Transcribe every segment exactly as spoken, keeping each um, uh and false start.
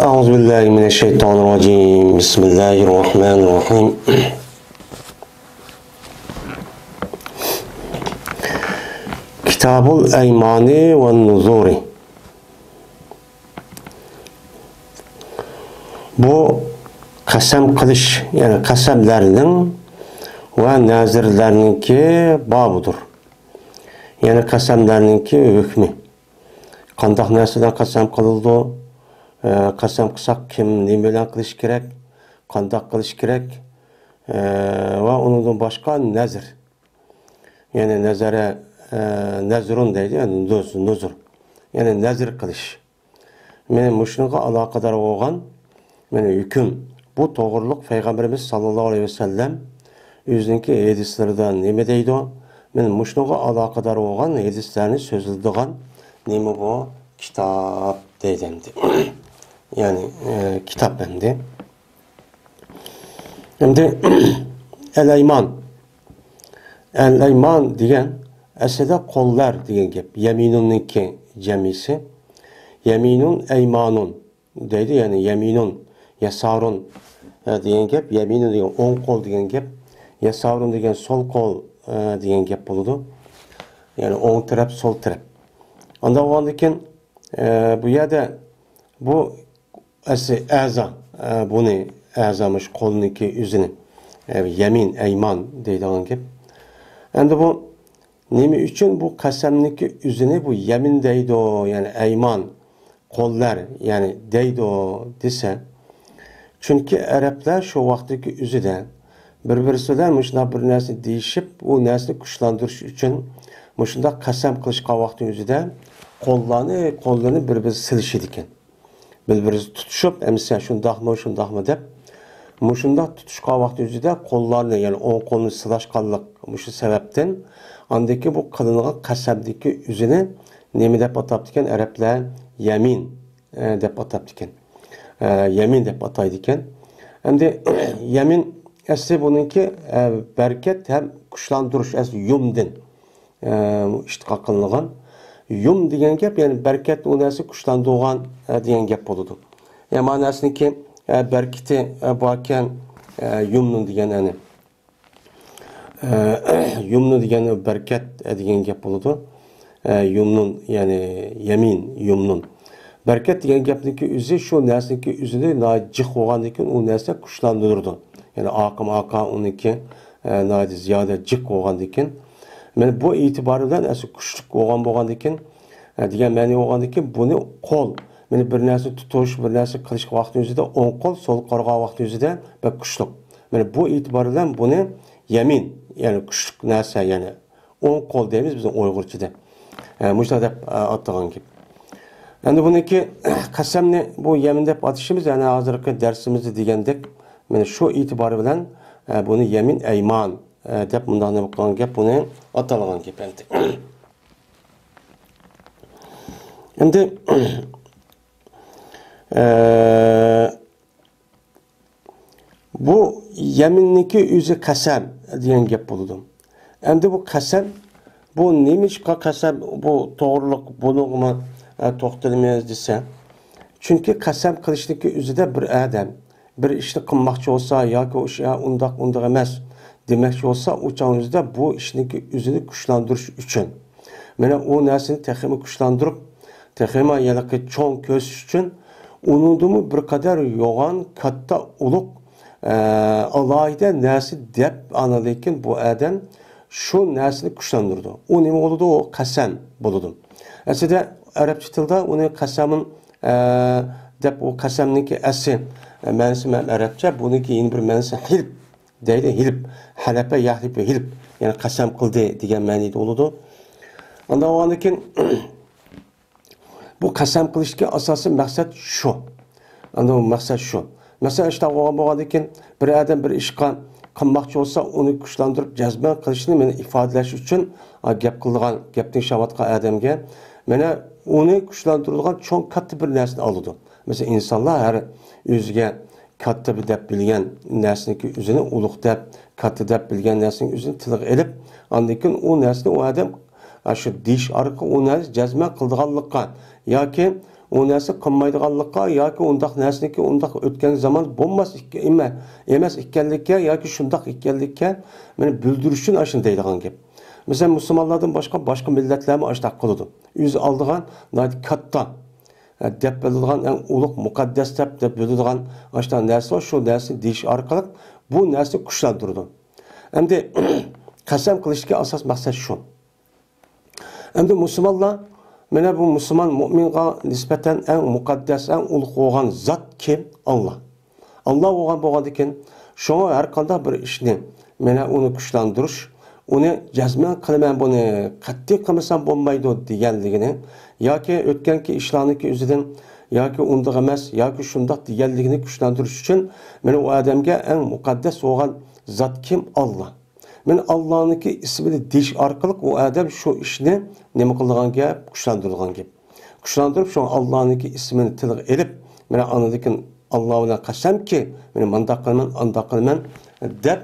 أعوذ بالله من الشيطان الرجيم. بسم الله الرحمن الرحيم. كتاب الأيمان والنذور. بۇ قەسەم قىلىش، يەنى قەسەملەرنىڭ ۋە نەزىرلەرنىڭكى بابىدۇر. يەنى قەسەملەرنىڭكى ھۆكمى. قانداق نەرسىدىن قەسەم قىلىدۇ؟ ئە، قەسەم قىلساق، كىم نېمە بىلەن قىلىش كېرەك؟ قانداق قىلىش كېرەك؟ ئە، ۋە ئۇنىڭدىن باشقا نەزىر. يەنى نەزەرە، ئە، نەزرۇن دەيدۇ، يەنى نۇز-، نۇزۇر. يەنى نەزىر قىلىش. مانا مۇشۇنىڭغا ئالاقىدار بولغان، مانا ھۆكۈم. بۇ توغرۇلۇق پەيغەمبىرىمىز ساللاللاھۇ ئەلەيھى ۋەسەللەم ئۆزىنىڭكى ھەدىسلىرىدە نېمە دەيدۇ؟ مانا مۇشۇنىڭغا ئالاقىدار بولغان ھەدىسلەرنى سۆزلىدىغان نېمە بۇ؟ كىتاب دەيدۇ ئەمدى. يەنى، ئە، كىتاب ئەمدى. ئەمدى ئەلەيمان. ئەلەيمان دېگەن ئەسلىدە قوللار دېگەن گەپ. يەمىنۇننىڭكى جەمئىسى. يەمىنۇن، ئەيمانۇن دەيدۇ، يەنى يەمىنۇن، يەسارۇن، ئە، دېگەن گەپ. يەمىنۇن دېگەن ئوڭ قول دېگەن گەپ. يەسارۇن دېگەن سول قول، ئە، دېگەن گەپ بولىدۇ. يەنى ئوڭ تەرەپ، سول تەرەپ. ئانداق بولغاندىكىن، ئە، بۇ يەردە بۇ ئەسلى ئەزا، ئە، بۇنى ئەزا مۇشۇ قولنىڭكى ئۆزىنى، ئە، يەمىن، ئەيمان دەيدىغان گەپ. ئەمدى بۇ نېمە ئۈچۈن بۇ قەسەمنىڭكى ئۆزىنى بۇ يەمىن دەيدۇ، يەنى ئەيمان، قوللار، يەنى دەيدۇ دېسە، چۈنكى ئەرەبلەر شۇ ۋاقىتتىكى ئۆزىدە بىر-بىرسى بىلەن مۇشۇنداق بىر نەرسىنى دېيىشىپ، ئۇ نەرسىنى كۈچلەندۈرۈش ئۈچۈن مۇشۇنداق قەسەم قىلىشقان ۋاقىتنىڭ ئۆزىدە قوللارنى، قوللىرىنى بىر-بىرسى سېلىشىدىكەن. بىر-بىرسى تۇتۇشۇپ، ئەمىسە شۇنداقمۇ، شۇنداقمۇ دەپ، مۇشۇنداق تۇتۇشقان ۋاقتى ئۆزىدە قوللارنى، يەنى ئوڭ قولنى سىلاشقانلىق مۇشۇ سەۋەبتىن، ئاندىن كېيىن بۇ قىلىنغان قەسەمدىكى ئۆزىنى نېمە دەپ ئاتاپتىكەن ئەرەبلەر؟ يەمىن، ئە، دەپ ئاتاپتىكەن. ئە، يەمىن دەپ ئاتايدىكەن. ئەمدى يەمىن ئەسلى بۇنىڭكى، ئە، بەرىكەت ھەم كۈچلەندۈرۈش، ئەسلى يۇمدىن. ئە، ئىشتىقاق قىلىنغان. يۇم دېگەن گەپ، يەنى بەرىكەتنى ئۇ نەرسە كۈچلەندۈرغان، ئە، دېگەن گەپ بولىدۇ. يەنى مانا نەرسىنىڭكى، ئە، بەرىكىتى، ئە، باركەن، ئە، يۇمنۇن دېگەن، يەنى، ئە، يۇمنۇن دېگەن بەرىكەت، ئە، دېگەن گەپ بولىدۇ. ئە، يۇمنۇن، يەنى يەمىن، يۇمنۇن. بەرىكەت دېگەن گەپنىڭكى ئۆزى شۇ نەرسىنىڭكى ئۆزىنى ناھايىتى جىق بولغاندىن كېيىن ئۇ نەرسە كۈچلەندۈرىدۇ. يەنى ئاقىم ئاقا ئۇنىڭكى، ئە، ناھايىتى زىيادە جىق بولغاندىن كېيىن، مانا بۇ ئېتىبارى بىلەن ئەسلى كۈچلۈك بولغان بولغاندىن كېيىن، ئە، دېگەن مەنە بولغاندىن كېيىن بۇنى قول، مانا بىر نەرسە تۇتۇش، بىر نەرسە قىلىشقا ۋاقتى ئۆزىدە ئوڭ قول، سول قارىغان ۋاقتى ئۆزىدە بەك كۈچلۈك. مانا بۇ ئېتىبار بىلەن بۇنى يەمىن، يەنى كۈچلۈك نەرسە، يەنى ئوڭ قول دەيمىز بىز ئۇيغۇرچىدا. ئە، مۇشۇنداق دەپ، ئە، ئاتىغان گەپ. ئەمدى بۇنىڭكى قەسەمنى بۇ يەمىن دەپ ئاتىشىمىز، يەنى ھازىرقى دەرسىمىزدە دېگەندەك، مانا شۇ ئېتىبارى بىلەن، ئە، بۇنى يەمىن ئەيمان، ئە، دەپ مۇنداق نېمە قىلغان گەپ، بۇنى ئاتالغان گەپ ئەمدى. ئەمدى، ئە، بۇ يەمىننىڭكى ئۆزى قەسەم دېگەن گەپ بولىدۇ. ئەمدى بۇ قەسەم، بۇ نېمىشقا قەسەم، بۇ توغرىلىق بۇنىڭغىمۇ، ئە، توختىلىمىز دېسە، چۈنكى قەسەم قىلىشنىڭكى ئۆزىدە بىر ئادەم بىر ئىشنى قىلماقچى بولسا ياكى ئۇ ئىش، ئە، ئۇنداق، ئۇنداق ئەمەس دېمەكچى بولسا، ئۇ چاغنىڭ ئۆزىدە بۇ ئىشنىڭكى ئۆزىنى كۈچلەندۈرۈش ئۈچۈن، مانا ئۇ نەرسىنى تېخىمۇ كۈچلەندۈرۈپ، تېخىمۇ ھېلىقى چوڭ كۆرسىتىش ئۈچۈن، ئۇنىڭدىمۇ بىر قەدەر يوغان، كاتتا، ئۇلۇغ، ئە، ئالاھىدە نەرسە دەپ، ئاندىن كېيىن بۇ ئادەم شۇ نەرسىنى كۈچلەندۈرىدۇ. ئۇ نېمە بولىدۇ؟ ئۇ قەسەم بولىدۇ. ئەسلىدە ئەرەبچە تىلدا ئۇنى قەسەمۇن، ئە، دەپ، ئۇ قەسەمنىڭكى ئەسلى، ئە، مەنىسى مەن ئەرەبچە، بۇنىڭكى يەنە بىر مەنىسى ھىلپ دەيدۇ، ھىلپ، ھەلەپە يەھلىپۇ ھىلپ، يەنى قەسەم قىلدى دېگەن مەنىدە بولىدۇ. ئانداق بولغاندىن كېيىن، بۇ قەسەم قىلىشتىكى ئاساسىي مەقسەت شۇ. ئەمدى بۇ مەقسەت شۇ. مەسىلەن، ئىشتاق بولغان بولغاندىن كېيىن، بىر ئادەم بىر ئىشقا قىلماقچى بولسا، ئۇنى كۈچلەندۈرۈپ، جەزمەن قىلىشنى مېنى ئىپادىلەش ئۈچۈن، ئا، گەپ قىلىدىغان، گەپنى ئىشلەۋاتقان ئادەمگە، مانا، ئۇنى كۈچلەندۈرىدىغان چوڭ، كاتتا بىر نەرسىنى ئالىدۇ. مەسىلەن، ئىنسانلار ھەر ئۆزىگە كاتتا دەپ بىلگەن نەرسىنىڭكى ئۆزىنى ئۇلۇغ دەپ، كاتتا دەپ بىلگەن نەرسىنىڭ ئۆزىنى تىلغا ئېلىپ، ئاندىن كېيىن ئۇ نەرسىنى ئۇ ئادەم، ئا، شۇ دېيىش ئارقىلىق ئۇ نەرسە جەزمەن قىلىدىغانلىققا ياكى ئۇ نەرسە قىلمايدىغانلىققا ياكى ئۇنداق نەرسىنىڭكى ئۇنداق ئۆتكەن زامان بولماس ئىك-، ئەمە-، ئەمەس ئىكەنلىككە ياكى شۇنداق ئىكەنلىككە مېنى بىلدۈرۈش ئۈچۈن ئاشۇنى دەيدىغان گەپ. مەسىلەن، مۇسۇلمانلاردىن باشقا، باشقا مىللەتلەرمۇ ئاشۇنداق قىلىدۇ. ئۆزى ئالىدىغان ناھايىتى كاتتا، ئە، دەپ بىلىدىغان، ئەڭ ئۇلۇغ مۇقەددەس دەپ، دەپ بىلىدىغان ئاشۇنداق نەرسە بار، شۇ نەرسىنى دېيىش ئارقىلىق بۇ نەرسىنى كۈچلەندۈرىدۇ. ئەمدى قەسەم قىلىشتىكى ئاساس مەقسەت شۇ. ئەمدى مۇسۇلمانلار، مانا بۇ مۇسۇلمان مۇئمىنغا نىسبەتەن ئەڭ مۇقەددەس، ئەڭ ئۇلۇغ بولغان زات كىم؟ ئاللا. ئاللا بولغان، بولغاندىكىن، شۇڭا ھەر قانداق بىر ئىشنى، مانا ئۇنى كۈچلەندۈرۈش، ئۇنى جەزمەن قىلىمەن، بۇنى قەتئىي قىلمىسام بولمايدۇ دېگەنلىكىنى ياكى ئۆتكەنكى ئىشلارنىڭكى ئۆزىدىن ياكى ئۇنداق ئەمەس ياكى شۇنداق دېگەنلىكىنى كۈچلەندۈرۈش ئۈچۈن، مانا ئۇ ئادەمگە ئەڭ مۇقەددەس بولغان زات كىم؟ ئاللا. مانا ئاللانىڭكى ئىسمىنى دېيىش ئارقىلىق ئۇ ئادەم شۇ ئىشنى نېمە قىلىدىغان گەپ؟ كۈچلەندۈرىدىغان گەپ. كۈچلەندۈرۈپ، شۇڭا ئاللانىڭكى ئىسمىنى تىلغا ئېلىپ، مانا ئاندىن كېيىن ئاللا بىلەن قەسەمكى، مانا مۇنداق قىلىمەن، ئانداق قىلىمەن دەپ،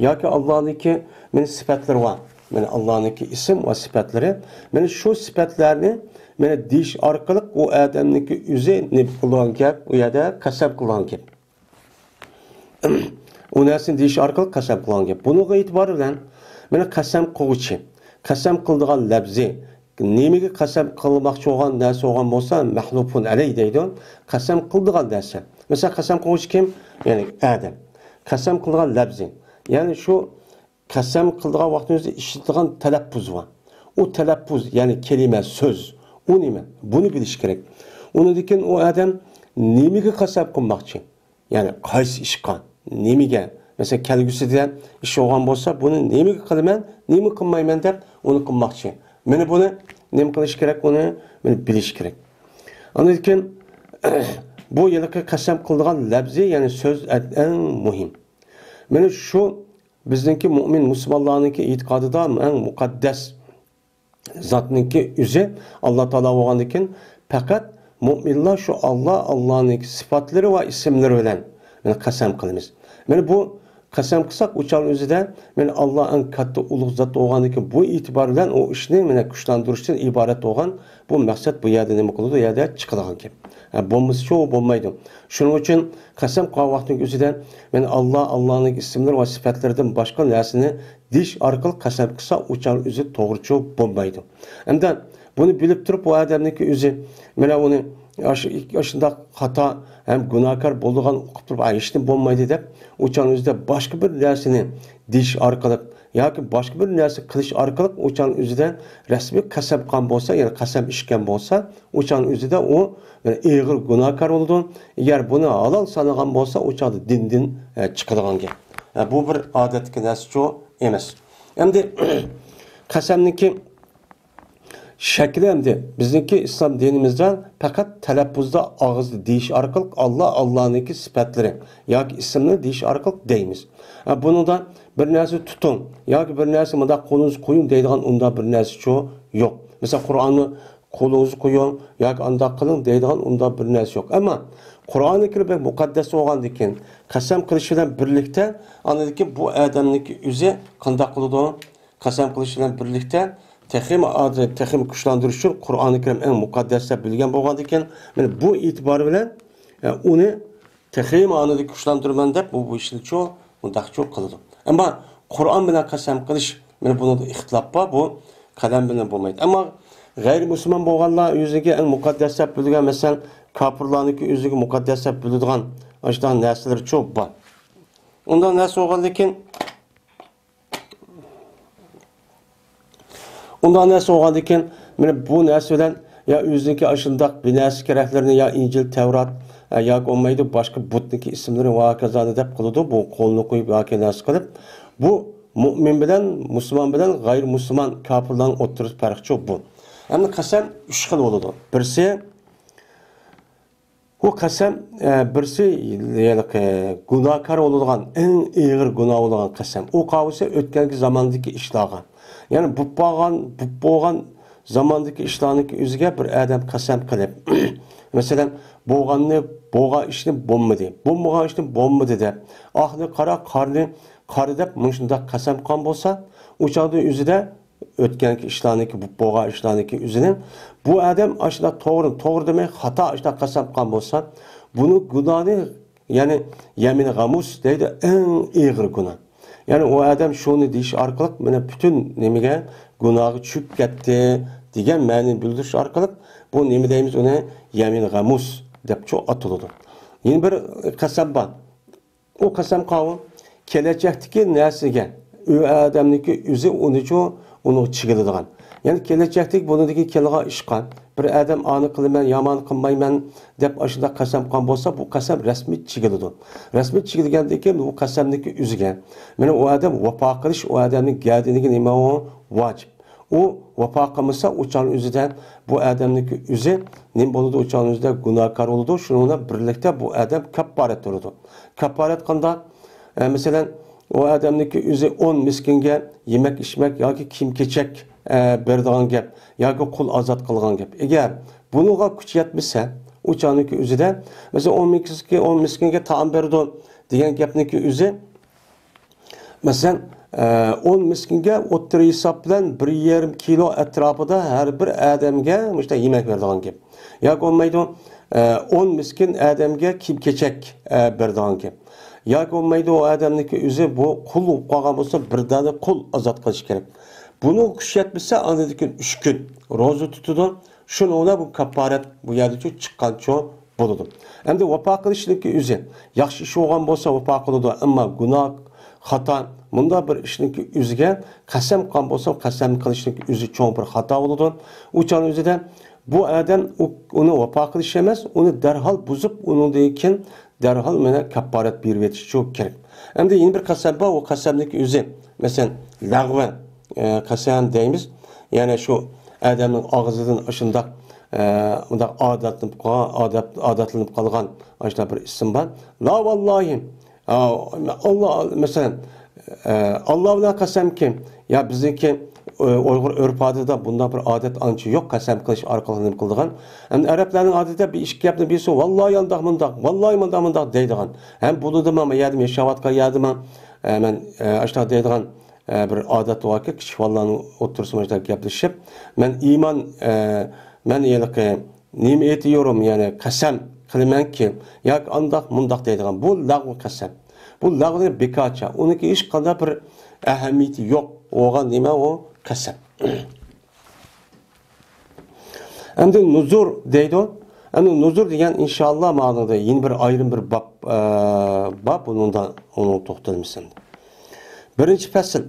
ياكى ئاللانىڭكى مانا سۈپەتلىرى بار. مانا ئاللانىڭكى ئىسىم ۋە سۈپەتلىرى. مانا شۇ سۈپەتلەرنى مانا دېيىش ئارقىلىق ئۇ ئادەمنىڭكى ئۆزى نېمە قىلىدىغان گەپ؟ ئۇ يەردە قەسەم قىلىدىغان گەپ. ئۇ نەرسىنى دېيىش ئارقىلىق قەسەم قىلغان گەپ. بۇنىڭغا ئېتىبار بىلەن، مانا قەسەم قىلغۇچى، قەسەم قىلىدىغان لەپزى، نېمىگە قەسەم قىلماقچى بولغان نەرسە بولغان بولسا، مەھلۇفۇن ئەلەي دەيدۇ. قەسەم قىلىدىغان نەرسە. مەسىلەن، قەسەم قىلغۇچى كىم؟ يەنى ئادەم. قەسەم قىلىدىغان لەپزى. يەنى شۇ قەسەم قىلىدىغان ۋاقتىمىزدا ئىشلىتىدىغان تەلەپپۇز بار. ئۇ تەلەپپۇز، يەنى كەلىمە، سۆز. ئۇ نېمە؟ بۇنى بىلىش كېرەك. ئۇنىڭدىن كېيىن ئۇ ئادەم نېمىگە قەسەم قىلماقچى؟ يەنى قايسى ئىشقا، نېمىگە؟ مەسىلەن، كەلگۈسىدە ئىش بولغان بولسا، بۇنى نېمىگە قىلىمەن، نېمە قىلمايمەن دەپ ئۇنى قىلماقچى. مانا بۇنى نېمە قىلىش كېرەك؟ ئۇنى، بۇنى بىلىش كېرەك. ئاندىن كېيىن بۇ ھېلىقى قەسەم قىلىدىغان لەپزى، يەنى سۆز ئەڭ مۇھىم. مانا شۇ بىزنىڭكى مۇئمىن مۇسۇلمانلارنىڭكى ئېتىقادىدا ئەڭ مۇقەددەس زاتنىڭكى ئۆزى ئاللا تائالا بولغاندىكىن، پەقەت مۇئمىنلار شۇ ئاللا، ئاللانىڭكى سۈپەتلىرى ۋە ئىسىملىرى بىلەن، مانا، قەسەم قىلىمىز. مانا بۇ قەسەم قىلساق، ئۇ چاغنىڭ ئۆزىدە، مانا، ئاللا ئەڭ كاتتا ئۇلۇغ زات بولغاندىكىن، بۇ ئېتىبار بىلەن ئۇ ئىشنى، مانا، كۈچلەندۈرۈشتىن ئىبارەت بولغان بۇ مەقسەت بۇ يەردە نېمە قىلىدۇ؟ يەردە چىقىدىغان گەپ. ھە، بولمىسىچۇ بولمايدۇ. شۇنىڭ ئۈچۈن قەسەم قىلغان ۋاقتىنىڭ ئۆزىدە، مانا، ئاللا، ئاللانىڭ ئىسىملىرى ۋە سۈپەتلىرىدىن باشقا نەرسىنى دېيىش ئارقىلىق قەسەم قىلسا، ئۇ چاغ ئۆزى توغرىچۇ بولمايدۇ. ئەمدى بۇنى بىلىپ تۇرۇپ، ئۇ ئادەمنىڭكى ئۆزى، مانا ئۇنى ئاش-، ئاشۇنداق خاتا ھەم گۇناھكار بولىدىغان ئۇقۇپ تۇرۇپ، «ئا، ھېچنېمە بولمايدۇ» دەپ، ئۇ چاغنىڭ ئۆزىدە باشقا بىر نەرسىنى دېيىش ئارقىلىق ياكى باشقا بىر نەرسە قىلىش ئارقىلىق ئۇ چاغنىڭ ئۆزىدە رەسمىي قەسەم قىلغان بولسا، يەنى قەسەم ئىچكەن بولسا، ئۇ چاغنىڭ ئۆزىدە ئۇ بىر ئېغىر گۇناھكار بولىدۇ. ئەگەر بۇنى ھالال سانىغان بولسا، ئۇ چاغدا دىندىن، ئە، چىقىدىغان گەپ. ئە، بۇ بىر ئادەتتىكى نەرسىچۇ ئەمەس. ئەمدى قەسەمنىڭكى شەكلى ئەمدى بىزنىڭكى ئىسلام دىنىمىزدا پەقەت تەلەپپۇزدا ئاغزىدا دېيىش ئارقىلىق ئاللا، ئاللانىڭكى سۈپەتلىرى ياكى ئىسىملىرى دېيىش ئارقىلىق دەيمىز. ھە، بۇنىڭدا بىر نەرسە تۇتۇڭ ياكى بىر نەرسە مۇنداق قولىڭىزغا قويۇڭ دەيدىغان ئۇنداق بىر نەرسىچۇ يوق. مەسىلەن، قۇرئاننى قولىڭىزغا قويۇڭ ياكى ئانداق قىلىڭ دەيدىغان ئۇنداق بىر نەرسە يوق. ئەمما قۇرئانى كەرىم بەك مۇقەددەس بولغاندىكىن، قەسەم قىلىش بىلەن بىرلىكتە، ئاندىن كېيىن بۇ ئادەمنىڭكى ئۆزى قانداق قىلىدۇ؟ قەسەم قىلىش بىلەن بىرلىكتە تېخىمۇ ئاد-، تېخىمۇ كۈچلەندۈرۈش ئۈچۈن قۇرئانى كەرىم ئەڭ مۇقەددەس دەپ بىلگەن بولغاندىكىن، مانا بۇ ئېتىبار بىلەن، ئە، ئۇنى تېخىمۇ ئانىدا كۈچلەندۈرىمەن دەپ، بۇ، بۇ ئىشنىچۇ مۇنداقچۇ قىلىدۇ. ئەمما قۇرئان بىلەن قەسەم قىلىش، مانا بۇنىڭدا ئىختىلاپ بار، بۇ قەلەم بىلەن بولمايدۇ. ئەمما غەيرىي مۇسۇلمان بولغانلار ئۆزىگە ئەڭ مۇقەددەس دەپ بىلگەن، مەسىلەن، كاپىرلارنىڭكى ئۆزىگە مۇقەددەس دەپ بىلىدىغان ئاشۇنداق نەرسىلىرىچۇ بار. ئۇنداق نەرسە بولغاندىكىن، ئۇنداق نەرسە بولغاندىكىن، مانا بۇ نەرسە بىلەن يا ئۆزىنىڭكى ئاشۇنداق بىنەسە كېرەكلىرىنى يا ئىنجىل، تەۋرات، ئە، ياكى بولمايدۇ باشقا بۇتنىڭكى ئىسىملىرى ۋە ھاكازانى دەپ قىلىدۇ. بۇ قولىنى قويۇپ ياكى نەرسە قىلىپ، بۇ مۇئمىن بىلەن مۇسۇلمان بىلەن غەيرىي مۇسۇلمان كاپىرلارنىڭ ئوتتۇرىسى پەرقچۇ بۇ. ئەمدى قەسەم ئۈچ خىل بولىدۇ. بىرسى، بۇ قەسەم، ئە، بىرسى، ھېلىقى گۇناھكار بولىدىغان، ئەڭ ئېغىر گۇناھ بولىدىغان قەسەم. ئۇ قالسا ئۆتكەنكى زاماندىكى ئىشلارغا. يەنى بولۇپ بولغان، بولۇپ بولغان زاماندىكى ئىشلارنىڭكى ئۆزىگە بىر ئادەم قەسەم قىلىپ، مەسىلەن، بولغاننى، بولغان ئىشنى بولمىدى، بولمىغان ئىشنى بولمىدى دەپ، ئاقنى قارا، قارنى قارا دەپ مۇشۇنداق قەسەم قىلغان بولسا، ئۇ چاغدا ئۆزىدە ئۆتكەنكى ئىشلارنىكى، بولۇپ بولغان ئىشلارنىكى ئۆزىنى بۇ ئادەم ئاشۇنداق توغرا، توغرا دېمەي، خاتا ئاشۇنداق قەسەم قىلغان بولسا، بۇنىڭ گۇناھىنى، يەنى يەمىن غەمۇس دەيدۇ، ئەڭ ئېغىر گۇناھ. يەنى ئۇ ئادەم شۇنى دېيىش ئارقىلىق، مانا پۈتۈن نېمىگە، گۇناھقا چۈشۈپ كەتتى دېگەن مەنىنى بىلدۈرۈش ئارقىلىق، بۇ نېمە دەيمىز ئۇنى؟ يەمىن غەمۇس دەپچۇ ئاتىلىدۇ. يەنە بىر قەسەم بار. ئۇ قەسەم قاۋۇ، كېلەچەكتىكى نەرسىگە، ئۇ ئادەمنىڭكى ئۆزى ئۇنىچۇ، ئۇنىڭغا چىگىلىدىغان. يەنى كېلەچەكتىكى بۇنىڭدىكى كېلىدىغان ئىشقا، بىر ئادەم ئانى قىلىمەن، يامان قىلمايمەن دەپ ئاشۇنداق قەسەم قىلغان بولسا، بۇ قەسەم رەسمىي چىگىلىدۇ. رەسمىي چىگىلگەندىن كېيىن بۇ قەسەمنىڭكى ئۆزىگە، مانا ئۇ ئادەم ۋاپا قىلىش، ئۇ ئادەمنىڭ گەدىنىگە نېمە ئۇ؟ ۋاجىپ. ئۇ ۋاپا قىلمىسا، ئۇ چاغنىڭ ئۆزىدە بۇ ئادەمنىڭكى ئۆزى نېمە بولىدۇ؟ ئۇ چاغنىڭ ئۆزىدە گۇناھكار بولىدۇ. شۇنىڭ بىلەن بىرلىكتە بۇ ئادەم كاپپارەت تۇرىدۇ. كاپپارەت قانداق؟ ئە، مەسىلەن، ئۇ ئادەمنىڭكى ئۆزى ئون مىسكىنگە يېمەك-ئىچمەك ياكى كىيىم-كېچەك، ئە، بېرىدىغان گەپ ياكى قۇل ئازاد قىلغان گەپ. ئەگەر بۇنىڭغا كۈچى يەتمىسە، ئۇ چاغنىڭكى ئۆزىدە، مەسىلەن، ئون مىسكىنگە، ئون مىسكىنگە تائام بېرىدۇ دېگەن گەپنىڭكى ئۆزى، مەسىلەن، ئە، ئون مىسكىنگە ئوتتۇرا ھېساب بىلەن بىر يېرىم كىلو ئەتراپىدا ھەر بىر ئادەمگە مۇشۇنداق يېمەك بېرىدىغان گەپ. ياكى بولمايدۇ، ئە، ئون مىسكىن ئادەمگە كىيىم-كېچەك، ئە، بېرىدىغان گەپ. ياكى بولمايدۇ، ئۇ ئادەمنىڭكى ئۆزى بۇ قۇل بولۇپ قالغان بولسا، بىر دانە قۇل ئازاد قىلىش كېرەك. بۇنىڭغا كۈچى يەتمىسە، ئاندىن كېيىن ئۈچ كۈن روزا تۇتىدۇ. شۇنىڭ بىلەن بۇ كاپپارەت بۇ يەردىچۇ چىققانچۇ بولىدۇ. ئەمدى ۋاپا قىلىشنىڭكى ئۆزى، ياخشى ئىش بولغان بولسا ۋاپا قىلىدۇ، ئەمما گۇناھ، خاتا، مۇنداق بىر ئىشنىڭكى ئۆزىگە قەسەم قىلغان بولسا، قەسەم قىلىشنىڭكى ئۆزى چوڭ بىر خاتا بولىدۇ. ئۇ چاغنىڭ ئۆزىدە بۇ ئادەم ئۇ، ئۇنى ۋاپا قىلىش ئەمەس، ئۇنى دەرھال بۇزۇپ، ئۇنىڭدىن كېيىن دەرھال مانا كاپپارەت بېرىۋېتىشچۇ كېرەك. ئەمدى يەنە بىر قەسەم بار، ئۇ قەسەمنىڭكى ئۆزى، مەسىلەن، لەغۋە، ئە، قەسەم دەيمىز. يەنى شۇ ئادەمنىڭ ئاغزىدىن ئاشۇنداق، ئە، مۇنداق ئادەتلىنىپ قالغان، ئادەت-، ئادەتلىنىپ قالغان ئاشۇنداق بىر ئىسىم بار. لا ۋاللاھى، ئا، ئاللا، مەسىلەن، ئە، ئاللا بىلەن قەسەمكى، يا بىزنىڭكى، ئۇ-، ئۇيغۇر ئۆرپ-ئادىتىدە بۇنداق بىر ئادەت ئانچە يوق، قەسەم قىلىش ئارقىلىق نېمە قىلىدىغان. ئەمدى ئەرەبلەرنىڭ ئادىتىدە بىر ئىككى گەپنى بىلسە، ۋاللاھى ئانداق مۇنداق، ۋاللاھى مۇنداق مۇنداق دەيدىغان. ھەم بولىدۇ، مانا يەردە ياشاۋاتقان يەردە، ئە، مەن، ئە، ئاشۇنداق دەيدىغان، ئە، بىر ئادەت باركەن، كىچىك بالىلارنىڭ ئوتتۇرىسىدا مۇشۇنداق گەپلىشىپ، مەن ئىمان، ئە، مەن ھېلىقى نېمە ئېيتىيورۇم، يەنى قەسەم قىلىمەنكى، ياكى ئانداق مۇنداق دەيدىغان، بۇ لەغۋ قەسەم. بۇ لەغۋ دېگەن بىكارچە، ئۇنىڭكى ھېچقانداق بىر ئەھمىيىتى يوق بولغان نېمە ئۇ؟ قەسەم. ئەمدى نۇزۇر دەيدۇ. ئەمدى نۇزۇر دېگەن ئىنشائاللا ماڭىدا يەنە بىر ئايرىم بىر باب، ئە، بار، بۇنىڭدا ئۇنىڭ توختالمىسۇن. بىرىنچى پەسىل.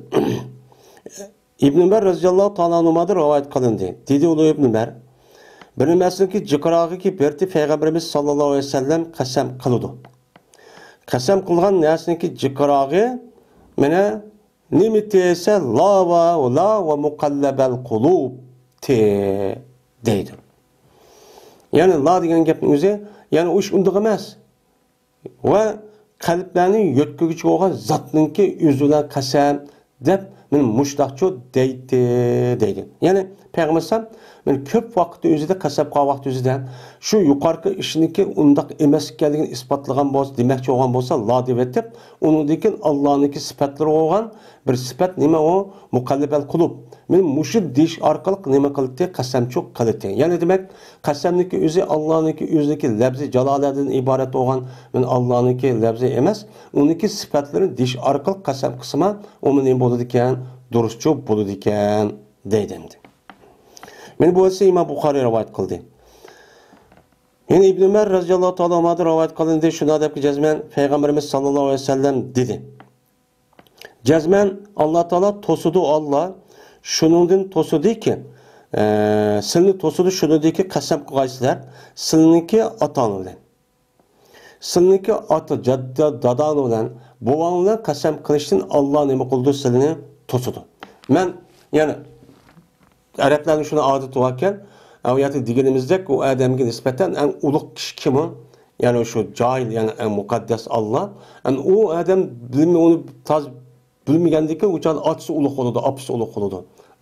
ئىبن ئۆمەر رەزىياللاھۇ تائالا ئەنھۇمادىن رىۋايەت قىلىندى. دېدى ئۇلۇغ ئىبن ئۆمەر، بىر نەرسىنىڭكى جىقراغىكى بېرىتى پەيغەمبىرىمىز ساللاللاھۇ ئەلەيھى ۋەسەللەم قەسەم قىلىدۇ. قەسەم قىلغان نەرسىنىڭكى جىقراغى مانا نېمىتى دېسە، لا ۋە، لا ۋە مۇقەللەبەل قۇلۇب تى دەيدۇ. يەنى لا دېگەن گەپنىڭ ئۆزى، يەنى ئۇ ئىش ئۇنداق ئەمەس. ۋە قەلبلەرنى يۆتكىگۈچى بولغان زاتنىڭكى ئۆزى بىلەن قەسەم دەپ، مانا مۇشۇنداقچۇ دەيتتى، دەيدۇ. يەنى پەيغەمبەر ئەلەيھىسسالام، مانا كۆپ ۋاقىتنىڭ ئۆزىدە، قەسەم قىلغان ۋاقىتنىڭ ئۆزىدە شۇ يۇقىرىقى ئىشنىڭكى ئۇنداق ئەمەس ئىكەنلىكىنى ئىسپاتلىغان بولسا، دېمەكچى بولغان بولسا، لا دەۋېتىپ، ئۇنىڭدىن كېيىن ئاللانىڭكى سۈپەتلىرى بولغان بىر سۈپەت نېمە ئۇ؟ مۇقەللىبەل قۇلۇب. مانا مۇشۇ دېيىش ئارقىلىق نېمە قىلدى؟ قەسەمچۇ قىلدى. يەنى دېمەك، قەسەمنىڭكى ئۆزى ئاللانىڭكى ئۆزىنىڭكى لەپزى جالالەدىن ئىبارەت بولغان، مانا ئاللانىڭكى لەپزى ئەمەس، ئۇنىڭكى سۈپەتلىرىنى دېيىش ئارقىلىق قەسەم قىلسىما، ئۇمۇ نېمە بولىدىكەن؟ دۇرۇسچۇ بولىدىكەن دەيدۇ ئەمدى. مانا بۇ ھەدىسنى ئىمام بۇخارىي رىۋايەت قىلدى. يەنە ئىبن ئۆمەر رەزىياللاھۇ تائالا ئەنھۇمادىن رىۋايەت قىلىندى، شۇنداق دەپكى جەزمەن پەيغەمبىرىمىز ساللاللاھۇ ئەلەيھى ۋەسەللەم دېدى. جەزمەن ئاللا تائالا توسىدۇ، ئاللا شۇنىڭدىن توسىدۇكى، ئە، سىلىنى توسىدۇ شۇنىڭدىكى قەسەم قىلغايسىلەر، سىلىنىڭكى ئاتاڭ بىلەن. سىلىنىڭكى ئاتا، جەددە، داداڭ بىلەن، بوۋاڭ بىلەن قەسەم قىلىشتىن ئاللا نېمە قىلىدۇ؟ سىلىنى توسىدۇ. مەن يەنە ئەرەبلەرنىڭ شۇنى ئادىتى باركەن، ئەۋ يەردە دېگىنىمىزدەك، ئۇ ئادەمگە نىسبەتەن ئەڭ ئۇلۇغ كىشى كىم ئۇ؟ يەنى شۇ جاھىل، يەنى ئەڭ مۇقەددەس ئاللا. يەنى ئۇ ئادەم بىلمەي، ئۇنى تاز بىلمىگەندىكىن، ئۇ چاغدا ئاتىسى ئۇلۇغ بولىدۇ، ئاپىسى ئۇلۇغ بولىدۇ،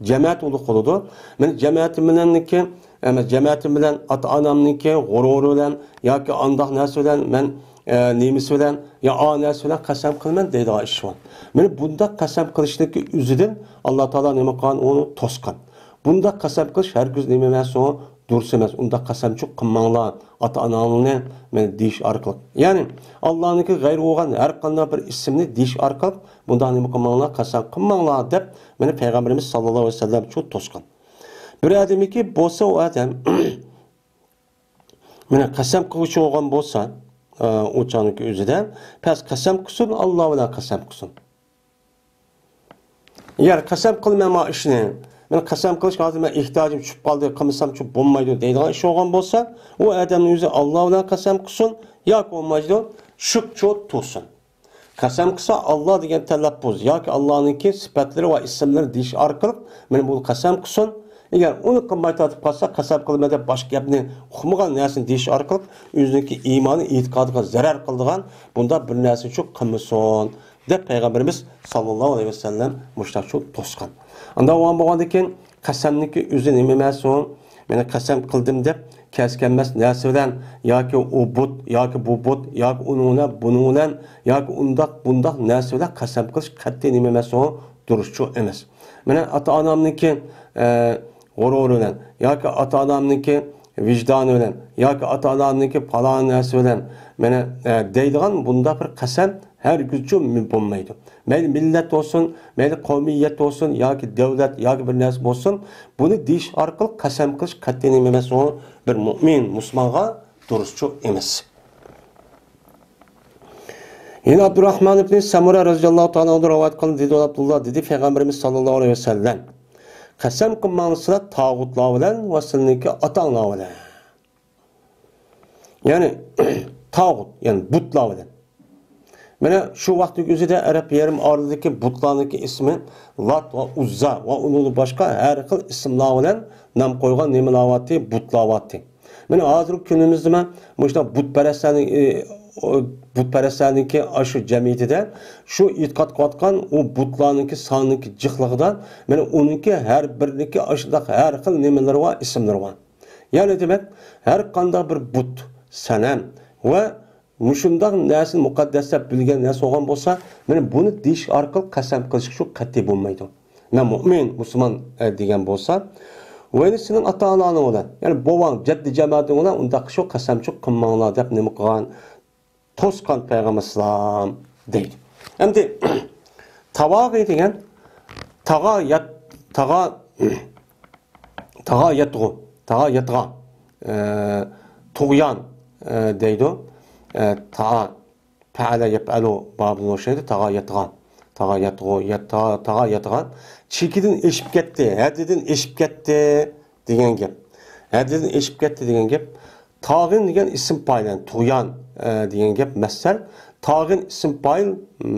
جەمەتى ئۇلۇغ بولىدۇ. مەن جەمەتى بىلەنكى ئەمەس، جەمەتىم بىلەن، ئاتا-ئانامنىڭكى غۇرۇرى بىلەن ياكى ئانداق نەرسە بىلەن مەن، ئە، نېمىسى بىلەن يا ئا نەرسە بىلەن قەسەم قىلىمەن دەيدىغان ئىش بار. مانا بۇنداق قەسەم قىلىشنىڭكى ئۆزىدىن ئاللا تائالا نېمە قىلغان؟ ئۇنى توسقان. بۇنداق قەسەم قىلىش ھەرگىز نېمە ئەمەس، ئۇ دۇرۇس ئەمەس. ئۇنداق قەسەمچۇ قىلماڭلار، ئاتا-ئاناڭلارنى مانا دېيىش ئارقىلىق. يەنى ئاللانىڭكى غەيرى بولغان ھەر قانداق بىر ئىسىمنى دېيىش ئارقىلىق بۇنداق نېمە قىلماڭلار، قەسەم قىلماڭلار دەپ مانا پەيغەمبىرىمىز ساللاللاھۇ ئەلەيھى ۋەسەللەمچۇ توسقان. بىر ئادەمكى بولسا ئۇ ئادەم مانا قەسەم قىلغۇچى بولغان بولسا، ئە، ئۇ چاغنىڭكى ئۆزىدە پەس قەسەم قىلسۇن، ئاللا بىلەن قەسەم قىلسۇن. يەر قەسەم قىلىمەن مانا ئىشنى، مەن قەسەم قىلىشقا ھازىر مەن ئېھتىياجىم چۈشۈپ قالدى، قىلمىسامچۇ بولمايدۇ دەيدىغان ئىش بولغان بولسا، ئۇ ئادەمنىڭ ئۆزى ئاللا بىلەن قەسەم قىلسۇن ياكى بولمايدۇ شۈكچۇ تۇرسۇن. قەسەم قىلسا، ئاللا دېگەن تەلەپپۇز ياكى ئاللانىڭكى سۈپەتلىرى ۋە ئىسىملىرى دېيىش ئارقىلىق مانا بۇ قەسەم قىلسۇن. ئەگەر ئۇنى قىلماي تارتىپ قالسا، قەسەم قىلىمەن دەپ باشقا گەپنى، ئۇقمىغان نەرسىنى دېيىش ئارقىلىق ئۆزىنىڭكى ئىمانى، ئېتىقادىغا زەرەر قىلىدىغان بۇنداق بىر نەرسىنى شۇ قىلمىسۇن دەپ پەيغەمبىرىمىز ساللاللاھۇ ئەلەيھى ۋەسەللەم مۇشۇنداق شۇ توسقان. ئانداق بولغان بولغاندىن كېيىن قەسەمنىڭكى ئۆزى نېمە ئەمەس ئۇ؟ مانا قەسەم قىلدىم دەپ كەس كەلمەس نەرسە بىلەن ياكى ئۇ بۇت، ياكى بۇ بۇت، ياكى ئۇنىڭ بىلەن، بۇنىڭ بىلەن، ياكى ئۇنداق، بۇنداق نەرسە بىلەن قەسەم قىلىش قەتئىي نېمە ئەمەس ئۇ؟ دۇرۇسچۇ ئەمەس. مانا ئاتا-ئانامنىڭكى، ئە، غۇرۇرى بىلەن ياكى ئاتا-ئانامنىڭكى ۋىجدانى بىلەن ياكى ئاتا-ئانامنىڭكى پالان نەرسە بىلەن مانا، ئە، دەيدىغان بۇنداق بىر قەسەم ھەرگىزچۇ مۇ-، بولمايدۇ. مەيلى مىللەت بولسۇن، مەيلى قەۋمىيەت بولسۇن ياكى دۆلەت ياكى بىر نەرسە بولسۇن، بۇنى دېيىش ئارقىلىق قەسەم قىلىش قەتئىي نېمە ئەمەس، ئۇ بىر مۆمىن مۇسۇلمانغا دۇرۇسچۇ ئەمەس. يەنە ئابدۇراخمان ئىبنى سەمۇرە رەزىياللاھۇ تائالا ئەنھۇدىن رىۋايەت قىلىندى، دېدى ئابدۇللا، دېدى پەيغەمبىرىمىز ساللاللاھۇ ئەلەيھى ۋەسەللەم، قەسەم قىلماڭلار سىلەر تاغۇتلار بىلەن ۋە سىلىنىڭكى ئاتاڭلار بىلەن. يەنى تاغۇت، يەنى بۇتلار بىلەن. مانا شۇ ۋاقىتنىڭ ئۆزىدە ئەرەب يېرىم ئارىلىدىكى بۇتلارنىڭكى ئىسمى لات ۋە ئۇززا ۋە ئۇنىڭدىن باشقا ھەر خىل ئىسىملار بىلەن نام قويغان نېمىلار بارتى؟ بۇتلار بارتى. مانا ھازىرقى كۈنىمىزدىمۇ مۇشۇنداق بۇتپەرەستلەرنىڭ، ئى، ئو، بۇتپەرەستلەرنىڭكى ئاشۇ جەمئىيىتىدە شۇ ئېتىقاد قىلىۋاتقان ئۇ بۇتلارنىڭكى سانىنىڭكى جىقلىقىدا مانا ئۇنىڭكى ھەر بىرىنىڭكى ئاشۇنداق ھەر خىل نېمىلىرى بار، ئىسىملىرى بار. يەنى دېمەك، ھەر قانداق بىر بۇت، سەنەم ۋە مۇشۇنداق نەرسىنى مۇقەددەس دەپ بىلگەن نەرسە بولغان بولسا، مانا بۇنى دېيىش ئارقىلىق قەسەم قىلىشقا شۇ قەتئىي بولمايدۇ. مەن مۆمىن، مۇسۇلمان، ئە، دېگەن بولسا، ۋەينى سېنىڭ ئاتا-ئاناڭنىڭ بىلەن، يەنى بوۋاڭ، جەددى جەمەتىڭ بىلەن ئۇنداق شۇ قەسەمچۇ قىلماڭلار دەپ نېمە قىلغان؟ توسقان پەيغەمبەر ئەلەيھىسسالام دەيدۇ. ئەمدى تاۋاغى دېگەن تاغا يات-، تاغا، تاغا ياتغۇ، تاغا ياتغان، ئە، تۇغيان، ئە، دەيدۇ. ئە، تاغا، پەئەلە يەپئەلۇ بابىدىن ئوخشايدۇ. تاغا ياتغان، تاغا ياتغۇ، يات-، تاغا، تاغا ياتغان. چېكىدىن ئېشىپ كەتتى، ھەددىدىن ئېشىپ كەتتى دېگەن گەپ. ھەددىدىن ئېشىپ كەتتى دېگەن گەپ. تاغىن دېگەن ئىسىم پايىل، يەنى تۇغيان، ئە، دېگەن گەپ. مەسسەل، تاغىن ئىسىم پايىل،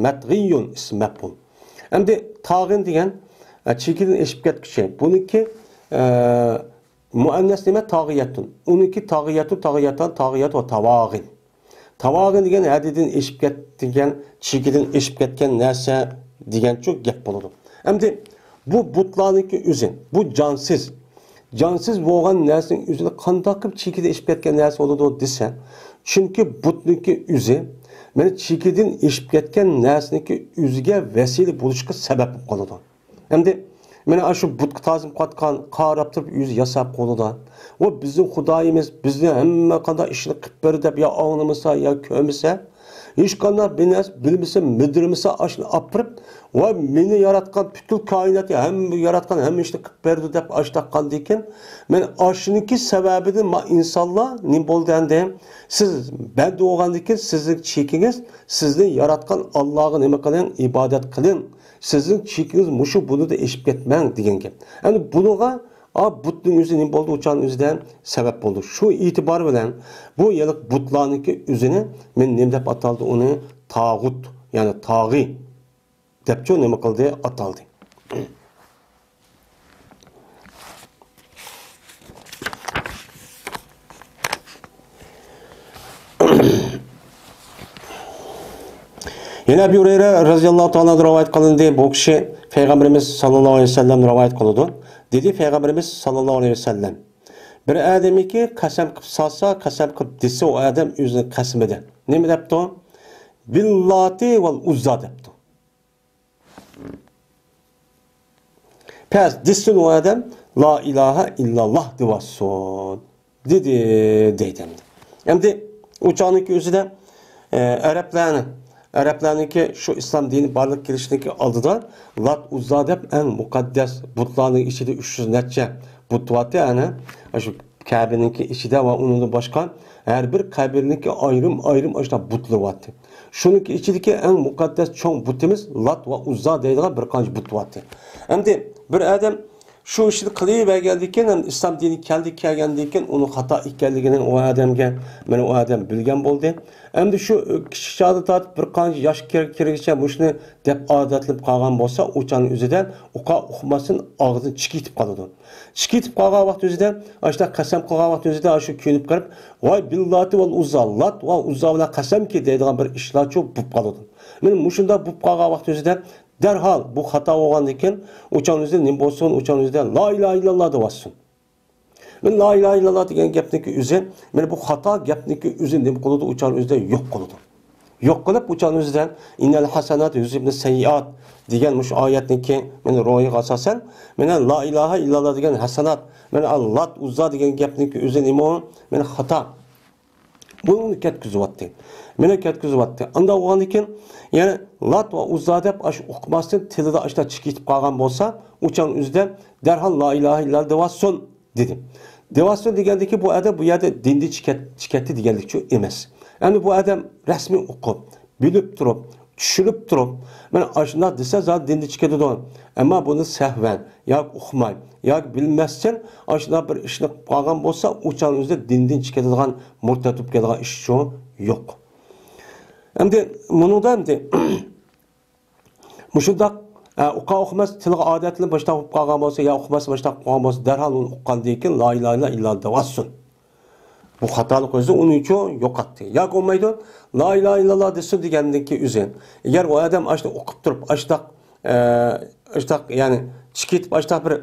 مەتغىيۇن ئىسىم مەپئۇل. ئەمدى تاغىن دېگەن، ئە، چېكىدىن ئېشىپ كەتكۈچى. بۇنىڭكى، ئە، مۇئەننەس نېمە؟ تاغىيەتۇن. ئۇنىڭكى تاغىيەتۇ، تاغىيەتان، تاغىيەت ۋە تاۋاغىن. تاۋاغىن دېگەن ھەددىدىن ئېشىپ كەتكەن، چېكىدىن ئېشىپ كەتكەن نەرسە دېگەنچۇ گەپ بولىدۇ. ئەمدى بۇ بۇتلارنىڭكى ئۆزى، بۇ جانسىز، جانسىز بولغان نەرسىنىڭ ئۆزىنى قانداق قىلىپ چېكىدىن ئېشىپ كەتكەن نەرسە بولىدۇ دېسە، چۈنكى بۇتنىڭكى ئۆزى مانا چېكىدىن ئېشىپ كەتكەن نەرسىنىڭكى ئۆزىگە ۋەسىلە بولۇشقا سەۋەب بولۇپ قالىدۇ. ئەمدى مانا ئاشۇ بۇتقا تازىم قاتقان، قاراپ تۇرۇپ ئۆزى ياساپ قولىدا. ۋە بىزنىڭ خۇدايىمىز بىزنى ھەممە قانداق ئىشنى قىلىپ بېرىدۇ دەپ يا ئاڭلىمىسا، يا كۆرمىسە، ھېچقانداق بىر نەرسە بىلمىسە، مىدىرمىسا ئاشۇنى ئاپىرىپ، ۋە مېنى ياراتقان پۈتكۈل كائىناتنى، ھەممە ياراتقان ھەممە ئىشنى قىلىپ بېرىدۇ دەپ ئاشۇنداق قىلغاندىن كېيىن، مانا ئاشۇنىڭكى سەۋەبىدىن ما ئىنسانلار نېمە بولدى ئەمدى؟ سىز بەندە بولغاندىن كېيىن سىزنىڭ چېكىڭىز، سىزنى ياراتقان ئاللاغا نېمە قىلىڭ؟ ئىبادەت قىلىڭ. سىزنىڭ چېكىڭىز مۇشۇ، بۇنىدا ئېشىپ كەتمەڭ دېگەن گەپ. ئەمدى بۇنىڭغا، ئا، بۇتنىڭ ئۆزى نېمە بولدى؟ ئۇچان ئۆزىدە سەۋەب بولدى. شۇ ئېتىبار بىلەن بۇ يىللىق بۇتلارنىڭكى ئۆزىنى مەن نېمە دەپ ئاتالدى؟ ئۇنى تاغۇت، يەنى تاغى دەپچۇ نېمە قىلدى؟ ئاتالدى. يەنە ئەبۇ ھۇرەيرە رەزىياللاھۇ تائالا ئەنھۇ رىۋايەت قىلىندى. بۇ كىشى پەيغەمبىرىمىز ساللاللاھۇ ئەلەيھى ۋەسەللەمدىن رىۋايەت قىلىدۇ. دېدى پەيغەمبىرىمىز ساللاللاھۇ ئەلەيھى ۋەسەللەم، بىر ئادەمكى قەسەم قىلىپ سالسا، قەسەم قىلىپ دېسە، ئۇ ئادەم ئۆزىنىڭ قەسىمىدە نېمە دەپتۇ؟ بىللاتى ۋەل ئۇززا دەپتۇ. پەس دېسۇن ئۇ ئادەم، لا ئىلاھە ئىللاللا دېۋاتسۇن، دېدى، دەيدۇ ئەمدى. ئەمدى ئۇ چاغنىڭكى ئۆزىدە، ئە، ئەرەبلەرنى، ئەرەبلەرنىڭكى شۇ ئىسلام دىنى بارلىققا كېلىشىنىڭكى ئالدىدا لات، ئۇززا دەپ ئەڭ مۇقەددەس بۇتلارنىڭ ئىچىدە ئۈچ يۈز نەچچە بۇت بارتى، ئەنە، شۇ كەبىنىڭكى ئىچىدە ۋە ئۇنىڭدىن باشقا ھەر بىر قەبىلىنىڭكى ئايرىم-ئايرىم ئاشۇنداق بۇتلىرى بارتى. شۇنىڭكى ئىچىدىكى ئەڭ مۇقەددەس چوڭ بۇتىمىز لات ۋە ئۇززا دەيدىغان بىر قانچە بۇت بارتى. ئەمدى بىر ئادەم شۇ ئىشنى قىلىۋەرگەندىن كېيىن، ھەم ئىسلام دىنى كەلدى، كەلگەندىن كېيىن ئۇنىڭ خاتا ئىكەنلىكىنى ئۇ ئادەمگە، مانا ئۇ ئادەم بىلگەن بولدى. ئەمدى شۇ كىچىك چاغدىن تارتىپ بىر قانچە ياش كىر-، كىرگىچە مۇشۇنى دەپ ئادەتلىنىپ قالغان بولسا، ئۇ چاغنىڭ ئۆزىدە ئۇقا ئۇقماستىن ئاغزىدىن چىقىپ قالىدۇ. چىقىپ قالغان ۋاقىت ئۆزىدە ئاشۇنداق قەسەم قىلغان ۋاقىت ئۆزىدە ئاشۇ كۆيۈنۈپ قېلىپ، ۋاي بىللاتى ۋەل ئۇززا، لات ۋە ئۇززا بىلەن قەسەمكى دەيدىغان بىر ئىشلارچۇ بولۇپ قالىدۇ. مانا مۇشۇنداق بولۇپ قالغان ۋاقىت ئۆزىدە دەرھال بۇ خاتا بولغاندىن كېيىن، ئۇ چاغنىڭ ئۆزىدە نېمە بولسۇن، ئۇ چاغنىڭ ئۆزىدە لا ئىلاھە ئىللاللا دەۋاتسۇن. مانا لا ئىلاھە ئىللاللا دېگەن گەپنىڭكى ئۆزى، مانا بۇ خاتا گەپنىڭكى ئۆزى نېمە قىلىدۇ، ئۇ چاغنىڭ ئۆزىدە يوق قىلىدۇ. يوق قىلىپ، ئۇ چاغنىڭ ئۆزىدە ئىننەل ھەسەنات يۇزھىبنە سەييىئات دېگەن مۇشۇ ئايەتنىڭكى مانا روھىغا ئاساسەن، مانا لا ئىلاھە ئىللاللا دېگەن ھەسەنات، مانا لات ئۇززا دېگەن گەپنىڭكى ئۆزى نېمە ئۇ؟ مانا خاتا. بۇنى كەتكۈزۈۋەتتى. مانا كەتكۈزۈۋەتتى. ئانداق بولغاندىن كېيىن، يەنە لات ۋە ئۇززا دەپ ئاشۇ ئۇقماستىن تىلىدا ئاشۇنداق چىقىپ قالغان بولسا، ئۇ چاغنىڭ ئۆزىدە دەرھال لا ئىلاھە ئىللاللا دەۋاتسۇن دېدى. دەۋاتسۇن دېگەندىكى بۇ ئادەم بۇ يەردە دىندىن چىقىپ كەت-، چىقىپ كەتتى دېگەنلىكچۇ ئەمەس. ئەمدى بۇ ئادەم رەسمىي ئوقۇپ، بىلىپ تۇرۇپ، چۈشىنىپ تۇرۇپ، مانا ئاشۇنداق دېسە زادى دىندىن چىقىپ كېتىدۇ. ئەمما بۇنى سەھۋەن ياكى ئۇقماي ياكى بىلمەستىن ئاشۇنداق بىر ئىشنى قىلىپ قالغان بولسا، ئۇ چاغنىڭ ئۆزىدە دىندىن چىقىپ كېتىدىغان، مۇرتەت بولۇپ كېتىدىغان ئىشچۇ يوق. ئەمدى مۇنىڭدا ئەمدى مۇشۇنداق، ئە، ئۇقا ئۇقماس تىلغا ئادەتلىنىپ مۇشۇنداق بولۇپ قالغان بولسا، يا ئۇقماس مۇشۇنداق قىلغان بولسا، دەرھال ئۇنى ئۇققاندىن كېيىن لا ئىلاھە ئىللاللا دەۋاتسۇن. بۇ خاتالىق ئۆزى ئۇنى ئۈچۈن يوقاتتى. ياكى بولمايدۇ، لا ئىلاھە ئىللاللا دېسۇن دېگەندىن كېيىن ئۆزى. ئەگەر ئۇ ئادەم ئاشۇنداق ئوقۇپ تۇرۇپ، ئاشۇنداق، ئە، ئاشۇنداق، يەنى چىقىپ كېتىپ ئاشۇنداق بىر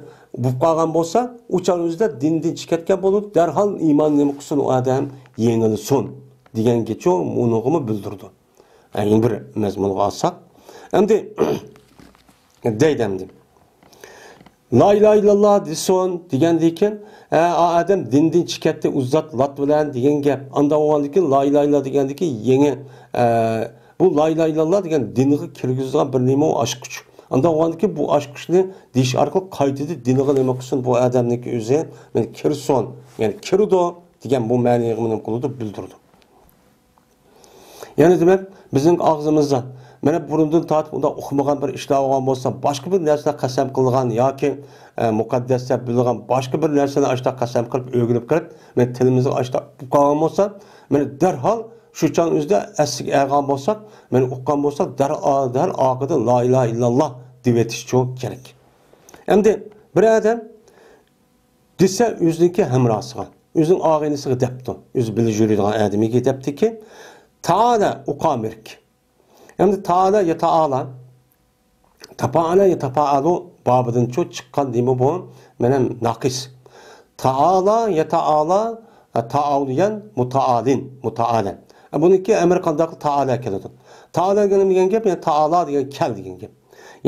بولۇپ قالغان بولسا، ئۇ چاغ ئۆزىدە دىندىن چىقىپ كەتكەن بولۇپ، دەرھال ئىمان نېمە قىلسۇن ئۇ ئادەم؟ يېڭىلسۇن دېگەنگىچۇ ئۇنىڭغىمۇ بىلدۈرىدۇ. ئەينى بىر مەزمۇنغا ئالساق، ئەمدى دەيدۇ ئەمدى. لا ئىلاھە ئىللاللا دېسۇن دېگەندىن كېيىن، ھە، ئا ئادەم دىندىن چىقىپ كەتتى، ئۇززا لات بىلەن دېگەن گەپ. ئانداق بولغاندىن كېيىن لا ئىلاھە ئىللاللا دېگەندىن كېيىن يېڭى، ئە، بۇ لا ئىلاھە ئىللاللا دېگەن دىنغا كىرگۈزىدىغان بىر نېمە ئۇ ئاچقۇچ. ئانداق بولغاندىن كېيىن بۇ ئاچقۇچنى دېيىش ئارقىلىق قايتىدىن دىنغا نېمە قىلسۇن بۇ ئادەمنىڭكى ئۆزى، مانا كىرسۇن، يەنى كىرىدۇ دېگەن بۇ مەنىگە نېمە قىلىدۇ، بىلدۈرىدۇ. يەنى دېمەك، بىزنىڭ ئاغزىمىزدا، مانا بۇرۇندىن تارتىپ ئۇنداق ئۇقمىغان بىر ئىشلار بولغان بولسا، باشقا بىر نەرسىلەر قەسەم قىلغان ياكى، ئە، مۇقەددەس دەپ بىلىدىغان باشقا بىر نەرسىلەرنى ئاشۇنداق قەسەم قىلىپ، ئۆگىنىپ كىرىپ، مانا تىلىمىزغا ئاشۇنداق قالغان بولسا، مانا دەرھال شۇ چاغ ئۆزىدە ئەسلىگە ئالغان بولساق، مانا ئۇققان بولساق، دەرھال، دەرھال ئارقىدىن لا ئىلاھە ئىللاللا دېيىۋېتىشچۇ كېرەك. ئەمدى بىر ئادەم دېسە ئۆزىنىڭكى ھەمراھىسىغا، ئۆزىنىڭ ئاغىنىسىغا دەپتۇ. ئۆزى بىللە يۈرىدىغان ئادىمىگە دەپتىكى، تائالە ئۇقامىرك. ئەمدى تائالە يا تائالا، تاپائەلە يا تاپائەلۇ بابىدىنچۇ چىققان نېمە بۇ؟ مانا ناقىس. تائالا يا تائالا، تائاۋ دېگەن مۇتائالىن، مۇتائالە. بۇنىڭكى ئەمرى قانداق؟ تائالا كېلىدۇ. تائالا دېگەن نېمە دېگەن گەپ؟ يەنى تائالا دېگەن كەل دېگەن گەپ.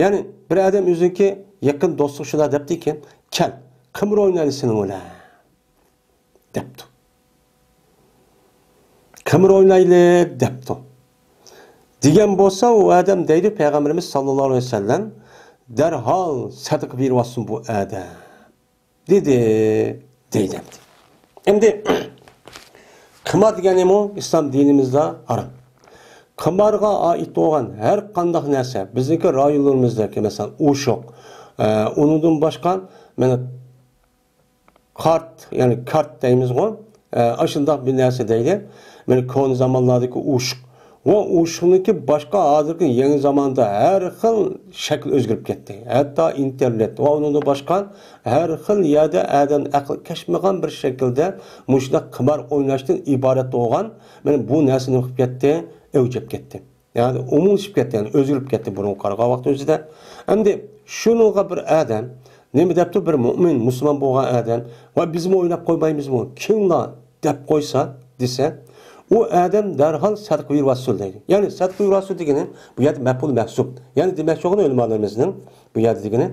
يەنى بىر ئادەم ئۆزىنىڭكى يېقىن دوستىغا شۇنداق دەپتىكەن، كەل، قىمار ئوينايلى سېنىڭ بىلەن دەپتۇ. قىمار ئوينايلى دەپتۇ. دېگەن بولسا، ئۇ ئادەم دەيدۇ، پەيغەمبىرىمىز ساللاللاھۇ ئەلەيھى ۋەسەللەم، دەرھال سەدىقە بېرىۋاتسۇن بۇ ئادەم، دېدى، دەيدۇ. ئەمدى قىمار دېگەن نېمە؟ ئىسلام دىنىمىزدا ھارام. قىمارغا ئائىت بولغان ھەر قانداق نەرسە، بىزنىڭكى رايونلىرىمىزدىكى، مەسىلەن، ئوشۇق، ئە، ئۇنىڭدىن باشقا، مانا، قارت، يەنى كارت دەيمىزغۇ، ئە، ئاشۇنداق بىر نەرسە دەيلى. مانا كونا زامانلاردىكى ئوشۇق. ۋە ئوشۇقنىڭكى باشقا ھازىرقى يېڭى زاماندا ھەر خىل شەكلى ئۆزگىرىپ كەتتى. ھەتتا ئىنتېرنېت ۋە ئۇنىڭدىن باشقا ھەر خىل يەردە ئادەم ئەقلى كەچمىغان بىر شەكىلدە مۇشۇنداق قىمار ئويناشتىن ئىبارەت بولغان، مانا بۇ نەرسە نېمە قىلىپ كەتتى؟ ئەۋج ئېلىپ كەتتى. يەنى ئومۇملىشىپ كەتتى، يەنى ئۆزگىرىپ كەتتى بۇرۇنقى قارىغان ۋاقىت ئۆزىدە. ئەمدى شۇنىڭغا بىر ئادەم نېمە دەپتۇ؟ بىر مۆمىن، مۇسۇلمان بولغان ئادەم، ۋاي، بىزمۇ ئويناپ قويمايمىزمۇ؟ كېلىڭلار دەپ قويسا، دېسە، ئۇ ئادەم دەرھال سەدىقە بېرىۋاتسۇن دەيدۇ. يەنى سەدىقە بېرىۋاتسۇن دېگىنى، بۇ يەردە مەپئۇل مەھسۇپ. يەنى دېمەكچى بولغىنى ئۆلىمالىرىمىزنىڭ بۇ يەردە دېگىنى،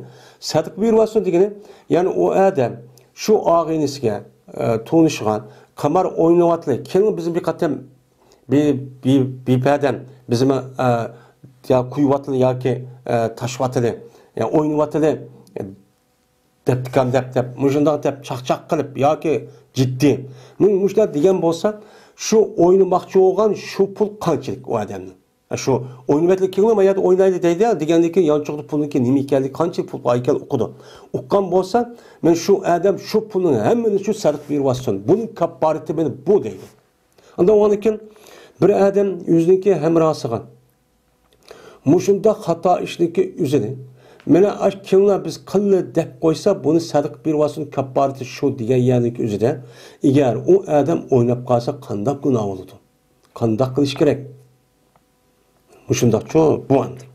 سەدىقە بېرىۋاتسۇن دېگىنى، يەنى ئۇ ئادەم شۇ ئاغىنىسىگە، ئە، تونۇشقان، قىمار ئويناۋاتىلى، كېلىڭ بىزنى بىر قېتىم بى-، بى-، بىپەدەم بىزمۇ، ئە، يا قۇيۇۋاتىلى ياكى، ئە، تاشىۋاتىلى، يا ئوينىۋاتىلى، دەپتىكەن دەپ، دەپ، مۇشۇنداق دەپ چاقچاق قىلىپ ياكى جىددىي. مۇ-، مۇشۇنداق دېگەن بولسا، شۇ ئوينىماقچى بولغان شۇ پۇل قانچىلىك ئۇ ئادەمنىڭ؟ شۇ ئوينىۋەتلىك كېلىڭلار، ما يەردە ئوينايلى دەيدۇ، دېگەندىن كېيىن يانچۇقىدا پۇلنىڭكى نېمە ئىكەنلىكى، قانچە پۇل بار ئىكەنلىكىنى ئۇقىدۇ. ئۇققان بولسا، مەن شۇ ئادەم شۇ پۇلنىڭ ھەممىنى شۇ سەدىقە بېرىۋاتسۇن. بۇنىڭ كاپپارىتى مانا بۇ دەيدۇ. ئاندىن ئۇنىڭدىن كېيىن بىر ئادەم ئۆزىنىڭكى ھەمراھىغا مۇشۇنداق خاتا ئىشنىڭكى ئۆزىنى، مانا ئاش كېلىڭلار بىز قىللى دەپ قويسا، بۇنى سەدىقە بېرىۋاتسۇن، كاپپارىتى شۇ دېگەن يەرنىڭكى ئۆزىدە، ئەگەر ئۇ ئادەم ئويناپ قالسا، قانداق گۇناھ بولىدۇ؟ قانداق قىلىش كېرەك؟ مۇشۇنداقچۇ بۇ ئەمدى.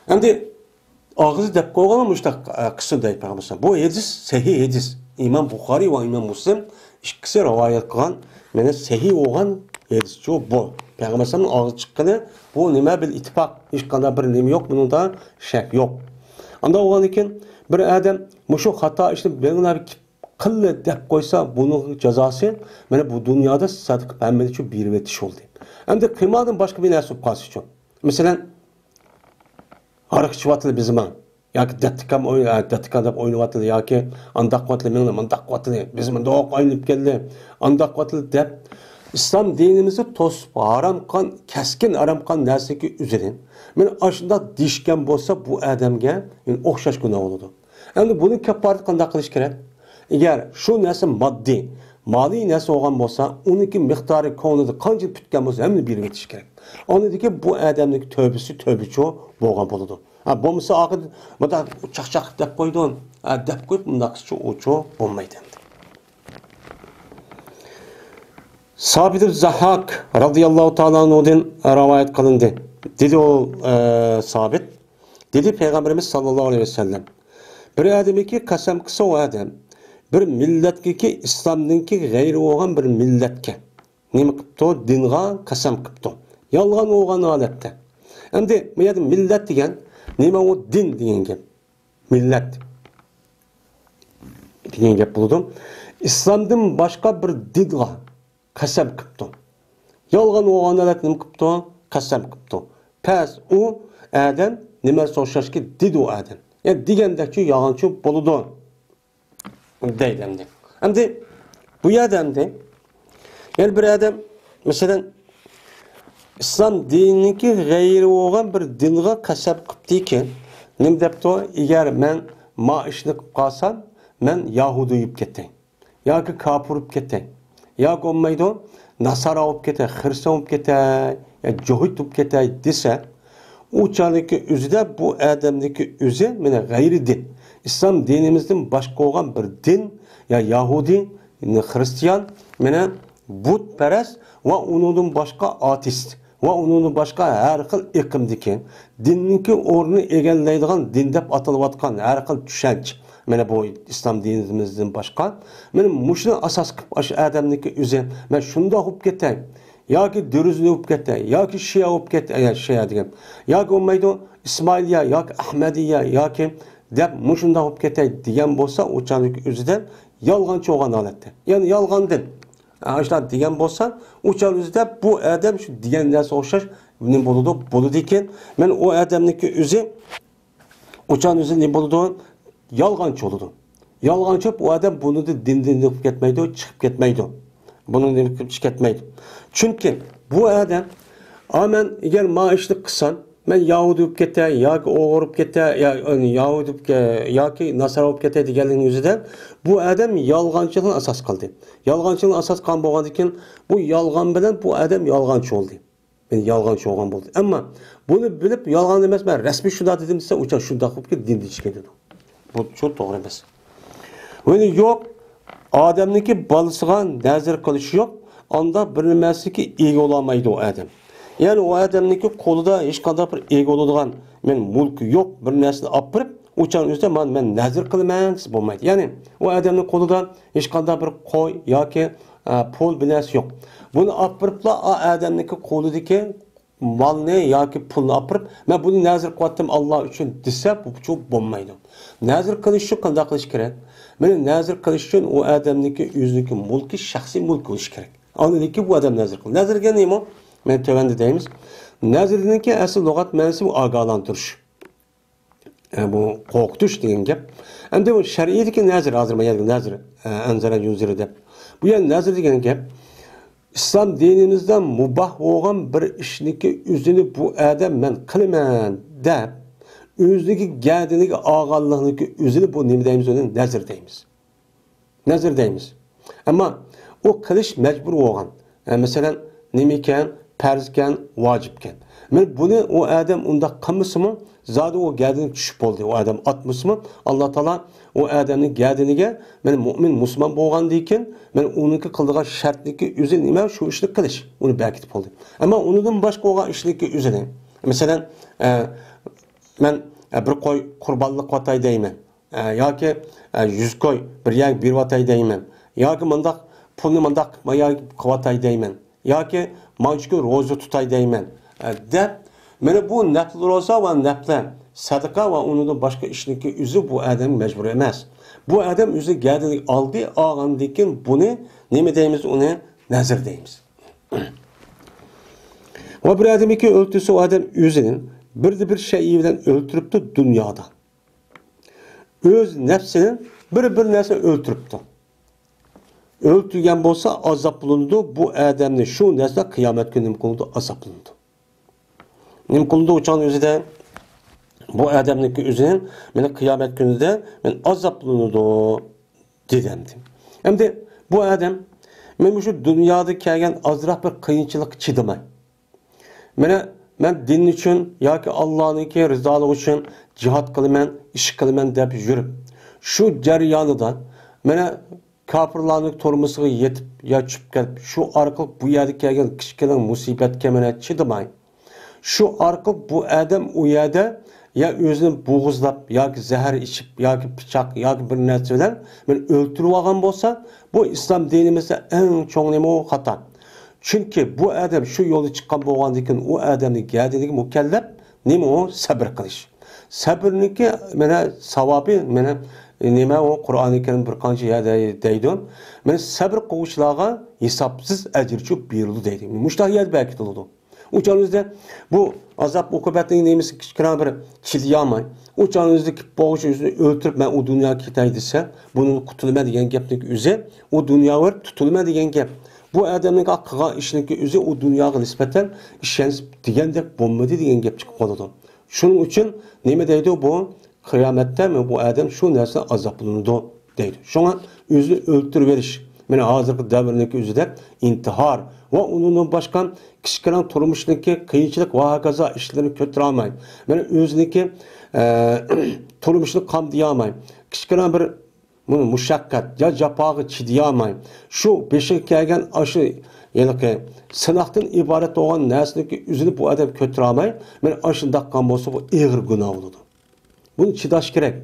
ئەمدى ئاغزى دەپ قويغانمۇ مۇشۇنداق، ئە، قىلسۇن دەيدۇ پەيغەمبەر. بۇ ھەدىس سەھىھ ھەدىس. ئىمام بۇخارىي ۋە ئىمام مۇسلىم ئىككىسى رىۋايەت قىلغان، مانا سەھىھ بولغان ھەدىسچۇ بۇ. پەيغەمبەرنىڭ ئاغزى چىققىنى بۇ نېمە بىل ئىتتىپاق. ھېچقانداق بىر نېمە يوق، بۇنىڭدا شەك يوق. ئانداق بولغاندىن كېيىن بىر ئادەم مۇشۇ خاتا ئىشنى بىرىڭلار قىللى دەپ قويسا، بۇنىڭ جازاسى مانا بۇ دۇنيادا سەدىقە ھەممىنى شۇ بېرىۋېتىش بولدى. ئەمدى قىماردىن باشقا بىر نەرسە بولۇپ قالسىچۇ؟ مەسىلەن، ھاراق ئىچىۋاتىدۇ بىزمۇ. ياكى دەتتىكام ئوي-، ئە، دەتتىكام دەپ ئوينىۋاتىدۇ، ياكى ئانداق قىلىۋاتىدۇ، مېڭىنى مۇنداق قىلىۋاتىدۇ، بىز مۇنداق ئايلىنىپ كەلدى، ئانداق قىلىۋاتىدۇ دەپ، ئىسلام دىنىمىزنى توسۇپ، ھارام قىلغان، كەسكىن ھارام قىلغان نەرسىگە ئۆزىنى، مانا ئاشۇنداق دېيىشكەن بولسا، بۇ ئادەمگە يەنە ئوخشاش گۇناھ بولىدۇ. ئەمدى بۇنىڭ كاپپارىتى قانداق قىلىش كېرەك؟ ئەگەر شۇ نەرسە ماددىي، مالىي نەرسە بولغان بولسا، ئۇنىڭكى مىقدارى كۆڭلىدە قانچە پۈتكەن بولسا، ھەممىنى بېرىۋېتىش كېرەك. ئاندىن كېيىن بۇ ئادەمنىڭ تۆبىسى تۆبىچۇ بولغان بولىدۇ. ھە، بولمىسا ئاخىرىدا مۇنداق چاقچاق دەپ قويدۇم، ھە، دەپ قويۇپ مۇنداق قىلسىچۇ ئۇچۇ بولمايدۇ ئەمدى. سابىت زاھاك رازىياللاھۇ تائالا ئەنھۇدىن رىۋايەت قىلىندى. دېدى ئۇ، ئە، سابىت، دېدى پەيغەمبىرىمىز ساللاللاھۇ ئەلەيھى ۋەسەللەم، بىر ئادەمگە قەسەم قىلسا، ئۇ ئادەم بىر مىللەتكىكى، ئىسلامدىنكى غەيرىي بولغان بىر مىللەتكە نېمە قىپتۇ؟ دىنغا قەسەم قىپتۇ. يالغان بولغان ھالەتتە. ئەمدى بۇ يەردە مىللەت دېگەن نېمە؟ ئۇ دىن دېگەن گەپ. مىللەت دېگەن گەپ بولىدۇ. ئىسلامدىن باشقا بىر دىنغا قەسەم قىپتۇ. يالغان بولغان ھالەتتە نېمە قىپتۇ؟ قەسەم قىپتۇ. پەس ئۇ ئادەم نېمە ئوخشاشكى دېدى ئۇ ئادەم. يەنى دېگەندەكچۇ يالغانچۇ بولىدۇ. دەيدۇ ئەمدى. ئەمدى بۇ يەردە ئەمدى، يەنە بىر ئادەم، مەسىلەن، ئىسلام دىنىنىڭكى غەيرىي بولغان بىر دىنغا قەسەم قىپتىكەن، نېمە دەپتۇ؟ ئەگەر مەن ما ئىشنى قىلىپ قالسام، مەن يەھۇدىي بولۇپ كېتەي. ياكى كاپىر بولۇپ كېتەي. ياكى بولمايدۇ، ناسارا بولۇپ كېتەي، خىرىستىيان بولۇپ كېتەي، يا جوھىت بولۇپ كېتەي دېسە، ئۇ چاغدىكى ئۆزىدە بۇ ئادەمنىڭكى ئۆزى، مانا، غەيرىي دىن، ئىسلام دىنىمىزدىن باشقا بولغان بىر دىن، يا يەھۇدىي، خىرىستىيان، مانا، بۇتپەرەس ۋە ئۇنىڭدىن باشقا ئاتېئىست ۋە ئۇنىڭدىن باشقا ھەر خىل ئېقىمدىكى دىننىڭكى ئورنىنى ئىگىلەيدىغان دىن دەپ ئاتىلىۋاتقان ھەر خىل چۈشەنچە، مانا بۇ ئىسلام دىنىمىزدىن باشقا، مانا مۇشۇنى ئاساس قىلىپ، ئاشۇ ئادەمنىڭكى ئۆزى، مەن شۇنداق بولۇپ كېتەي، ياكى دۈرۈزنى بولۇپ كېتەي، ياكى شىئە بولۇپ كېتەي، يا شىئە دېگەن، ياكى بولمايدۇ، ئىسمائىلىيە ياكى ئەھمەدىيە ياكى دەپ مۇشۇنداق بولۇپ كېتەي دېگەن بولسا، ئۇ چاغدىكى ئۆزىدە يالغانچى بولغان ھالەتتە. يەنى يالغاندىن، ئاشۇنداق دېگەن بولسا، ئۇ چاغ ئۆزىدە بۇ ئادەم شۇ دېگەن نەرسە ئوخشاش نېمە بولىدۇ؟ بولىدىكەن. مەن ئۇ ئادەمنىڭكى ئۆزى ئۇ چاغ ئۆزى نېمە بولىدۇ؟ يالغانچى بولىدۇ. يالغانچى بولۇپ، ئۇ ئادەم بۇنىڭدىن دىندىن چىقىپ كەتمەيدۇ، چىقىپ كەتمەيدۇ. بۇنىڭدىن چىقىپ كەتمەيدۇ. چۈنكى بۇ ئادەم، ئا، مەن ئەگەر ما ئىشنى قىلسام، مەن يەھۇدىي بولۇپ كېتەي، ياكى ئۇيغۇر بولۇپ كېتەي، يا، يەھۇدىي بولۇپ كە-، ياكى ناسارا بولۇپ كېتەي دېگەنلىكنىڭ ئۆزىدە بۇ ئادەم يالغانچىلىقنى ئاساس قىلدى. يالغانچىلىقنى ئاساس قىلغان بولغاندىكىن، بۇ يالغان بىلەن بۇ ئادەم يالغانچى بولدى. يەنى يالغانچى بولغان بولدى. ئەمما بۇنى بىلىپ، يالغان ئەمەس، مەن رەسمىي شۇنداق دېدىم دېسە، ئۇ چاغ شۇنداق بولۇپ كېتىپ دىندىن چىقىدۇ. بۇ شۇ توغرا ئەمەس. ۋە يوق، ئادەمنىڭكى بالىسىغا نەزىر قىلىشى يوق، ئاندا بىر نېمەسىگە ئىگە بولالمايدۇ ئۇ ئادەم. يەنى ئۇ ئادەمنىڭكى قولىدا ھېچقانداق بىر ئىگە بولىدىغان، مەن مۈلكى يوق بىر نەرسىنى ئاپىرىپ، ئۇ چاغنىڭ ئۆزىدە مانا مەن نەزىر قىلىمەن دېسە بولمايدۇ. يەنى ئۇ ئادەمنىڭ قولىدا ھېچقانداق بىر قوي ياكى، ئە، پۇل بىر نەرسە يوق. بۇنى ئاپىرىپلا ئا ئادەمنىڭكى قولىدىكى مالنى ياكى پۇلنى ئاپىرىپ، مەن بۇنى نەزىر قىلىۋاتتىم ئاللا ئۈچۈن دېسە، بۇ بولمايدۇ. نەزىر قىلىش ئۈچۈن قانداق قىلىش كېرەك؟ مانا نەزىر قىلىش ئۈچۈن ئۇ ئادەمنىڭكى ئۆزىنىڭكى مۇلكى، شەخسىي مۇلكى بولۇشى كېرەك. ئاندىن كېيىن بۇ ئادەم نەزىر قىل. نەزىر دېگەن نېمە؟ مانا تۆۋەندە دەيمىز. نەزىرنىڭكى ئەسلى لۇغەت مەنىسى بۇ ئاگاھلاندۇرۇش. ئە، بۇ قورقۇتۇش دېگەن گەپ. ئەمدى بۇ شەرئىيدىكى نەزىر، ھازىر مانا يەردىكى نەزىر، ئە، ئەنزەرە يۇنزىرى دەپ. بۇ يەر نەزىر دېگەن گەپ. ئىسلام دىنىمىزدا مۇباھ بولغان بىر ئىشنىڭكى ئۆزىنى بۇ ئادەم مەن قىلىمەن دەپ، ئۆزىنىڭكى گەدىنىگە ئالغانلىقنىڭكى ئۆزىنى بۇ نېمە دەيمىز؟ ئۇنى نەزىر دەيمىز. نەزىر دەيمىز. ئەمما ئۇ قىلىش مەجبۇر بولغان. ئە، مەسىلەن، نېمىكەن؟ پەرزكەن، ۋاجىپكەن. مانا بۇنى ئۇ ئادەم ئۇنداق قىلمىسىمۇ، زادى ئۇ گەدىنى چۈشۈپ بولدى. ئۇ ئادەم ئاتمىسىمۇ، ئاللا تائالا ئۇ ئادەمنىڭ گەدىنىگە، مانا مۇئمىن، مۇسۇلمان بولغاندىن كېيىن، مانا ئۇنىڭكى قىلىدىغان شەرتنىكى ئۆزى نېمە؟ شۇ ئىشنى قىلىش. ئۇنى بەركىتىپ بولدى. ئەمما ئۇنىڭدىن باشقا بولغان ئىشنىكى ئۆزىنى، مەسىلەن، ئە، مەن، ئە، بىر قوي قۇربانلىق قىلىۋاتاي دەيمەن. ئە، ياكى، ئە، يۈز كوي بىر يەرگە بېرىۋاتاي دەيمەن. ياكى مۇنداق پۇلنى مۇنداق قىلىپ، يا قىلىۋاتاي دەيمەن. ياكى مانچە كۈن روزا تۇتاي دەيمەن، ئە، دەپ، مانا بۇ نەپلى روزا ۋە نەپلى سەدىقە ۋە ئۇنىڭدىن باشقا ئىشنىڭكى ئۆزى بۇ ئادەمگە مەجبۇر ئەمەس. بۇ ئادەم ئۆزى گەدىنىگە ئالدى، ئالغاندىن كېيىن بۇنى نېمە دەيمىز؟ ئۇنى نەزىر دەيمىز. ۋە بىر ئادەمنىكى ئۆلتۈرسە، ئۇ ئادەم ئۆزىنى بىردە بىر شەيئى بىلەن ئۆلتۈرۈپتۇ دۇنيادا. ئۆز نەپسىنى بىر، بىر نەرسە ئۆلتۈرۈپتۇ. ئۆلتۈرگەن بولسا ئازابلىنىدۇ. بۇ ئادەمنى شۇ نەرسە قىيامەت كۈنى نېمە قىلىدۇ؟ ئازابلىنىدۇ. نېمە قىلىدۇ ئۇ چاغنىڭ ئۆزىدە؟ بۇ ئادەمنىڭكى ئۆزىنى مانا قىيامەت كۈنىدە مانا ئازابلىنىدۇ دېدى ئەمدى. ئەمدى بۇ ئادەم مانا مۇشۇ دۇنيادا كەلگەن ئازراق بىر قىيىنچىلىققا چىدىماي، مانا، مەن دىن ئۈچۈن ياكى ئاللانىڭكى رىزالىقى ئۈچۈن جىھاد قىلىمەن، ئىش قىلىمەن دەپ يۈرۈپ، شۇ جەريانىدا، مانا، كاپىرلارنىڭ تۈرمىسىغا يېتىپ يا چۈشۈپ كېتىپ، شۇ ئارقىلىق بۇ يەردە كەلگەن كىچىككىنە مۇسىبەتكە، مانا، چىدىماي، شۇ ئارقىلىق بۇ ئادەم ئۇ يەردە يا ئۆزىنى بوغۇزلاپ، ياكى زەھەر ئىچىپ، ياكى پىچاق، ياكى بىر نەرسە بىلەن مانا ئۆلتۈرۈۋالغان بولسا، بۇ ئىسلام دىنىمىزدە ئەڭ چوڭ نېمە؟ ئۇ خاتا. چۈنكى بۇ ئادەم شۇ يولدا چىققان بولغاندىن كېيىن، ئۇ ئادەمنىڭ گەدىنىگە مۇكەللەپ نېمە؟ ئۇ سەبر قىلىش. سەبرنىڭكى، مانا، ساۋابى، مانا، نېمە؟ ئۇ قۇرئانى كەرىم بىر قانچە يەردە دەيدۇ. مانا، سەبر قىلغۇچىلارغا ھېسابسىز ئەجىر چۆپ بېرىلىدۇ دەيدۇ. مۇشۇنداق يەردە بەرىكىتىلىدۇ. ئۇ چاغنىڭىزدا بۇ ئازاب ئوقۇبەتنىڭ نېمىسى كىچىككىنە بىر چىدىيالماي، ئۇ چاغنىڭىزدا كېلىپ بولغۇچە ئۆزىنى ئۆلتۈرۈپ، مەن ئۇ دۇنياغا كېتەي دېسە، بۇنى قۇتۇلىمەن دېگەن گەپنىڭ ئۆزى، ئۇ دۇنياغا بېرىپ تۇتۇلىمەن دېگەن گەپ. بۇ ئادەمنىڭ قىلغان ئىشىنىڭكى ئۆزى ئۇ دۇنياغا نىسبەتەن ئىشەنچ دېگەندەك بولمىدى دېگەن گەپ چىقىپ قالىدۇ. شۇنىڭ ئۈچۈن نېمە دەيدۇ بۇ؟ قىيامەتتە مانا بۇ ئادەم شۇ نەرسىدىن ئازابلىنىدۇ دەيدۇ. شۇڭا ئۆزىنى ئۆلتۈرۈۋېلىش، مانا ھازىرقى دەۋرنىڭكى ئۆزىدە ئىنتىھار ۋە ئۇنىڭدىن باشقا كىشىلەرنىڭ تۇرمۇشىنىڭكى قىيىنچىلىق ۋە ھاكازا ئىشلىرىنى كۆتۈرەلمەي، مانا ئۆزىنىڭكى، ئە، تۇرمۇشىنى قامدىيالماي، كىچىككىنە بىر مۇشەققەت يا جاپاغا چىدىيالماي، شۇ بېشىغا كەلگەن ئاشۇ ھېلىقى سىناقتىن ئىبارەت بولغان نەرسىنىڭكى ئۆزىنى بۇ ئادەم كۆتۈرەلمەي، مانا ئاشۇنداق قىلغان بولسا، بۇ ئېغىر گۇناھ بولىدۇ. بۇنى چىداش كېرەك.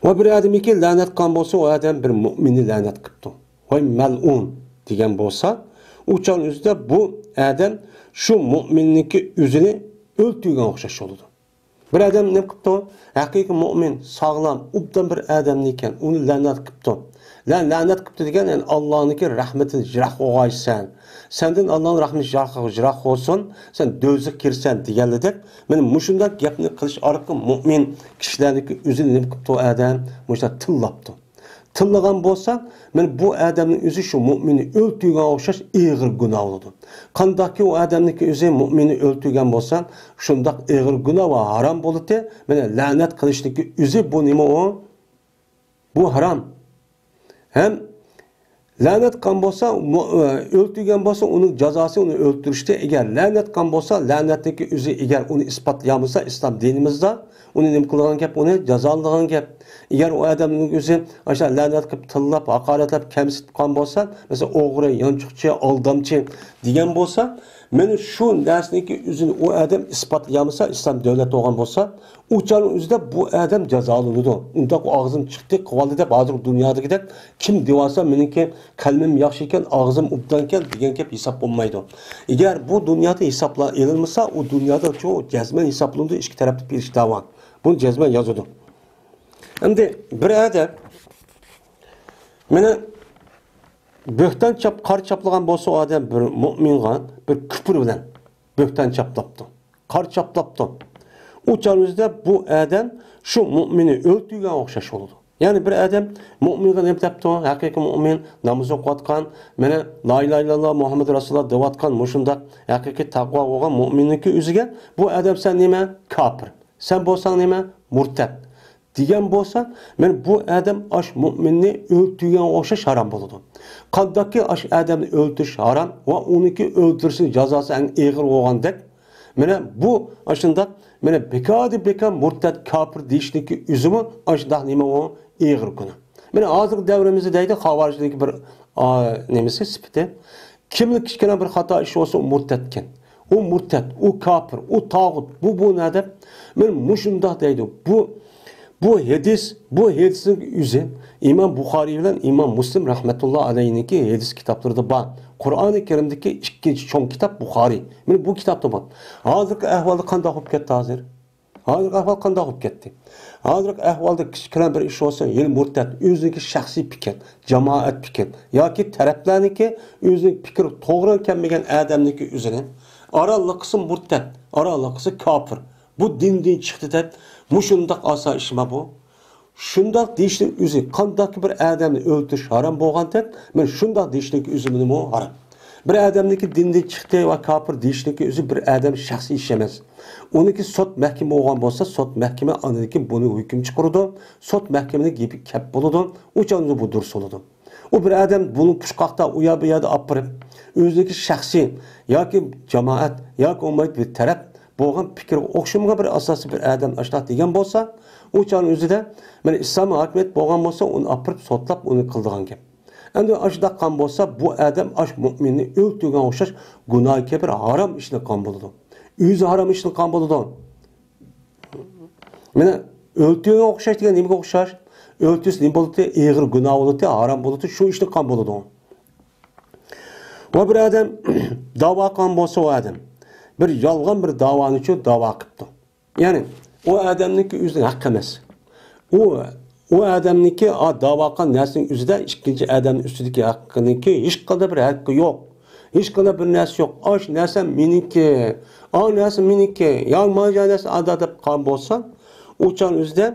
ۋە بىر ئادەمگە لەنەت قىلغان بولسا، ئۇ ئادەم بىر مۇئمىننى لەنەت قىپتۇ. ۋاي مەلئۇن دېگەن بولسا، ئۇ چاغنىڭ ئۆزىدە بۇ ئادەم شۇ مۇئمىننىڭكى ئۆزىنى ئۆلتۈرگەن ئوخشاش بولىدۇ. بىر ئادەم نېمە قىپتۇ؟ ھەقىقىي مۇئمىن، ساغلام، ئوبدان بىر ئادەمنى ئىكەن، ئۇنى لەنەت قىپتۇ. لە-، لەنەت قىپتۇ دېگەن، يەنى ئاللانىڭكى رەھمىتىدىن يىراق بولغايسەن. سەندىن ئاللانىڭ رەھمىتى يىراق، يىراق بولسۇن، سەن دوزاخقا كىرىسەن دېگەنلىدەك، مانا مۇشۇنداق گەپنى قىلىش ئارقىلىق مۇئمىن كىشىلەرنىڭكى ئۆزىنى نېمە قىپتۇ ئادەم؟ مۇشۇنداق تىللاپتۇ. تىللىغان بولسا، مانا بۇ ئادەمنىڭ ئۆزى شۇ مۇئمىننى ئۆلتۈرگەنگە ئوخشاش ئېغىر گۇناھ بولىدۇ. قانداقكى ئۇ ئادەمنىڭكى ئۆزى مۇئمىننى ئۆلتۈرگەن بولسا، شۇنداق ئېغىر گۇناھ ۋە ھارام بولىدۇ. مانا لەنەت قىلىشنىڭكى ئۆزى بۇ نېمە ئۇ؟ بۇ ھارام. ھەم لەنەت قىلغان بولسا، مۇ-، ئۆلتۈرگەن بولسا، ئۇنىڭ جازاسى ئۇنى ئۆلتۈرۈشتە. ئەگەر لەنەت قىلغان بولسا، لەنەتنىڭكى ئۆزى، ئەگەر ئۇنى ئىسپاتلىيالمىسا، ئىسلام دىنىمىزدا ئۇنى نېمە قىلىدىغان گەپ؟ ئۇنى جازالىدىغان گەپ. ئەگەر ئۇ ئادەمنىڭ ئۆزى ئاشۇ لەنەت قىلىپ، تىللاپ، ھاقارەتلەپ، كەمسىتىپ قالغان بولسا، مەسىلەن، ئوغرى، يانچۇقچى، ئالدامچى دېگەن بولسا، مانا شۇ نەرسىنىڭكى ئۆزىنى ئۇ ئادەم ئىسپاتلىيالمىسا، ئىسلام دۆلەت بولغان بولسا، ئۇ چاغنىڭ ئۆزىدە بۇ ئادەم جازالىنىدۇ. ئۇنداق ئۇ ئاغزىم چىقتى، قىلىۋالدى دەپ، ھازىرقى دۇنيادىكىدەك كىم دېۋالسا، مېنىڭكى قەلىمىم ياخشى ئىكەن، ئاغزىم ئوبدان ئىكەن دېگەن گەپ ھېساب بولمايدۇ. ئەگەر بۇ دۇنيادا ھېسابلار ئېلىنمىسا، ئۇ دۇنيادا شۇ جەزمەن ھېسابلىنىدۇ، ئىككى تەرەپتە بېرىش دەۋا. بۇنى جەزمەن يازىدۇ. ئەمدى بىر ئادەم مانا بۆھتان چاپ، قارا چاپلىغان بولسا، ئۇ ئادەم بىر مۆمىنغا بىر كۇپۇر بىلەن بۆھتان چاپلاپتۇ، قارا چاپلاپتۇ. ئۇ چاغنىڭ ئۆزىدە بۇ ئادەم شۇ مۆمىننى ئۆلتۈرگەن ئوخشاش بولىدۇ. يەنى بىر ئادەم مۆمىنغا نېمە دەپتۇ؟ ھەقىقىي مۆمىن، ناماز ئوقۇۋاتقان، مانا لا ئىلاھە ئىللاللا مۇھەممەد رەسۇلۇللا دەۋاتقان، مۇشۇنداق ھەقىقىي تەقۋا بولغان مۆمىننىڭكى ئۆزىگە بۇ ئادەم سەن نېمە؟ كاپىر. سەن بولساڭ نېمە؟ مۇرتەد. دېگەن بولسا، مانا بۇ ئادەم ئاش مۆمىننى ئۆلتۈرگەنگە ئوخشاش ھارام بولىدۇ. قانداقكى ئاش ئادەمنى ئۆلتۈرۈش ھارام ۋە ئۇنىڭكى ئۆلتۈرۈشنىڭ جازاسى ئەڭ ئېغىر بولغاندەك، مانا بۇ ئاشۇنداق، مانا بىكاردىن بىكار مۇرتەد كاپىر دېيىشنىڭكى ئۆزىمۇ ئاشۇنداق نېمە ئۇ ئېغىر گۇناھ. مانا ھازىرقى دەۋرىمىزدە دەيدۇ، خاۋارىجنىڭكى بىر، ئا، نېمىسى، سۈپىتى. كىملا كىچىككىنە بىر خاتا ئىش بولسا، ئۇ مۇرتەتكەن. ئۇ مۇرتەت، ئۇ كاپىر، ئۇ تاغۇت، بۇ، بۇ نە دەپ، مانا مۇشۇنداق دەيدۇ. بۇ، بۇ ھەدىس، بۇ ھەدىسنىڭ ئۆزى ئىمام بۇخارىي بىلەن ئىمام مۇسلىم رەھمەتۇللا ئەلەيھىنىڭكى ھەدىس كىتابلىرىدا بار. قۇرئانى كەرىمدىكى ئىككىنچى چوڭ كىتاب بۇخارىي. مانا بۇ كىتابتا بار. ھازىرقى ئەھۋالدا قانداق بولۇپ كەتتى ھازىر؟ ھازىرقى ئەھۋال قانداق بولۇپ كەتتى؟ ھازىرقى ئەھۋالدا كىچىككىنە بىر ئىش بولسا، يەنە مۇرتەت، ئۆزىنىڭكى شەخسىي پىكىر، جامائەت پىكىر ياكى تەرەپلەرنىڭكى ئۆزىنىڭ پىكرى توغرا كەلمىگەن ئادەمنىڭكى ئۆزىنى ئارانلا قىلسا مۇرتەت، ئارانلا قىلسا كاپىر، بۇ دىندىن چىقتى دەپ، مۇشۇنداق ئاسان ئىشما بۇ؟ شۇنداق دېيىشنىڭ ئۆزى، قانداقكى بىر ئادەمنى ئۆلتۈرۈش ھارام بولغاندەك، مانا شۇنداق دېيىشنىڭ ئۆزىمۇ ھارام. بىر ئادەمنىڭكى دىندىن چىقتى ۋە كاپىر دېيىشنىڭكى ئۆزى بىر ئادەم شەخسىي ئىش ئەمەس. ئۇنىڭكى سوت مەھكىمە بولغان بولسا، سوت مەھكىمە ئاندىن كېيىن بۇنى ھۆكۈم چىقىرىدۇ. سوت مەھكىمىنىڭ گېپى كەپ بولىدۇ. ئۇ چاغدا بۇ دۇرۇس بولىدۇ. ئۇ بىر ئادەم بۇنى پۇشقاقتا ئۇ يەر بۇ يەردە ئاپىرىپ، ئۆزىنىڭكى شەخسىي ياكى جامائەت ياكى بولمايدۇ بىر تەرەپ بولغان پىكىر ئوخشىمىغان بىر ئاساسىي بىر ئادەم ئاشۇنداق دېگەن بولسا، ئۇ چاغنىڭ ئۆزىدە مانا ئىسلام ھاكىمىيەت بولغان بولسا، ئۇنى ئاپىرىپ سوتلاپ ئۇنى قىلىدىغان گەپ. ئەمدى ئاشۇنداق قىلغان بولسا، بۇ ئادەم ئاش مۆمىننى ئۆلتۈرگەن ئوخشاش گۇناھى كەبىر ھارام ئىشنى قىلغان بولىدۇ. ئۆزى ھارام ئىشنى قىلغان بولىدۇ. مانا ئۆلتۈرگەن ئوخشاش دېگەن نېمىگە ئوخشاش؟ ئۆلتۈرسە نېمە بولىدۇ؟ ئېغىر گۇناھ بولىدۇ، ھارام بولىدۇ، شۇ ئىشنى قىلغان بولىدۇ. ۋە بىر ئادەم داۋا قىلغان بولسا، ئۇ ئادەم بىر يالغان بىر داۋانى ئۈچۈن داۋا قىپتۇ. يەنى ئۇ ئادەمنىڭكى ئۆزىنىڭ ھەققى ئەمەس. ئۇ، ئۇ ئادەمنىڭكى، ئا، داۋا قىلغان نەرسىنىڭ ئۆزىدە ئىككىنچى ئادەمنىڭ ئۈستىدىكى ھەققىنىڭكى ھېچقانداق بىر ھەققى يوق. ھېچقانداق بىر نەرسە يوق. ئاش نەرسە مېنىڭكى، ئا نەرسە مېنىڭكى، يا مانا نەرسە ئادا دەپ قالغان بولسا، ئۇ چاغنىڭ ئۆزىدە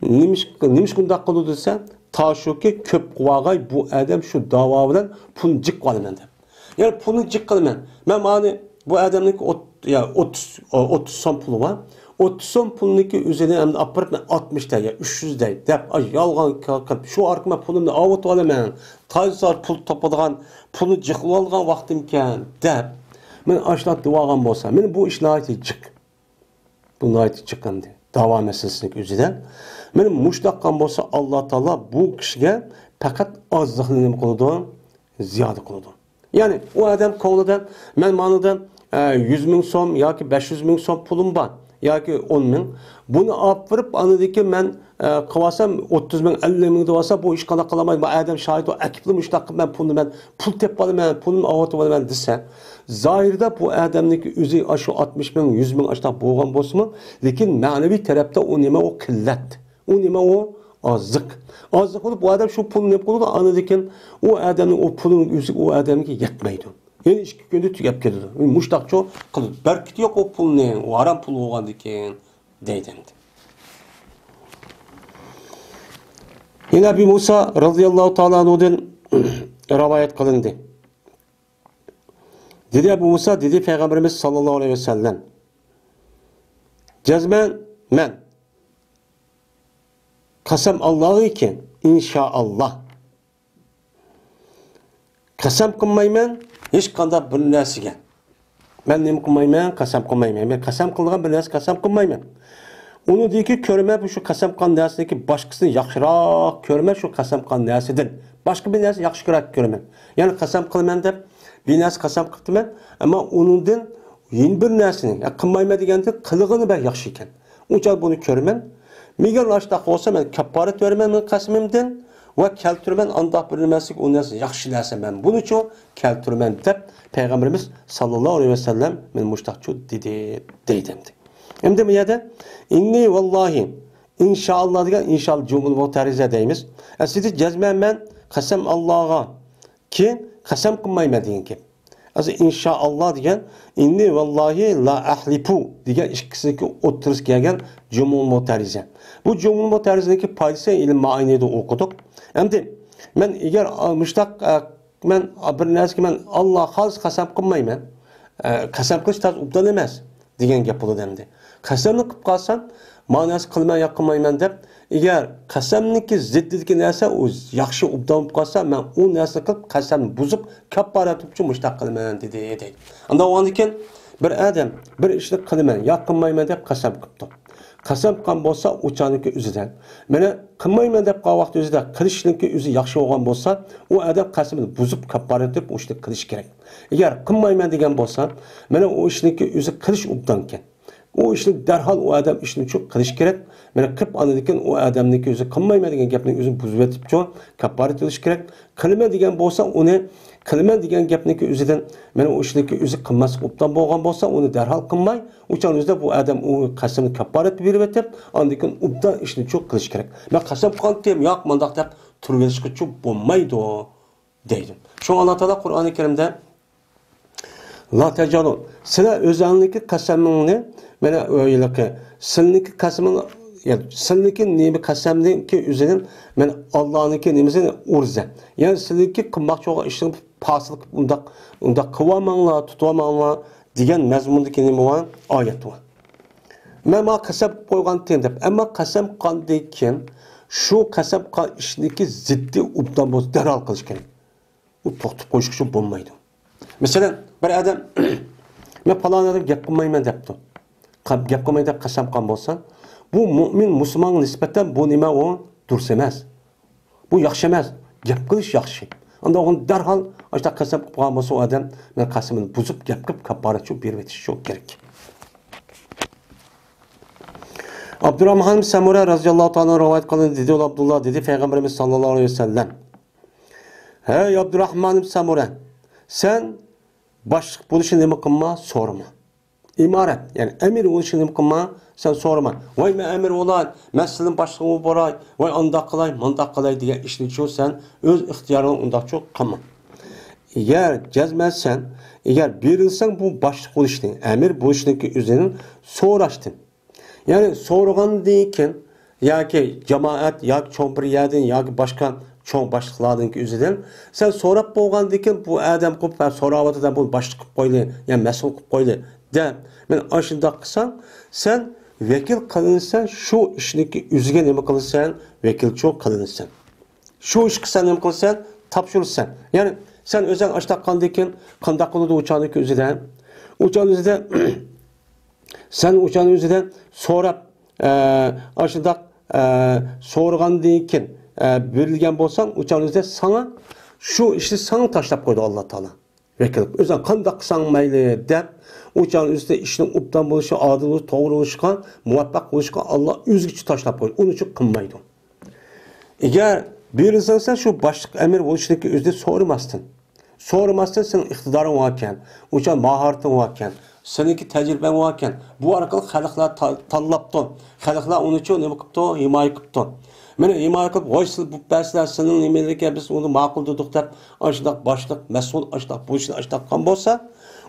نېمىش-، نېمىشقا ئۇنداق قىلىدۇ دېسە، تا شۇكى كۆپ قىلىۋالغاي بۇ ئادەم شۇ داۋا بىلەن پۇلنى جىق قىلىۋالىمەن دەپ. يەنى پۇلنى جىق قىلىمەن. مەن مانى بۇ ئادەمنىڭكى ئوت-، يا، ئوتتۇز، ئوتتۇز سوم پۇلى بار. ئوتتۇز سوم پۇلنىڭكى ئۆزىنى ئەمدى ئاپىرىپ مەن ئاتمىش دەي يا ئۈچ يۈز دەي دەپ، ئاي، يالغان قىلىپ شۇ ئارقىلىق مەن پۇلۇمنى ئاۋۇتۇۋالىمەن. تازا پۇل تاپىدىغان، پۇلنى جىق قىلىۋالغان ۋاقتىمكەن دەپ، مەن ئاشۇنداق دېۋالغان بولسا، مېنىڭ بۇ ئىش ناھايىتى جىق. بۇ ناھايىتى جىق ئەمدى. داۋا مەسىلىسىنىڭ ئۆزىدە. مېنىڭ مۇشۇنداق قىلغان بولسا، ئاللا تائالا بۇ كىشىگە پەقەت ئازلىقنى نېمە قىلىدۇ؟ زىيادە قىلىدۇ. يەنى ئۇ ئادەم كوڭلىدا، مەن مانىدا، ئە، يۈز مىڭ سوم ياكى بەش يۈز مىڭ سوم پۇلۇم بار ياكى ئون مىڭ، بۇنى ئاپىرىپ ئاندىن كېيىن مەن، ئە، قىلىۋالسام ئوتتۇز مىڭ، ئەللىك مىڭ دېۋالسا، بۇ ئىش قانداق قىلالمايدۇ. بۇ ئادەم شاھىت، ئۇ ئەكىپلا مۇشۇنداق قىلىپ مەن پۇلنى مەن پۇل تېپىۋالىمەن، پۇلنى ئاۋۇتۇۋالىمەن دېسە، زاھىردا بۇ ئادەمنىڭكى ئۆزى ئاشۇ ئاتمىش مىڭ، يۈز مىڭ ئاشۇنداق بولغان بولسىمۇ، لېكىن مەنىۋى تەرەپتە ئۇ نېمە؟ ئۇ قىللەت. ئۇ نېمە ئۇ؟ ئازلىق. ئازلىق بولۇپ، ئۇ ئادەم شۇ پۇلنى نېمە قىلىدۇ؟ ئاندىن كېيىن ئۇ ئادەمنىڭ ئۇ پۇلىنىڭ ئۆزى ئۇ ئادەمگە يەتمەيدۇ. يەنە ئىككى كۈندە تۈگەپ كېتىدۇ. مۇشتاقچۇ قىلىدۇ. بەرىكىتى يوق ئۇ پۇلنىڭ، ئۇ ھارام پۇل بولغاندىكىن، دەيدۇ ئەمدى. يەنە ئەبۇ مۇسا رازىياللاھۇ تائالا ئەنھۇدىن رىۋايەت قىلىندى. دېدى ئەبۇ مۇسا، دېدى پەيغەمبىرىمىز ساللاللاھۇ ئەلەيھى ۋەسەللەم، جەزمەن مەن قەسەم ئاللاغىكى، ئىنشائاللا، قەسەم قىلمايمەن ھېچقانداق بىر نەرسىگە. مەن نېمە قىلمايمەن؟ قەسەم قىلمايمەن. مەن قەسەم قىلىدىغان بىر نەرسە قەسەم قىلمايمەن. ئۇنىڭدىكى كۆرىمەن، شۇ قەسەم قىلغان نەرسىدىكى باشقىسىنى ياخشىراق كۆرىمەن، شۇ قەسەم قىلغان نەرسىدىن. باشقا بىر نەرسە ياخشىراق كۆرىمەن. يەنى قەسەم قىلىمەن دەپ، بىر نەرسە قەسەم قىپتىمەن، ئەمما ئۇنىڭدىن يەنە بىر نەرسىنى، يا، قىلمايمەن دېگەندىن قىلغىنى بەك ياخشى ئىكەن. ئۇ چاغدا بۇنى كۆرىمەن. ئەگەر ئاشۇنداق بولسا، مەن كاپپارەت بېرىمەن مېنىڭ قەسىمىمدىن ۋە كەلتۈرىمەن ئانداق بىر نەرسىگە، ئۇ نەرسە ياخشى نەرسە، مەن بۇنىچۇ كەلتۈرىمەن دەپ پەيغەمبىرىمىز ساللاللاھۇ ئەلەيھى ۋەسەللەم مانا مۇشۇنداقچۇ دېدى، دەيدۇ ئەمدى. ئەمدى بۇ يەردە ئىننى ۋاللاھى، ئىنشائاللا دېگەن، ئىنشائاللا جۇمۇل مۇتەررىزە دەيمىز. ئەسلىدە جەزمەن مەن قەسەم ئاللاغا كى قەسەم قىلمايمەن دېگەن گەپ. ئەسلى ئىنشائاللا دېگەن، ئىننى ۋاللاھى لا ئەھلىپۇ دېگەن ئىككىسىنىڭكى ئوتتۇرىسىغا كەلگەن جۇمۇل مۇتەررىزە. بۇ جۇمۇل مۇتەررىزىنىڭكى پايدىسى ئىلىم مائانىدا ئوقۇدۇق. ئەمدى مەن ئەگەر، ئا، مۇشتاق، ئا، مەن بىر نەرسىگە مەن ئاللا خالىس قەسەم قىلمايمەن. ئە، قەسەم قىلىش تاز ئوبدان ئەمەس دېگەن گەپ بولىدۇ ئەمدى. قەسەمنى قىلىپ قالسام، مانا نەرسە قىلىمەن يا قىلمايمەن دەپ، ئەگەر قەسەمنىڭكى زىددىدىكى نەرسە ئۇ ياخشى ئوبدان بولۇپ قالسا، مەن ئۇ نەرسىنى قىلىپ قەسەمنى بۇزۇپ، كاپپارەت بويىچە مۇشتاق قىلىمەن دېدى، دەيدۇ. ئاندىن ئاندىن كېيىن بىر ئادەم بىر ئىشنى قىلىمەن يا قىلمايمەن دەپ قەسەم قىپتۇ. قەسەم قىلغان بولسا، ئۇ چاغنىڭكى ئۆزىدە، مانا قىلمايمەن دەپ قالغان ۋاقىت ئۆزىدە قىلىشنىڭكى ئۆزى ياخشى بولغان بولسا، ئۇ ئادەم قەسىمىنى بۇزۇپ كاپپارەت بېرىپ ئۇ ئىشنى قىلىشى كېرەك. ئەگەر قىلمايمەن دېگەن بولسا، مانا ئۇ ئىشنىڭكى ئۆزى قىلىش ئوبدانكەن. ئۇ ئىشنى دەرھال ئۇ ئادەم ئىشنى چۇ قىلىشى كېرەك. مانا قىلىپ ئاندىن كېيىن ئۇ ئادەمنىڭكى ئۆزى قىلمايمەن دېگەن گەپنىڭ ئۆزىنى بۇزۇۋېتىپچۇ كاپپارەت قىلىشى كېرەك. قىلىمەن دېگەن بولسا ئۇنى، قىلىمەن دېگەن گەپنىڭكى ئۆزىدىن، مانا ئۇ ئىشنىڭكى ئۆزى قىلماسلىق ئوبدان بولغان بولسا، ئۇنى دەرھال قىلماي، ئۇ چاغنىڭ ئۆزىدە بۇ ئادەم ئۇ قەسەمنى كاپپارەت بېرىۋېتىپ، ئاندىن كېيىن ئوبدان ئىشنى چۇ قىلىشى كېرەك. مەن قەسەم قىلغانتىم، ياق، مانداق دەپ تۇرۇۋېلىشقىچۇ بولمايدۇ، دەيدۇ. شۇڭا ئاللا تائالا قۇرئانى كەرىمدە، لا تەجئەلۇ، سىلەر ئۆزۈڭلارنىڭكى قەسىمىڭنى، مانا، ھېلىقى سىلىنىڭكى قەسىمىڭ، يا سىلىنىڭكى نېمە قەسەمنىڭكى ئۆزىدىن، مانا، ئاللانىڭكى نېمىسىنى ئۇرزە. يەنى سىلىنىڭكى قىلماقچى بولغان ئىشنى پاسىل قىلىپ ئۇنداق، ئۇنداق قىلىۋالماڭلار، تۇتۇۋالماڭلار دېگەن مەزمۇندىكى نېمە بار؟ ئايەت بار. مەن ماڭا قەسەم قىلىپ قويغانتىم دەپ. ئەمما قەسەم قىلغاندىن كېيىن شۇ قەسەم قىلغان ئىشنىڭكى زىددى ئوبدان بولسا دەرھال قىلىش كېرەك. ئۇ توختىتىپ قويۇشقا بولمايدۇ. مەسىلەن، بىر ئادەم، مەن پالان ئادەم گەپ قىلمايمەن دەپتۇ. قا-، گەپ قىلماي دەپ قەسەم قىلغان بولسا، بۇ مۇئمىن مۇسۇلمانغا نىسبەتەن بۇ نېمە ئۇ دۇرۇس ئەمەس. بۇ ياخشى ئەمەس. گەپ قىلىش ياخشى. ئانداق ئۇنى دەرھال ئاشۇنداق قەسەم قىلىپ قالغان بولسا، ئۇ ئادەم مەن قەسىمىنى بۇزۇپ، گەپ قىلىپ، كاپپارەت چۈشۈرۈپ بېرىۋېتىشى كېرەك. ئابدۇراھمان سەمۇرە رەزىياللاھۇ تائالا رىۋايەت قىلىندى، دېدى، ئۇ ئابدۇللا دېدى، پەيغەمبىرىمىز ساللاللاھۇ ئەلەيھى ۋەسەللەم، ھەي ئابدۇراھمان سەمۇرە، سەن باشلىق بولۇشنى نېمە قىلما، سورىما. ئىمارەت، يەنى ئەمىر بولۇشنى نېمە قىلما، سەن سورىما. ۋاي، مەن ئەمىر بولاي، مەن سىلىنىڭ باشلىقىڭىز بولاي، ۋاي، ئانداق قىلاي، مۇنداق قىلاي دېگەن ئىشنىچۇ سەن ئۆز ئىختىيارىڭ ئۇنداقچۇ قىلما. ئەگەر جەزمەن سەن، ئەگەر بېرىلسەڭ بۇ باشلىق بولۇشنى، ئەمىر بولۇشنىڭكى ئۆزىنى سوراشتىن، يەنى سورىغاندىن كېيىن ياكى جامائەت ياكى چوڭ بىر يەردىن ياكى باشقا چوڭ باشلىقلاردىن ئۆزىدىن سەن سوراپ بولغاندىن كېيىن، بۇ ئادەم قىلىپ، ھە، سوراۋاتىدۇ، بۇنى باشلىق قىلىپ قويلى، يا مەسئۇل قىلىپ قويلى دەپ، مانا ئاشۇنداق قىلساڭ، سەن ۋەكىل قىلىنىسەن، شۇ ئىشنىڭكى ئۆزىگە نېمە قىلىسەن؟ ۋەكىلچى قىلىنىسەن. شۇ ئىشقا سەن نېمە قىلىسەن؟ تاپشۇرىسەن. يەنى سەن ئۆزۈڭ ئاشۇنداق قىلغاندىن كېيىن قانداق قىلىدۇ ئۇ چاغنىڭكى ئۆزىدە؟ ئۇ چاغنىڭ ئۆزىدە سەن ئۇ چاغنىڭ ئۆزىدە سوراپ، ئە، ئاشۇنداق، ئە، سورىغاندىن كېيىن، ئە، بېرىلگەن بولساڭ، ئۇ چاغنىڭ ئۆزىدە ساڭا شۇ ئىشنى ساڭا تاشلاپ قويىدۇ ئاللا تائالا. ۋەكىل، ئۆزۈڭ قانداق قىلساڭ مەيلى دەپ، ئۇ چاغنىڭ ئۆزىدە ئىشنىڭ ئوبدان بولۇشى، ئادىل بولۇشى، توغرا بولۇشىغا، مۇۋەپپەق بولۇشىغا ئاللا ئۆزىگىچە تاشلاپ قويىدۇ. ئۇنىڭ ئۈچۈن قىلمايدۇ. ئەگەر بىرىنى سەن شۇ باشلىق ئەمىر بولۇشنىڭكى ئۆزىدە سورىماستىن، سورىماستىن سېنىڭ ئىقتىدارىڭ باركەن، ئۇچان ماھارىتىڭ باركەن، سېنىڭكى تەجرىبەڭ باركەن، بۇ ئارقىلىق خەلقلەر تا-، تاللاپتۇ، خەلقلەر ئۇنىچۇ نېمە قىپتۇ؟ ھىمايە قىپتۇ. مانا ھىمايە قىلىپ، ۋاي سىلەر بۇ بەرسىلەر سېنىڭ نېمىلىرىگە بىز ئۇنى ماقۇل دېدۇق دەپ، ئاشۇنداق باشلىق، مەسئۇل ئاشۇنداق بولۇشنى ئاشۇنداق قىلغان بولسا،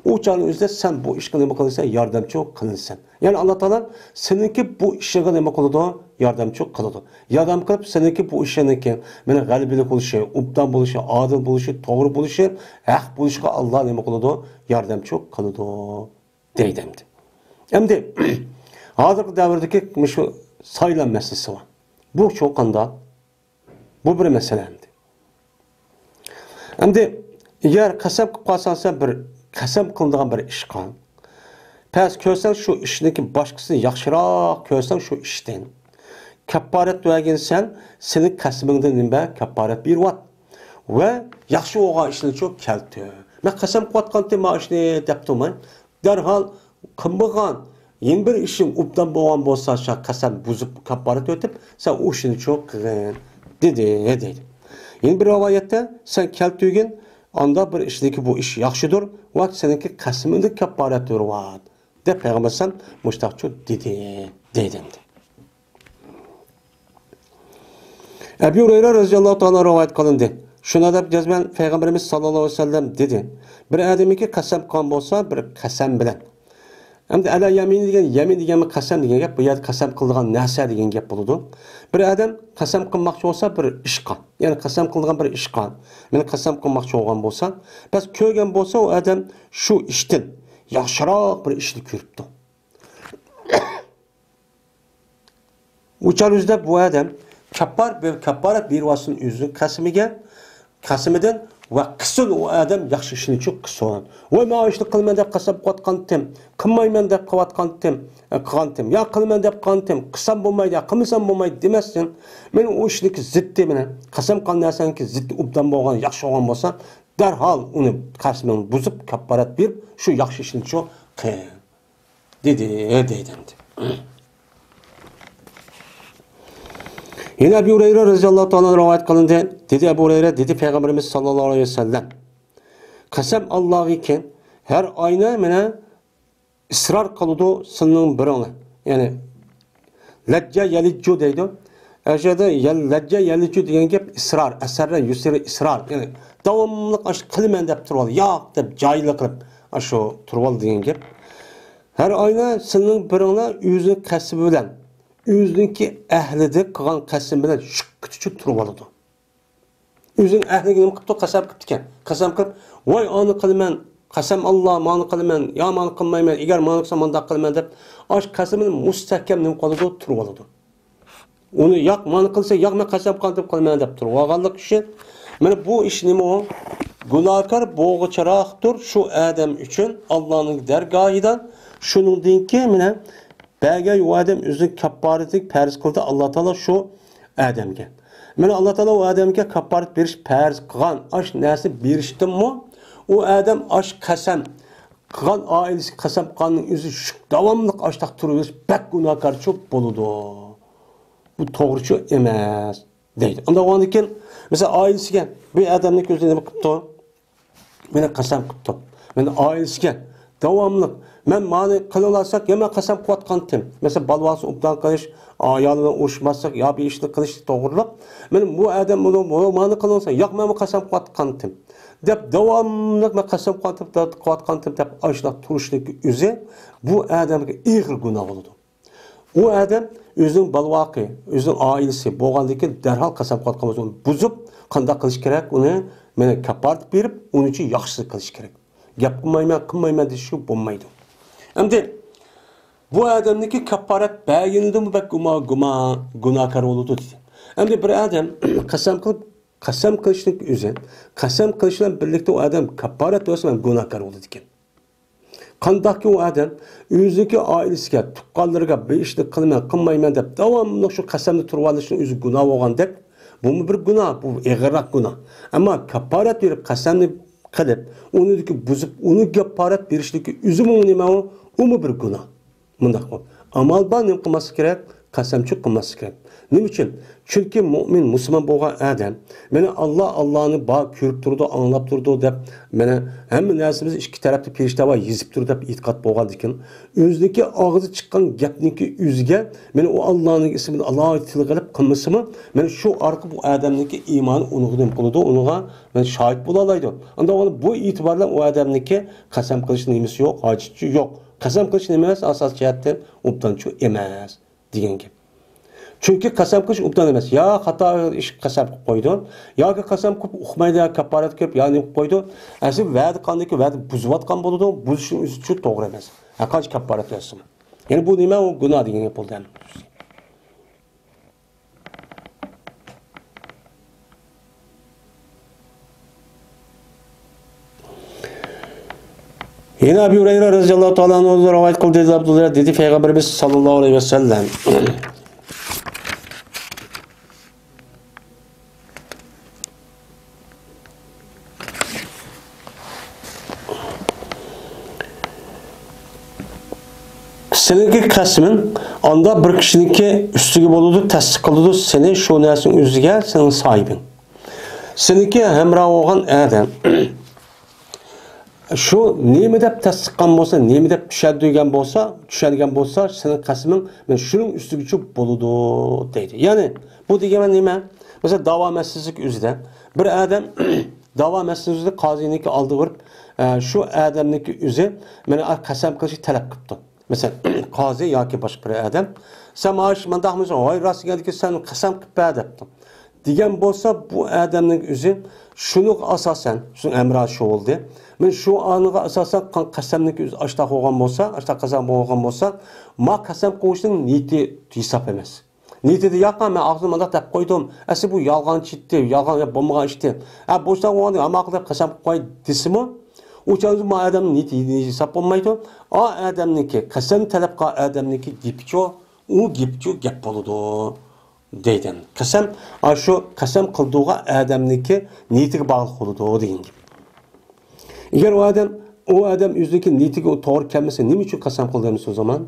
ئۇ چاغنىڭ ئۆزىدە سەن بۇ ئىشقا نېمە قىلىسەن؟ ياردەمچى قىلىنىسەن. يەنى ئاللا تائالا سېنىڭكى بۇ ئىشىڭغا نېمە قىلىدۇ؟ ياردەمچى قىلىدۇ. ياردەم قىلىپ، سېنىڭكى بۇ ئىشىڭنىڭكى مانا غەلىبىلىك بولۇشى، ئوبدان بولۇشى، ئادىل بولۇشى، توغرا بولۇشى، ھەق بولۇشىغا ئاللا نېمە قىلىدۇ؟ ياردەمچى قىلىدۇ، دەيدۇ ئەمدى. ئەمدى ھازىرقى دەۋردىكى مۇشۇ سايلام مەسىلىسى بار. بۇ چوقاندا بۇ بىر مەسىلە ئەمدى. ئەمدى ئەگەر قەسەم قىلىپ قالساڭ سەن بىر قەسەم قىلىنىدىغان بىر ئىشقا، پەس كۆرسەڭ شۇ ئىشنىڭكى باشقىسىنى ياخشىراق كۆرسەڭ شۇ ئىشتىن، كاپپارەت بەرگىنسەن، سېنىڭ قەسىمىڭدىن نېمە بەر؟ كاپپارەت بېرىۋات. ۋە ياخشى بولغان ئىشنى چوق كەلتۈر. مەن قەسەم قىلىۋاتقانتىم ما ئىشنى دەپ تۇرماي، دەرھال قىلمىغان يەنە بىر ئىشىڭ ئوبدان بولغان بولسا، شۇ قەسەم بۇزۇپ كاپپارەت ئۆتۈپ، سەن ئۇ ئىشنى شۇ قىلغىن، دېدى، دەيدۇ. يەنە بىر رىۋايەتتە، سەن كەلتۈرگىن، ئاندا بىر ئىشنىكى بۇ ئىش ياخشىدۇر، ۋە سېنىڭكى قەسىمىڭدىن كاپپارەت بېرىۋات، دەپ پەيغەمبەر ئەلەيھىسسالام مۇشۇنداقچۇ دېدى، دەيدۇ ئەمدى. ئەبۇ ھۇرەيرە رەزىياللاھۇ تائالا رىۋايەت قىلىندى. شۇنداق دەپ جەزمەن پەيغەمبىرىمىز ساللاللاھۇ ئەلەيھى ۋەسەللەم دېدى، بىر ئادەمكى قەسەم قىلغان بولسا، بىر قەسەم بىلەن. ئەمدى ئەلە يەمىن دېگەن، يەمىن دېگەن قەسەم دېگەن گەپ، بۇ يەردە قەسەم قىلىدىغان نەرسە دېگەن گەپ بولىدۇ. بىر ئادەم قەسەم قىلماقچى بولسا بىر ئىشقا، يەنى قەسەم قىلىدىغان بىر ئىشقا، مېنى قەسەم قىلماقچى بولغان بولسا، بەس كۆرگەن بولسا ئۇ ئادەم شۇ ئىشتىن ياخشىراق بىر ئىشنى كۆرۈپتۇ. ئۇ چاغ يۈزلەپ بۇ ئادەم كاپپار-، كاپپارەت بېرىۋاتسۇن ئۆزىنىڭ قەسىمىگە، قەسىمىدىن ۋە قىلسۇن ئۇ ئادەم ياخشى ئىشنىچۇ قىلسۇن. ۋاي، مانا ئىشنى قىلىمەن دەپ قەسەم قىلىۋاتقانتىم، قىلمايمەن دەپ قىلىۋاتقانتىم، ئە، قىلغانتىم. يا قىلىمەن دەپ قىلغانتىم، قىلسام بولمايدۇ، يا قىلمىسام بولمايدۇ دېمەستىن، مېنىڭ ئۇ ئىشنىڭكى زىتى، مېنىڭ قەسەم قىلغان نەرسەمنىڭكى زىتى ئوبدان بولغان، ياخشى بولغان بولسا، دەرھال ئۇنى قەسىمىنى بۇزۇپ، كاپپارەت بېرىپ، شۇ ياخشى ئىشنىچۇ قىل. دېدى، دەيدۇ ئەمدى. يەنە ئەبۇ ھۇرەيرە رەزىياللاھۇ تائالا رىۋايەت قىلىندى. دېدى ئەبۇ ھۇرەيرە، دېدى پەيغەمبىرىمىز ساللاللاھۇ ئەلەيھى ۋەسەللەم، قەسەم ئاللاغىكى، ھەر ئاينى مانا ئىسرار قىلىدۇ سىلىنىڭ بىرىڭلار. يەنى لەججە يەلىججۇ دەيدۇ. ئەشەدە يەل-، لەججە يەلىججۇ دېگەن گەپ ئىسرار، ئەسەررە يۇسىرى ئىسرار. يەنى داۋاملىق ئاشۇ قىلىمەن دەپ تۇرۇۋال، ياق دەپ جايىلا قىلىپ ئاشۇ تۇرۇۋال دېگەن گەپ. ھەر ئاينى سىلىنىڭ بىرىڭلار ئۆزىنىڭ قەسىمى بىلەن، ئۆزىنىڭكى ئەھلىدە قىلغان قەسىمى بىلەن شۇ كۈتۈچۈك تۇرۇۋالىدۇ. ئۆزىنىڭ ئەھلىگە نېمە قىپتۇ؟ قەسەم قىپتىكەن. قەسەم قىلىپ، ۋاي، ئانى قىلىمەن، قەسەم ئاللا، مانى قىلىمەن، يا مانى قىلمايمەن، ئەگەر مانى قىلسا مانداق قىلىمەن دەپ، ئاش قەسىمىنى مۇستەھكەم نېمە قىلىدۇ؟ تۇرۇۋالىدۇ. ئۇنى ياق، مانى قىلسا، ياق، مەن قەسەم قىلدىم قىلىمەن دەپ تۇرۇۋالغانلىقى ئۈچۈن، مانا بۇ ئىش نېمە ئۇ؟ گۇناھكار بولغۇچىراقتۇر شۇ ئادەم ئۈچۈن ئاللانىڭ دەرگاھىدا. شۇنىڭدىن كېيىن مانا بەرگەن ئۇ ئادەم ئۆزىنىڭ كاپپارىتىنى پەرز قىلدى ئاللا تائالا شۇ ئادەمگە. مانا ئاللا تائالا ئۇ ئادەمگە كاپپارەت بېرىش پەرز قىلغان ئاش نەرسە بېرىشتىنمۇ ئۇ ئادەم ئاش قەسەم قىلغان، ئائىلىسىگە قەسەم قىلغاننىڭ ئۆزى شۇ داۋاملىق ئاشتاق تۇرۇۋېرىش بەك گۇناھكارچۇ بولىدۇ. بۇ توغرىچۇ ئەمەس دەيدۇ. ئۇنداق بولغاندىن كېيىن، مەسىلەن، ئائىلىسىگە بىر ئادەمنىڭ ئۆزى نېمە قىپتۇ؟ مېنى قەسەم قىپتۇ. مەن ئائىلىسىگە داۋاملىق، مەن مانى قىلىۋالساق، يا مەن قەسەم قىلىۋاتقانتىم. مەسىلەن، بالىۋاسىنى ئوبدان قىلىش، ئايالى بىلەن ئۇرۇشماسلىق، يا بىر ئىشنى قىلىش توغرۇلۇق. مەن بۇ ئادەم بۇنى، بۇ مانى قىلىۋالسا، ياق، مەن بۇ قەسەم قىلىۋاتقانتىم، دەپ داۋاملىق مەن قەسەم قىلىۋاتقانتىم، قىلىۋاتقانتىم دەپ ئاشۇنداق تۇرۇشنىڭ ئۆزى بۇ ئادەمگە ئېغىر گۇناھ بولىدۇ. ئۇ ئادەم ئۆزىنىڭ بالىۋاقى، ئۆزىنىڭ ئائىلىسى بولغاندىن كېيىن دەرھال قەسەم قىلىۋاتقان بولسا ئۇنى بۇزۇپ، قانداق قىلىش كېرەك؟ ئۇنى مانا كاپپارەت بېرىپ، ئۇنىڭ ئۈچۈن ياخشىسىنى قىلىش كېرەك. گەپ قىلمايمەن، قىلمايمەن دېيىشكە بولمايدۇ. ئەمدى بۇ ئادەمنىڭكى كاپپارەت بەرگىنىدىمۇ بەك گۇما-، گۇما-، گۇناھكار بولىدۇ دېدى. ئەمدى بىر ئادەم قەسەم قىلىپ، قەسەم قىلىشنىڭ ئۆزى، قەسەم قىلىش بىلەن بىرلىكتە ئۇ ئادەم كاپپارەت بەرسە مەن گۇناھكار بولىدىكەن. قانداقكى ئۇ ئادەم ئۆزىنىڭكى ئائىلىسىگە، تۇغقانلىرىغا بىر ئىشنى قىلىمەن، قىلمايمەن دەپ داۋاملىق شۇ قەسەمنى تۇرۇۋالىشنىڭ ئۆزى گۇناھ بولغاندەك، بۇمۇ بىر گۇناھ، بۇ ئېغىرراق گۇناھ. ئەمما كاپپارەت بېرىپ قەسەمنى قىلىپ، ئۇنىڭدىكى بۇزۇپ، ئۇنىڭ كاپپارەت بېرىشلىكى ئۆزىمۇ نېمە ئۇ؟ ئۇمۇ بىر گۇناھ. مۇنداق، ئامال بار نېمە قىلماسلىق كېرەك؟ قەسەمچۇ قىلماسلىق كېرەك. نېمە ئۈچۈن؟ چۈنكى مۆمىن، مۇسۇلمان بولغان ئادەم، مانا، ئاللا، ئاللانى بار، كۆرۈپ تۇرىدۇ، ئاڭلاپ تۇرىدۇ دەپ، مانا، ھەممە نەرسىمىز ئىككى تەرەپتە پەرىشتە بار، يېزىپ تۇر دەپ ئېتىقاد بولغاندىكىن، ئۆزىنىڭكى ئاغزى چىققان گەپنىڭكى ئۆزىگە، مانا، ئۇ ئاللانىڭ ئىسمىنى ئالاھىدە تىلغا ئېلىپ قىلمىسىمۇ، مانا، شۇ ئارقىلىق بۇ ئادەمنىڭكى ئىمانى ئۇنىڭغا نېمە قىلىدۇ؟ ئۇنىڭغا، مانا، شاھىت بولالايدۇ. ئاندىن بۇ ئېتىبار بىلەن ئۇ ئادەمنىڭكى قەسەم قىلىش نېمىسى يوق، ھاجىتى يوق. قەسەم قىلىش نېمە ئەمەس، ئاساسىي جەھەتتىن ئوبدانچۇ ئەمەس دېگەن گەپ. چۈنكى قەسەم قىلىش ئوبدان ئەمەس. يا خاتا ئىش قەسەم قىلىپ قويىدۇ، ياكى قەسەم قىلىپ ئۇقمايدۇ، يا كاپپارەت قىلىپ، يا نېمە قىلىپ قويىدۇ. ئەسلى ۋەدە قىلغاندىكى ۋەدە بۇزۇۋاتقان بولىدۇ، بۇزۇشنىڭ ئۆزى توغرا ئەمەس. ھەرقانچە كاپپارەت بەرسىمۇ. يەنى بۇ نېمە؟ ئۇ گۇناھ دېگەن گەپ بولدى ھەممە. يەنە ئەبۇ ھۇرەيرە رەزىياللاھۇ تائالا ئەنھۇ رىۋايەت قىلدى، دېدى ئابدۇللا، دېدى پەيغەمبىرىمىز ساللاللاھۇ ئەلەيھى ۋەسەللەم. سېنىڭكى قەسىمىڭ ئاندا بىر كىشىنىڭكى ئۈستىگە بولىدۇ، تەستىق قىلىدۇ سېنى شۇ نەرسىنىڭ ئۆزىگە، سېنىڭ ساھىبىڭ. سېنىڭكى ھەمراھ بولغان ئادەم شۇ نېمە دەپ تەستىق قىلغان بولسا، نېمە دەپ چۈشەندۈرگەن بولسا، چۈشەنگەن بولسا، سېنىڭ قەسىمىڭ مەن شۇنىڭ ئۈستىگىچە بولىدۇ دەيدۇ. يەنى بۇ دېگەن نېمە؟ مەسىلەن، داۋا مەسىلىسىدىكى ئۆزىدە بىر ئادەم داۋا مەسىلىسىدە قازىنىڭكى ئالدىغا بېرىپ، ئە، شۇ ئادەمنىڭكى ئۆزى مانا قەسەم قىلىشنى تەلەپ قىپتۇ. مەسىلەن، قازى ياكى باشقا بىر ئادەم، سەن مانا شۇ مانداق مۇنداق، ۋاي راست دېگەندىكىن سەن قەسەم قىلىپ بەر دەپتۇ. دېگەن بولسا، بۇ ئادەمنىڭ ئۆزى شۇنىڭغا ئاساسەن، شۇنىڭ ھەمراھى شۇ بولدى. مەن شۇ ئانىغا ئاساسەن قىلغان قەسەمنىڭكى ئۆزى ئاشتاق بولغان بولسا، ئاشتاق قەسەم بولغان بولسا، ما قەسەم قىلىشنىڭ نىيىتى ھېساب ئەمەس. نىيىتىدە ياق، مەن ئاغزىمدا مۇنداق دەپ قويدۇم. ئەسلى بۇ يالغانچى ئىتتى، يالغان گەپ بولمىغان ئىشتى. ھە، بولسا ئۇنى ھاماقا دەپ قەسەم قىلىپ قوي دېسىمۇ، ئۇ چاغدا ما ئادەمنىڭ نىيىتى ھېساب بولمايدۇ. ئا ئادەمنىڭكى قەسەم تەلەپ قىلغان ئادەمنىڭكى گېپىچۇ، ئۇ گېپىچۇ گەپ بولىدۇ دەيدۇ. قەسەم، ئاشۇ قەسەم قىلدۇرغان ئادەمنىڭكى نىيىتىگە باغلىق بولىدۇ دېگەن گەپ. ئەگەر ئۇ ئادەم، ئۇ ئادەم ئۆزىنىڭكى نىيىتىگە ئۇ توغرا كەلمىسە، نېمە ئۈچۈن قەسەم قىلدى دېمىسە ئۇ زامان؟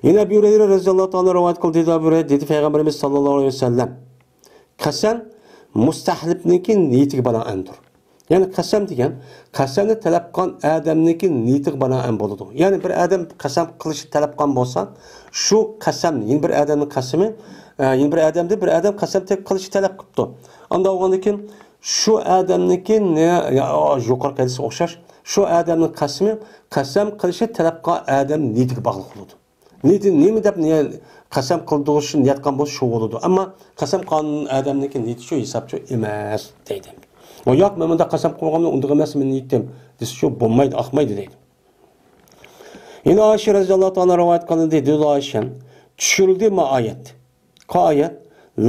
يەنە ئەبۇ ھۇرەيرە رەزىياللاھۇ تائالا رىۋايەت قىلدى، دېدى ئەبۇ ھۇرەيرە، دېدى پەيغەمبىرىمىز ساللاللاھۇ ئەلەيھى ۋەسەللەم، قەسەم مۇستەھلىپنىڭكى نىيىتىگە بىنائەندۇر. يەنى قەسەم دېگەن قەسەمنى تەلەپ قىلغان ئادەمنىڭكى نىيىتىگە بىنائەن بولىدۇ. يەنى بىر ئادەم قەسەم قىلىشنى تەلەپ قىلغان بولسا، شۇ قەسەم، يەنە بىر ئادەمنىڭ قەسىمى، ئە، يەنە بىر ئادەمدىن بىر ئادەم قەسەم تە-، قىلىشنى تەلەپ قىپتۇ. ئاندا بولغاندىن كېيىن شۇ ئادەمنىڭكى نە-، يا، يۇقىرىقى ھەدىسكە ئوخشاش، شۇ ئادەمنىڭ قەسىمى قەسەم قىلىشنى تەلەپ قىلغان ئادەم نىيىتىگە باغلىق بولىدۇ. نىيىتى نېمە دەپ نىيە-، قەسەم قىلدۇرۇشنى نىيەت قىلغان بولسا، شۇ بولىدۇ. ئەمما قەسەم قىلغان ئادەمنىڭكى نىيىتى شۇ ھېسابچۇ ئەمەس، دەيدۇ. ۋە ياق، مەن مۇنداق قەسەم قىلغانمەن، ئۇنداق ئەمەس مېنىڭ نىيىتىم، دېسە، شۇ بولمايدۇ، ئاقمايدۇ، دەيدۇ. يەنە ئائىشە رەزىياللاھۇ تائالا رىۋايەت قىلىندى، دېدى ئائىشەم، چۈشۈرۈلدى ما ئايەت. قا ئايەت؟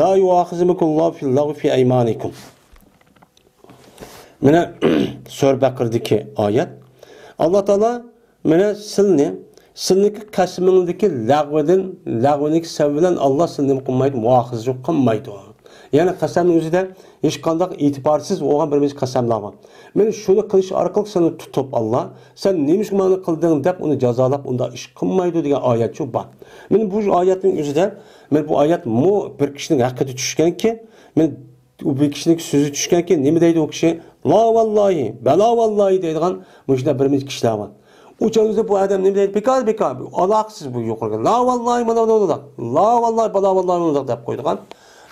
لا يۇئاخىزكۇمۇللاھۇ فىللەغۋى فى ئەيمانىكۇم. مانا سۈرە بەقىرىدىكى ئايەت. ئاللا تائالا مانا سىلنى، سىلنىڭكى قەسىمىڭدىكى لەغۋىدىن، لەغۋىنىڭكى سەۋەبى بىلەن ئاللا سىلنى نېمە قىلمايدۇ، مۇئاخىزە قىلمايدۇ. يەنى قەسەمنىڭ ئۆزىدە ھېچقانداق ئېتىبارسىز بولغان بىر نەچچە قەسەملەر بار. مانا شۇنى قىلىش ئارقىلىق سېنى تۇتۇپ ئاللا، سەن نېمە ئۈچۈن مانا قىلدىڭ دەپ ئۇنى جازالاپ ئۇنداق ئىش قىلمايدۇ دېگەن ئايەتچۇ بار. مانا بۇ ئايەتنىڭ ئۆزىدە، مانا بۇ ئايەت مۇ بىر كىشىنىڭ ھەققىدە چۈشكەنكى، مانا ئۇ بىر كىشىنىڭ سۆزى چۈشكەنكى، نېمە دەيدۇ ئۇ كىشى؟ لا ۋاللاھى، بەلا ۋاللاھى دەيدىغان مۇشۇنداق بىر نەچچە كىشىلەر بار. ئۇ چاغدا بۇ ئادەم نېمە دەيدۇ؟ بىكار، بىكار، ئالاقىسىز بۇ يۇقىرىقى. لا ۋاللاھى، مانا بۇ، لا ۋاللاھى، بالا ۋاللاھى، مۇنداق دەپ قويىدىغان.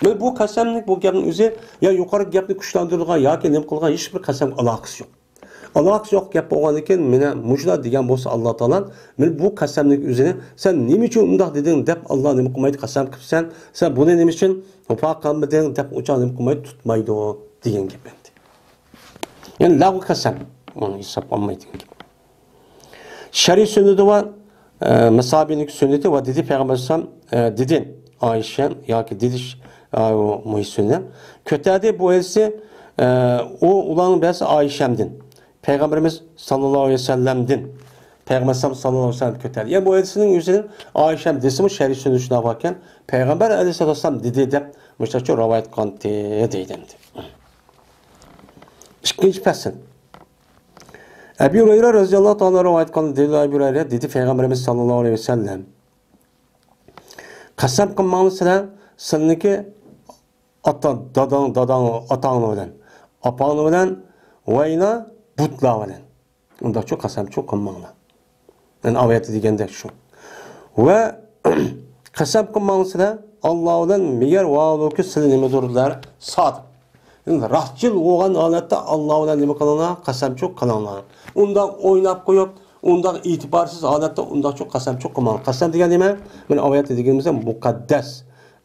مانا بۇ قەسەملىك بۇ گەپنىڭ ئۆزى يا يۇقىرىقى گەپنى كۈچلەندۈرىدىغان ياكى نېمە قىلىدىغان ھېچ بىر قەسەمگە ئالاقىسى يوق. ئالاقىسى يوق گەپ بولغاندىن كېيىن، مانا مۇشۇنداق دېگەن بولسا ئاللا تائالا، مانا بۇ قەسەمنىڭ ئۆزىنى سەن نېمە ئۈچۈن ئۇنداق دېدىڭ دەپ ئاللا نېمە قىلمايدۇ، قەسەم قىپسەن، سەن بۇنى نېمە ئۈچۈن ۋاپا قىلمىدىڭ دەپ ئۇ چاغ نېمە قىلمايدۇ، تۇتمايدۇ دېگەن گەپ ئەمدى. يەنى لەغۋ قەسەم، ئۇنى ھېساب ئالمايدۇ دېگەن گەپ. شەرئىي سۈننىتى ۋە، ئە، مەسابىنىڭ سۈننىتى ۋە دېدى پەيغەمبەر ئەلەيھىسسالام، ئە، دېدى ئائىشە ياكى دېدى، ئە، مۇھىت سۈننە. كۆتەردى بۇ ھەدىسى، ئە، ئۇ ئۇلارنىڭ بىرسى ئائىشەمدىن، پەيغەمبىرىمىز ساللاللاھۇ ئەلەيھى ۋەسەللەمدىن، پەيغەمبەر ساللاللاھۇ ئەلەيھى ۋەسەللەم كۆتەردى. يەنى بۇ ھەدىسنىڭ ئۆزىنى ئائىشەم دېسىمۇ شەرئىي سۈننىتى شۇنداق باركەن، پەيغەمبەر ئەلەيھىسسالام دېدى دەپ مۇشۇنچە رىۋايەت قىلغانتى دەيدۇ ئەمدى. ئىككىنچى پەسىل. ئەبى ھۇرەيرە رەزىياللاھۇ تائالا رىۋايەت قىلغان، دېدى ئەبى ھۇرەيرە، دېدى پەيغەمبىرىمىز ساللاللاھۇ ئەلەيھى ۋەسەللەم، قەسەم قىلماڭلار سىلەر، سىلىنىڭكى ئاتا، داداڭ، داداڭ، ئاتاڭلار بىلەن، ئاپاڭلار بىلەن، ۋەينا بۇتلار بىلەن. ئۇنداقچۇ قەسەمچۇ قىلماڭلار. يەنى ئايەتتە دېگەندەك شۇ. ۋە قەسەم قىلماڭلار سىلەر، ئاللا بىلەن مېگەر ۋاھالۇكى سىلەر نېمىدۇرلار سادىق. يەنى راستچىل بولغان ھالەتتە ئاللا بىلەن نېمە قىلىڭلار؟ قەسەمچۇ قىلىڭلار. ئۇنداق ئويناپ قويۇپ، ئۇنداق ئېتىبارسىز ھالەتتە ئۇنداقچۇ قەسەمچۇ قىلماڭلار. قەسەم دېگەن نېمە؟ مانا ئايەتتە دېگىنىمىزدە مۇقەددەس.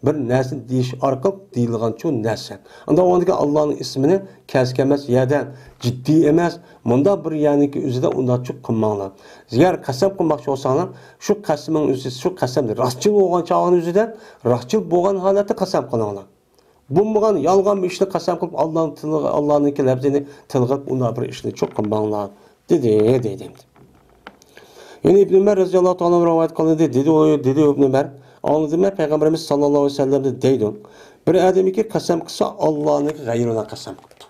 بىر نەرسىنى دېيىش ئارقىلىق دېيىلغانچۇ نەرسە. ئۇنداق بولغاندىكىن ئاللانىڭ ئىسمىنى كەسكەن ئەمەس يەردە، جىددىي ئەمەس، مۇنداق بىر يەرنىكى ئۆزىدە ئۇنداقچۇ قىلماڭلار. ئەگەر قەسەم قىلماقچى بولساڭلار، شۇ قەسىمنىڭ ئۆزى، شۇ قەسەمدە راستچىل بولغان چاغنىڭ ئۆزىدە، راستچىل بولغان ھالەتتە قەسەم قىلىڭلار. بولمىغان يالغان بىر ئىشنى قەسەم قىلىپ، ئاللانىڭ تىلىغا، ئاللانىڭكى لەپزىنى تىلغا ئېلىپ، ئۇنداق بىر ئىشنى چوق قىلماڭلار، دېدى، دەيدۇ. يەنە ئىبن ئۆمەر رەزىياللاھۇ تائالا ئانھۇ رىۋايەت قىلىندى، دېدى ئۇ، دېدى ئىبن ئۆمەر، ئاڭلىدىم مەن پەيغەمبىرىمىز ساللاللاھۇ ئەلەيھى ۋەسەللەمدىن دەيدۇ، بىر ئادەمكى قەسەم قىلسا، ئاللانىڭكى غەيرىنى قەسەم قىپتۇ.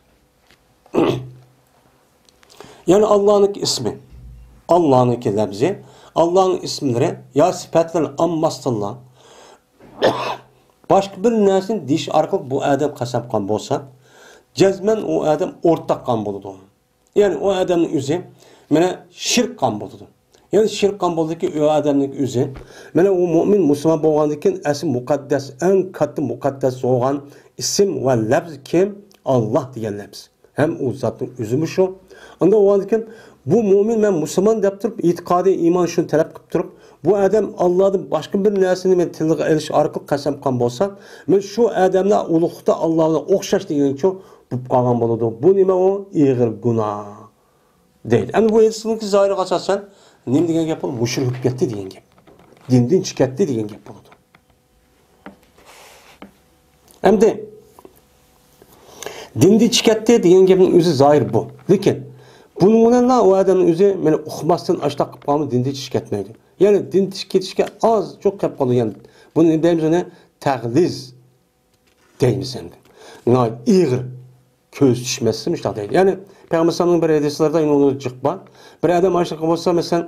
يەنى ئاللانىڭكى ئىسمى. ئاللانىڭكى لەپزى، ئاللانىڭ ئىسىملىرى يا سۈپەتلىرى ئالماستىنلا، باشقا بىر نەرسىنى دېيىش ئارقىلىق بۇ ئادەم قەسەم قىلغان بولسا، جەزمەن ئۇ ئادەم ئورتاق قىلغان بولىدۇ. يەنى ئۇ ئادەمنىڭ ئۆزى مانا شىرك قىلغان بولىدۇ. يەنى شىرك قىلغان بولدىكى ئۇ ئادەمنىڭ ئۆزى، مانا ئۇ مۆمىن مۇسۇلمان بولغاندىن كېيىن ئەسلى مۇقەددەس، ئەڭ كاتتا مۇقەددەس بولغان ئىسىم ۋە لەپز كىم؟ ئاللا دېگەن لەپز. ھەم ئۇ زاتنىڭ ئۆزىمۇ شۇ. ئاندىن ئۇ ئىكەن، بۇ مۆمىن، مەن مۇسۇلمان دەپ تۇرۇپ، ئېتىقادى، ئىمان شۇنى تەلەپ قىلىپ تۇرۇپ، بۇ ئادەم ئاللادىن باشقا بىر نەرسىنى مەن تىلغا ئېلىش ئارقىلىق قەسەم قىلغان بولسا، مەن شۇ ئادەمنى ئۇلۇغلۇقتا ئاللا بىلەن ئوخشاش دېگەنچۇ بولۇپ قالغان بولىدۇ. بۇ نېمە ئۇ؟ ئېغىر گۇناھ دەيدۇ. ئەمدى بۇ ھەدىسنىڭكى زاھىرىغا ئاساسەن نېمە دېگەن گەپ بولىدۇ؟ مۇشرىك بولۇپ كەتتى دېگەن گەپ. دىندىن چىقىپ كەتتى دېگەن گەپ بولىدۇ. ئەمدى دىندىن چىقىپ كەتتى دېگەن گەپنىڭ ئۆزى زاھىر بۇ. لېكىن بۇنىڭ بىلەنلا ئۇ ئادەمنىڭ ئۆزى مانا ئۇقماستىن ئاشتاق قىلىپ قالما دىندىن چىقىپ كەتمەيدۇ. يەنى دىندىن چىقىپ كېتىشكە ئاز چوق قېلىپ قالىدۇ. يەنى بۇنى دەيمىز ئۇنى تەغلىز دەيمىز ئەمدى. ناھايىتى ئېغىر كۆزىتىش مەسىلىسى مۇشۇنداق دەيدۇ. يەنى پەيغەمبەر ئەلەيھىسسالامنىڭ بىر ھەدىسلىرىدە يەنە جىق بار. بىر ئادەم ئاشۇنداق بولسا، مەسىلەن،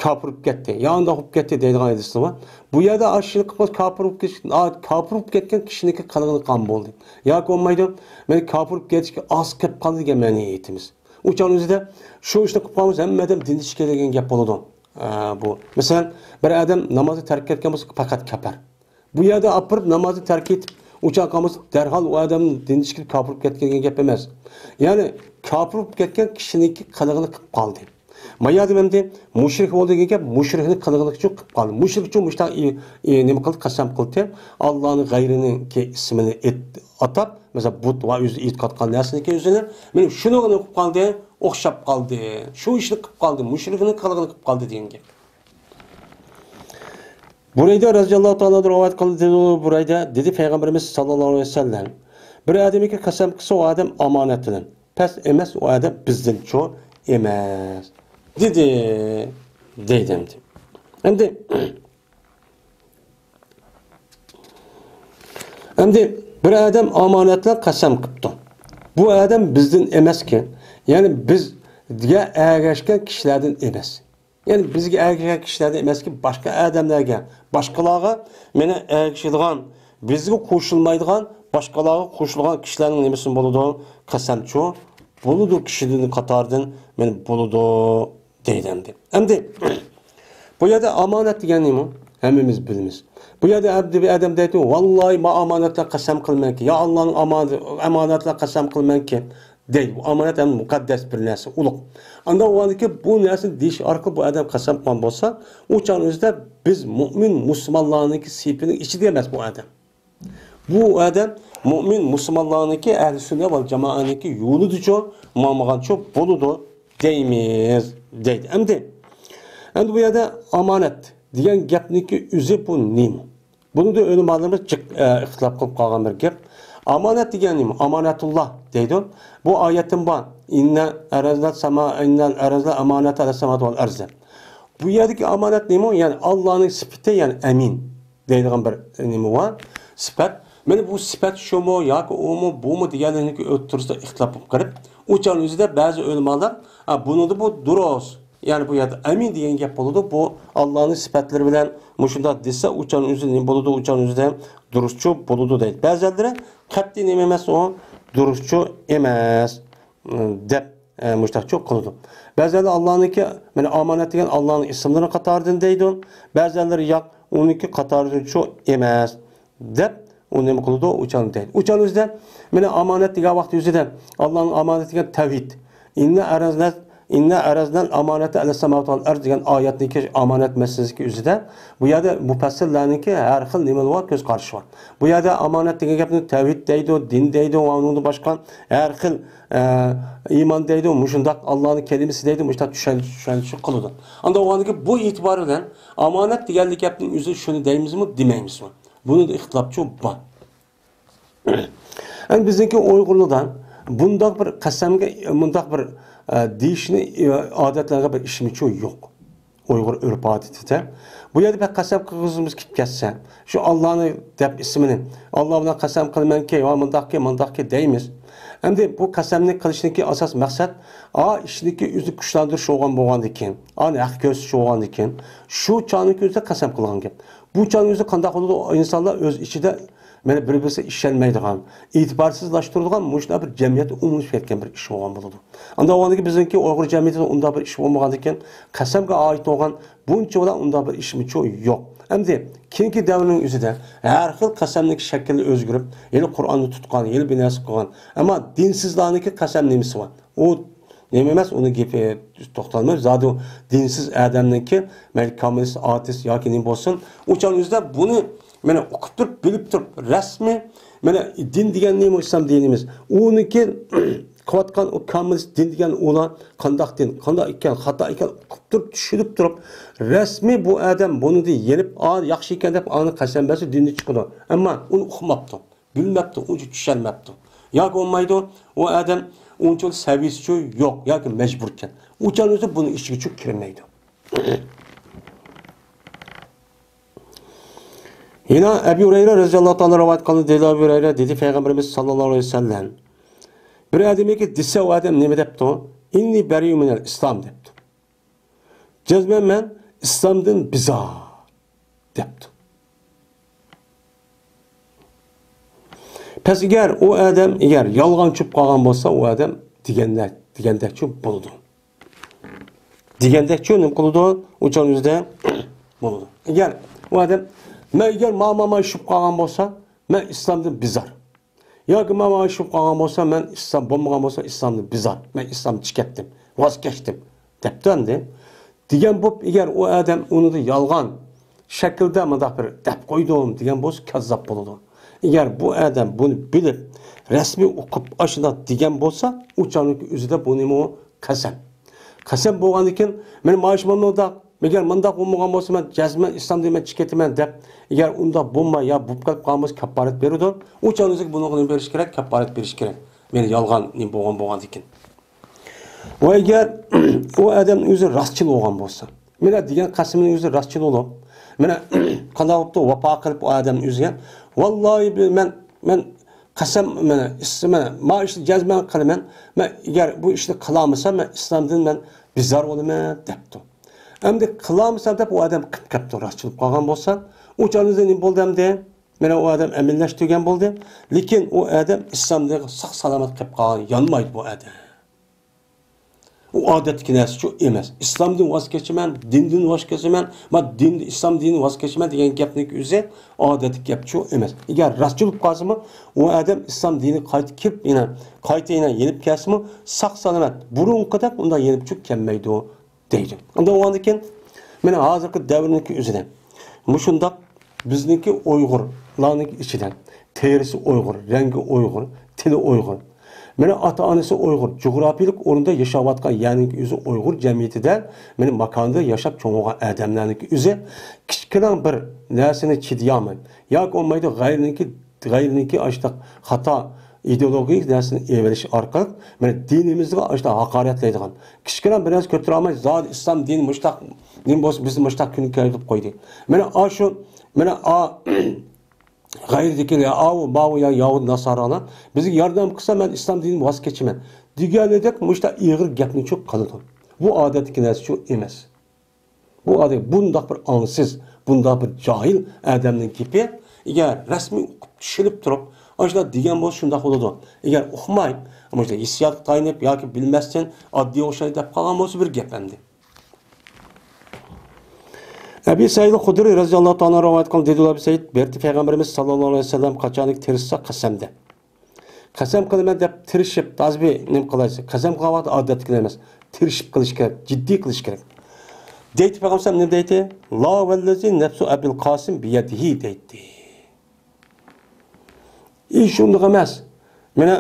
كاپىر بولۇپ كەتتى، يا ئانداق بولۇپ كەتتى دەيدىغان ھەدىسلەر بار. بۇ يەردە ئاشۇنداق قىلىپ كاپىر بولۇپ كېتىش، ئا، كاپىر بولۇپ كەتكەن كىشىنىڭكى قىلغىنى قان بولدى. ياكى بولمايدۇ، مەن كاپىر بولۇپ كېتىشكە ئاز قېلىپ قالدى دېگەن مەنىنى ئېيتىمىز. ئۇ چاغنىڭ ئۆزىدە شۇ ئىشنى قىلىپ قالمىسا، ھەممە ئادەم دىندىن چىقىدۇ دېگەن گەپ بولىدۇ. ئا، بۇ. مەسىلەن، بىر ئادەم نامازنى تەرك ئەتكەن بولسا، پەقەت كاپىر. بۇ يەردە ئاپىرىپ نامازنى تەرك ئېتىپ، ئۇ چاغ قالمىسا، دەرھال ئۇ ئادەم دىندىن چىقىپ كاپىر بولۇپ كەتكەن دېگەن گەپ ئەمەس. يەنى كاپىر بولۇپ كەتكەن كىشىنىڭكى قىلىغىنى قىلىپ قالدى. ما يەردە ئەمدى مۇشرىك بولدى دېگەن گەپ، مۇشرىكنىڭ قىلىغىنى ئۈچۈن قىلىپ قالدى. مۇشرىك ئۈچۈن مۇشۇنداق ئى-، ئى-، نېمە قىلدى، قەسەم قىلدى. ئاللانىڭ غەيرىنىڭكى ئىسمىنى ئېت-، ئاتاپ، مەسىلەن، بۇت ۋە ئۆزى ئېتىقاد قىلغان نەرسىنىڭكى ئۆزىنى، مانا شۇنىڭغا نېمە قىلىپ قالدى؟ ئوخشاپ قالدى. شۇ ئىشنى قىلىپ قالدى. مۇشرىكنىڭ قىلىغىنى قىلىپ قالدى دېگەن گەپ. بۇرەيدە رەزىياللاھۇ تائالا ئەنھۇ رىۋايەت قىلدى، دېدى بۇرەيدە، دېدى پەيغەمبىرىمىز ساللاللاھۇ ئەلەيھى ۋەسەللەم، بىر ئادەمگە قەسەم قىلسا، ئۇ ئادەم ئامانەت بىلەن، پەس ئەمەس، ئۇ ئادەم بىزدىنچۇ ئەمەس، دېدى، دەيدۇ ئەمدى. ئەمدى، ئەمدى بىر ئادەم ئامانەت بىلەن قەسەم قىپتۇ. بۇ ئادەم بىزدىن ئەمەسكەن، يەنى بىزگە ئەگەشكەن كىشىلەردىن ئەمەس. يەنى بىزگە ئەگىشىدىغان كىشىلەردىن ئەمەسكى، باشقا ئادەملەرگە، باشقىلارغا مېنى ئەگىشىدىغان، بىزگە قوشۇلمايدىغان، باشقىلارغا قوشۇلغان كىشىلەرنىڭ نېمىسىمۇ بولىدۇ؟ قەسەمچۇ بولىدۇ، كىشىلەرنىڭ قاتارىدىن مېنى بولىدۇ دەيدۇ ئەمدى. ئەمدى بۇ يەردە ئامانەت دېگەن نېمە؟ ھەممىمىز بىلىمىز. بۇ يەردە ئەمدى بىر ئادەم دەيدۇ، ۋاللاھى، ما ئامانەت بىلەن قەسەم قىلىمەنكى، يا ئاللانىڭ ئامانىتى، ئامانەت بىلەن قەسەم قىلىمەنكى، دەيدۇ. بۇ ئامانەت ھەم مۇقەددەس بىر نەرسە، ئۇلۇغ. ئاندىن ئۇ ئاندىكى بۇ نەرسىنى دېيىش ئارقىلىق بۇ ئادەم قەسەم قىلغان بولسا، ئۇ چاغنىڭ ئۆزىدە بىز مۆمىن مۇسۇلمانلارنىڭكى سېپىنىڭ ئىچىدە ئەمەس بۇ ئادەم. بۇ ئادەم مۆمىن مۇسۇلمانلارنىڭكى، ئەھلى سۈننە ۋەل جامائەنىڭكى يولىدىچۇ، ماڭمىغانچۇ بولىدۇ دەيمىز، دەيدۇ. ئەمدى، ئەمدى بۇ يەردە ئامانەت دېگەن گەپنىڭكى ئۆزى بۇ نېمە؟ بۇنىڭدا ئۆلىمالىرىمىز جىق، ئە، ئىختىلاپ قىلىپ قالغان بىر گەپ. ئامانەت دېگەن نېمە؟ ئامانەتۇللا دەيدۇ. بۇ ئايەتتىن بار. ئىننە ئەرەزنە ساما، ئىننەل ئەرەزنە ئامانەتە ئەلە ساماۋاتى ۋەل ئەرز دەپ. بۇ يەردىكى ئامانەت نېمە؟ يەنى ئاللانىڭ سۈپىتى، يەنى ئەمىن دەيدىغان بىر نېمە بار؟ سۈپەت. مانا بۇ سۈپەت شۇمۇ ياكى ئۇمۇ، بۇمۇ دېگەنلەرنىڭكى ئوتتۇرىسىدا ئىختىلاپ بولۇپ قېلىپ، ئۇ چاغنىڭ ئۆزىدە بەزى ئۆلىمالار، ھە، بۇنىڭدا بۇ دۇرۇس. يەنى بۇ يەردە ئەمىن دېگەن گەپ بولىدۇ. بۇ ئاللانىڭ سۈپەتلىرى بىلەن مۇشۇنداق دېسە، ئۇ چاغنىڭ ئۆزى نېمە بولىدۇ؟ ئۇ چاغنىڭ ئۆزىدە دۇرۇسچۇ بولىدۇ دەيدۇ. بەزىلىرى قەتئىي نېمە ئەمەس ئۇ، دۇرۇسچۇ ئەمەس، دەپ، ئە، مۇشۇنداقچۇ قىلىدۇ. بەزىلەر ئاللانىڭكى، مانا ئامانەت دېگەن ئاللانىڭ ئىسىملىرىنىڭ قاتارىدىن دەيدۇ. بەزىلەر ياق، ئۇنىڭكى قاتارىدىنچۇ ئەمەس، دەپ، ئۇ نېمە قىلىدۇ؟ ئۇ چاغنى دەيدۇ. ئۇ چاغنىڭ ئۆزىدە، مانا ئامانەت دېگەن ۋاقىت ئۆزىدە، ئاللانىڭ ئامانەت دېگەن تەۋھىد. ئىننا ئەرەزنە، ئىننا ئەرەزنەل ئامانەتە ئەلە ساماۋاتى ۋەل ئەرز دېگەن ئايەتنىڭكى ئامانەت مەسىلىسىدىكى ئۆزىدە، بۇ يەردە مۇپەسسىرلەرنىڭكى ھەر خىل نېمىلىرى بار، كۆز قارىشى بار. بۇ يەردە ئامانەت دېگەن گەپنى تەۋھىد دەيدۇ، دىن دەيدۇ ۋە ئۇنىڭدىن باشقا ھەر خىل، ئە، ئىمان دەيدۇ، مۇشۇنداق ئاللانىڭ كەلىمىسى دەيدۇ، مۇشۇنداق چۈشەن-، چۈشەنچە قىلىدۇ. ئاندىن ئۇ بۇ ئېتىبار بىلەن ئامانەت دېگەنلىك گەپنىڭ ئۆزى شۇنى دەيمىزمۇ، دېمەيمىزمۇ؟ بۇنىڭدا ئىختىلاپچۇ بار. ئەمدى بىزنىڭكى ئۇيغۇرلاردا بۇنداق بىر قەسەمگە، مۇنداق بىر، ئە، دېيىشنى، ئە، ئادەتلەرگە بىر ئىشمىچۇ يوق. ئۇيغۇر ئۆرپ-ئادىتىدە. بۇ يەردە بىر قەسەم قىلغۇزىمىز كېلىپ كەتسە، شۇ ئاللانى دەپ ئىسمىنى، ئاللا بىلەن قەسەم قىلىمەنكى، ۋە مۇنداقكى، مۇنداقكى دەيمىز. ئەمدى بۇ قەسەمنى قىلىشنىڭكى ئاساس مەقسەت، ئا، ئىشنىڭكى ئۆزىنى كۈچلەندۈرۈش بولغان بولغاندىكىن، ئانى ھەق كۆرسىتىش بولغاندىكىن، شۇ چاغنىڭكى ئۆزىدە قەسەم قىلغان گەپ. بۇ چاغنىڭ ئۆزى قانداق بولىدۇ؟ ئىنسانلار ئۆز ئىچىدە، مانا، بىر-بىرسىگە ئىشەنمەيدىغان، ئېتىبارسىزلاشتۇرىدىغان، مۇشۇنداق بىر جەمئىيەتتە ئومۇملىشىپ كەتكەن بىر ئىش بولغان بولىدۇ. ئاندىن ئۇنىڭدىن كېيىن بىزنىڭكى ئۇيغۇر جەمئىيىتىدە ئۇنداق بىر ئىش بولمىغاندىكىن، قەسەمگە ئائىت بولغان بۇنچىۋالا ئۇنداق بىر ئىشمۇچۇ يوق. ئەمدى كېيىنكى دەۋرنىڭ ئۆزىدە ھەر خىل قەسەمنىڭ شەكلى ئۆزگىرىپ، يەنە قۇرئاننى تۇتقان، يەنە بىر نەرسە قىلغان. ئەمما دىنسىزلارنىڭكى قەسەم نېمىسى بار؟ ئۇ نېمە ئەمەس، ئۇنىڭ گېپى توختالمايمىز. زادى دىنسىز ئادەمنىڭكى، مەيلى كوممۇنىست، ئاتېئىست ياكى نېمە بولسۇن، ئۇ چاغنىڭ ئۆزىدە بۇنى، مانا، ئۇقۇپ تۇرۇپ، بىلىپ تۇرۇپ، رەسمىي، مانا، دىن دېگەن نېمە، ئىسلام دىنىمىز؟ ئۇنىڭكى قىلىۋاتقان ئۇ كوممۇنىست دىن دېگەن ئۇلار قانداق دىن، قانداق ئىكەن، خاتا ئىكەن، ئۇقۇپ تۇرۇپ، چۈشىنىپ تۇرۇپ، رەسمىي بۇ ئادەم بۇنىڭدىن يېنىپ، ئا، ياخشى ئىكەن دەپ، ئانى قەسەم بەرسە دىندىن چىقىدۇ. ئەمما ئۇنى ئۇقماپتۇ، بىلمەپتۇ، ئۇنچە چۈشەنمەپتۇ. ياكى بولمايدۇ، ئۇ ئادەم ئۇنچىۋالا سەۋىيىسىچۇ يوق ياكى مەجبۇركەن. ئۇ چاغنىڭ ئۆزى بۇنىڭ ئىچىگىچۇ كىرمەيدۇ. يەنە ئەبۇ ھۇرەيرە رەزىياللاھۇ تائالا رىۋايەت قىلىندى، دەيدۇ ئەبۇ ھۇرەيرە، دېدى پەيغەمبىرىمىز ساللاللاھۇ ئەلەيھى ۋەسەللەم، بىر ئادەمگە دېسە، ئۇ ئادەم نېمە دەپتۇ؟ «ئىننى بەرىئۇن مىنەل ئىسلام» دەپتۇ. جەزمەن مەن ئىسلامدىن بىزار دەپتۇ. پەس ئەگەر ئۇ ئادەم ئەگەر يالغان چۈشۈپ قالغان بولسا، ئۇ ئادەم دېگەندەك، دېگەندەكچۇ بولىدۇ. دېگەندەكچۇ نېمە قىلىدۇ؟ ئۇ چاغنىڭ ئۆزىدە بولىدۇ. ئەگەر ئۇ ئادەم، مەن ئەگەر ما، ما، ما چۈشۈپ قالغان بولسا، مەن ئىسلامدىن بىزار. ياكى مانا شۇ قالغان بولسا، مەن ئىسلام بولمىغان بولسا، ئىسلامدىن بىزار، مەن ئىسلامدىن چىقىپ كەتتىم، ۋاز كەچتىم، دەپتۇ ئەمدى. دېگەن بولۇپ، ئەگەر ئۇ ئادەم ئۇنى يالغان شەكىلدە مۇنداق بىر دەپ قويدۇم دېگەن بولسا، كاززاپ بولىدۇ. ئەگەر بۇ ئادەم بۇنى بىلىپ، رەسمىي ئوقۇپ، ئاشۇنداق دېگەن بولسا، ئۇ چاغنىڭ ئۆزىدە بۇ نېمە ئۇ؟ قەسەم. قەسەم بولغاندىن كېيىن، مېنى مانا شۇ مۇنداق، ئەگەر مۇنداق بولمىغان بولسا، مەن جەزمەن ئىسلام دىنىمدىن چىقىپ كېتىمەن دەپ، ئەگەر ئۇنداق بولماي يا بولۇپ قېلىپ قالغان بولسا، كاپپارەت بېرىدۇ. ئۇ چاغدا بۇنىڭغا نېمە بېرىش كېرەك؟ كاپپارەت بېرىش كېرەك. مېنى يالغان نېمە بولغان بولغاندىن كېيىن. ۋە ئەگەر ئۇ ئادەم ئۆزى راستچىل بولغان بولسا، مانا دېگەن قەسىمنىڭ ئۆزى راستچىل بولۇپ، مانا قانداق بوپتۇ، ۋاپا قىلىپ ئۇ ئادەم ئۆزىگە، ۋاللاھى بىل-، مەن، مەن قەسەم، مانا ئىس-، مانا، ما ئىشنى جەزمەن قىلىمەن، مەن ئەگەر بۇ ئىشنى قىلالمىسام، مەن ئىسلامدىن مەن بىزار بولىمەن، دەپتۇ. ئەمدى قىلالمىسام دەپ ئۇ ئادەم قىلىپ كەپتۇ، راستچىل بولۇپ قالغان بولسا، ئۇ چاغدا نېمە بولدى ئەمدى؟ مانا ئۇ ئادەم ئەمەلىيلەشتۈرگەن بولدى. لېكىن ئۇ ئادەم ئىسلامدىن ساق سالامەت قېلىپ قالغان، يانمايدۇ بۇ ئادەم. ئۇ ئادەتتىكى نەرسىچۇ ئەمەس. ئىسلامدىن ۋاز كېچىمەن، دىندىن ۋاز كېچىمەن، ما دىن، ئىسلام دىنىدىن ۋاز كېچىمەن دېگەن گەپنىڭ ئۆزى ئادەتتىكى گەپچۇ ئەمەس. ئەگەر راستچىل بولۇپ قالسىمۇ، ئۇ ئادەم ئىسلام دىنىگە قايتا كىرىپ، يەنە قايتا يەنە يېنىپ كەلسىمۇ، ساق سالامەت بۇرۇنقىدەك ئۇنداق يېنىپچۇ كەلمەيدۇ. دەيدۇ. ئاندىن ئۇنىڭدىن كېيىن، مانا ھازىرقى دەۋرنىڭكى ئۆزىدە مۇشۇنداق بىزنىڭكى ئۇيغۇرلارنىڭكى ئىچىدە تېرىسى ئۇيغۇر، رەڭگى ئۇيغۇر، تىلى ئۇيغۇر. مانا ئاتا-ئانىسى ئۇيغۇر، جۇغراپىيىلىك ئورۇندا ياشاۋاتقان يەرنىڭكى ئۆزى ئۇيغۇر جەمئىيىتىدە مانا ماكاندا ياشاپ چوڭ بولغان ئادەملەرنىڭكى ئۆزى كىچىككىنە بىر نەرسىنى چىدىيالماي ياكى بولمايدۇ غەيرىنىڭكى غەيرىنىڭكى ئاشۇنداق خاتا ئىدېئولوگىيىلىك نەرسىنى ئېلىۋېلىش ئارقىلىق، مانا دىنىمىزغا ئاشۇنداق ھاقارەتلەيدىغان، كىچىككىنە بىر نەرسە كۆتۈرەلمەي، زادى ئىسلام دىنى مۇشتاق دىن بولسا، بىزنى مۇشتاق كۈنگە كەلتۈرۈپ قويدى. مانا ئاشۇ، مانا ئا، غەيرىدىكى يا ئاۋۇ، ماۋۇ يا ياھۇد ناسارالار بىزگە ياردەم قىلسا، مەن ئىسلام دىنىدىن ۋاز كېچىمەن دېگەنىدەك مۇشتاق ئېغىر گەپنىچۇ قىلىدۇ. بۇ ئادەتتىكى نەرسىچۇ ئەمەس. بۇ ئادەم بۇنداق بىر ئاڭسىز، بۇنداق بىر جاھىل ئادەمنىڭ گېپى، ئەگەر رەسمىي ئوقۇپ چۈشىنىپ تۇرۇپ، ئاشۇنداق دېگەن بولسا شۇنداق بولىدۇ. ئەگەر ئۇقماي، مۇشۇنداق ھېسسىياتقا تايىنىپ ياكى بىلمەستىن ئاددىي ئوخشاش دەپ قالغان بولسا بىر گەپ ئەمدى. ئەبى سەئىد خۇدرى رەزىياللاھۇ تائالا رىۋايەت قىلغان دېدى، ئەبى سەئىد بەردى پەيغەمبىرىمىز ساللاللاھۇ ئەلەيھى ۋەسەللەم قاچانكى تىرىشسا قەسەمدە. قەسەم قىلىمەن دەپ تىرىشىپ، تازبى نېمە قىلايسىز؟ قەسەم قىلغان ۋاقىتتا ئادەتتىكىدەك ئەمەس. تىرىشىپ قىلىش كېرەك، جىددىي قىلىش كېرەك. دەيتتى پەيغەمبەر نېمە دەيتتى؟ لا ۋەللەزى نەپسۇ ئەبىل قاسىم بىيەدىھى دەيتتى. ئىش ئۇنداق ئەمەس. مانا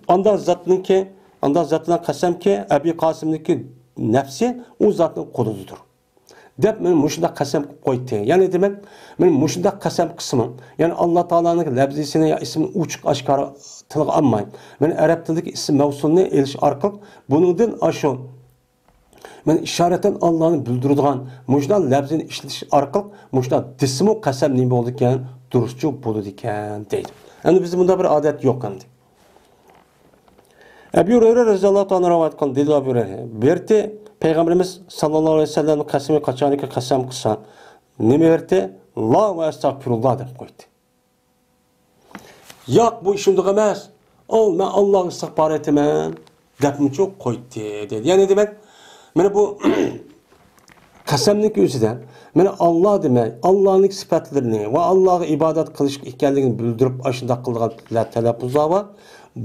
ئانداق زاتنىڭكى، ئانداق زاتنىڭ قەسەمكى، ئەبى قاسىمنىڭكى نەپسى ئۇ زاتنىڭ قولىدىدۇر. دەپ مانا مۇشۇنداق قەسەم قىلىپ قويدى. يەنى دېمەك، مانا مۇشۇنداق قەسەم قىلسىمۇ، يەنى ئاللا تائالانىڭ لەپزىسىنى يا ئىسمىنى ئوچۇق ئاشكارا تىلغا ئالماي، مانا ئەرەب تىلىدىكى ئىسىم مەۋسۇلنى ئېلىش ئارقىلىق بۇنىڭدىن ئاشۇ، مانا ئىشارەتەن ئاللانى بىلدۈرىدىغان مۇشۇنداق لەپزىنى ئىشلىتىش ئارقىلىق مۇشۇنداق دېسىمۇ قەسەم نېمە بولىدىكەن؟ دۇرۇسچۇ بولىدىكەن دەيدۇ. ئەمدى بىزدە بۇنداق بىر ئادەت يوق ئەمدى. ئەبۇ ھۇرەيرە رەزىياللاھۇ تائالا ئەنھۇ رىۋايەت قىلدى، دېدى ئەبۇ ھۇرەيرە. بىرتى پەيغەمبىرىمىز ساللاللاھۇ ئەلەيھى ۋەسەللەمنىڭ قەسىمى قاچانكى قەسەم قىلسا، نېمە بىرتى؟ لا ۋە ئەستەغپىرۇللا دەپ قويدى. ياق، بۇ ئىش ئۇنداق ئەمەس. ئال، مەن ئاللاغا ئىستىغپار ئېيتىمەن دەپمۇچۇ قويدى، دېدى. يەنى دېمەك، مانا بۇ قەسەمنىڭكى ئۆزىدە مانا ئاللا دېمەي، ئاللانىڭ سۈپەتلىرىنى ۋە ئاللاغا ئىبادەت قىلىش ئىكەنلىكىنى بىلدۈرۈپ، ئاشۇنداق قىلىدىغان تەلەپپۇزلار بار.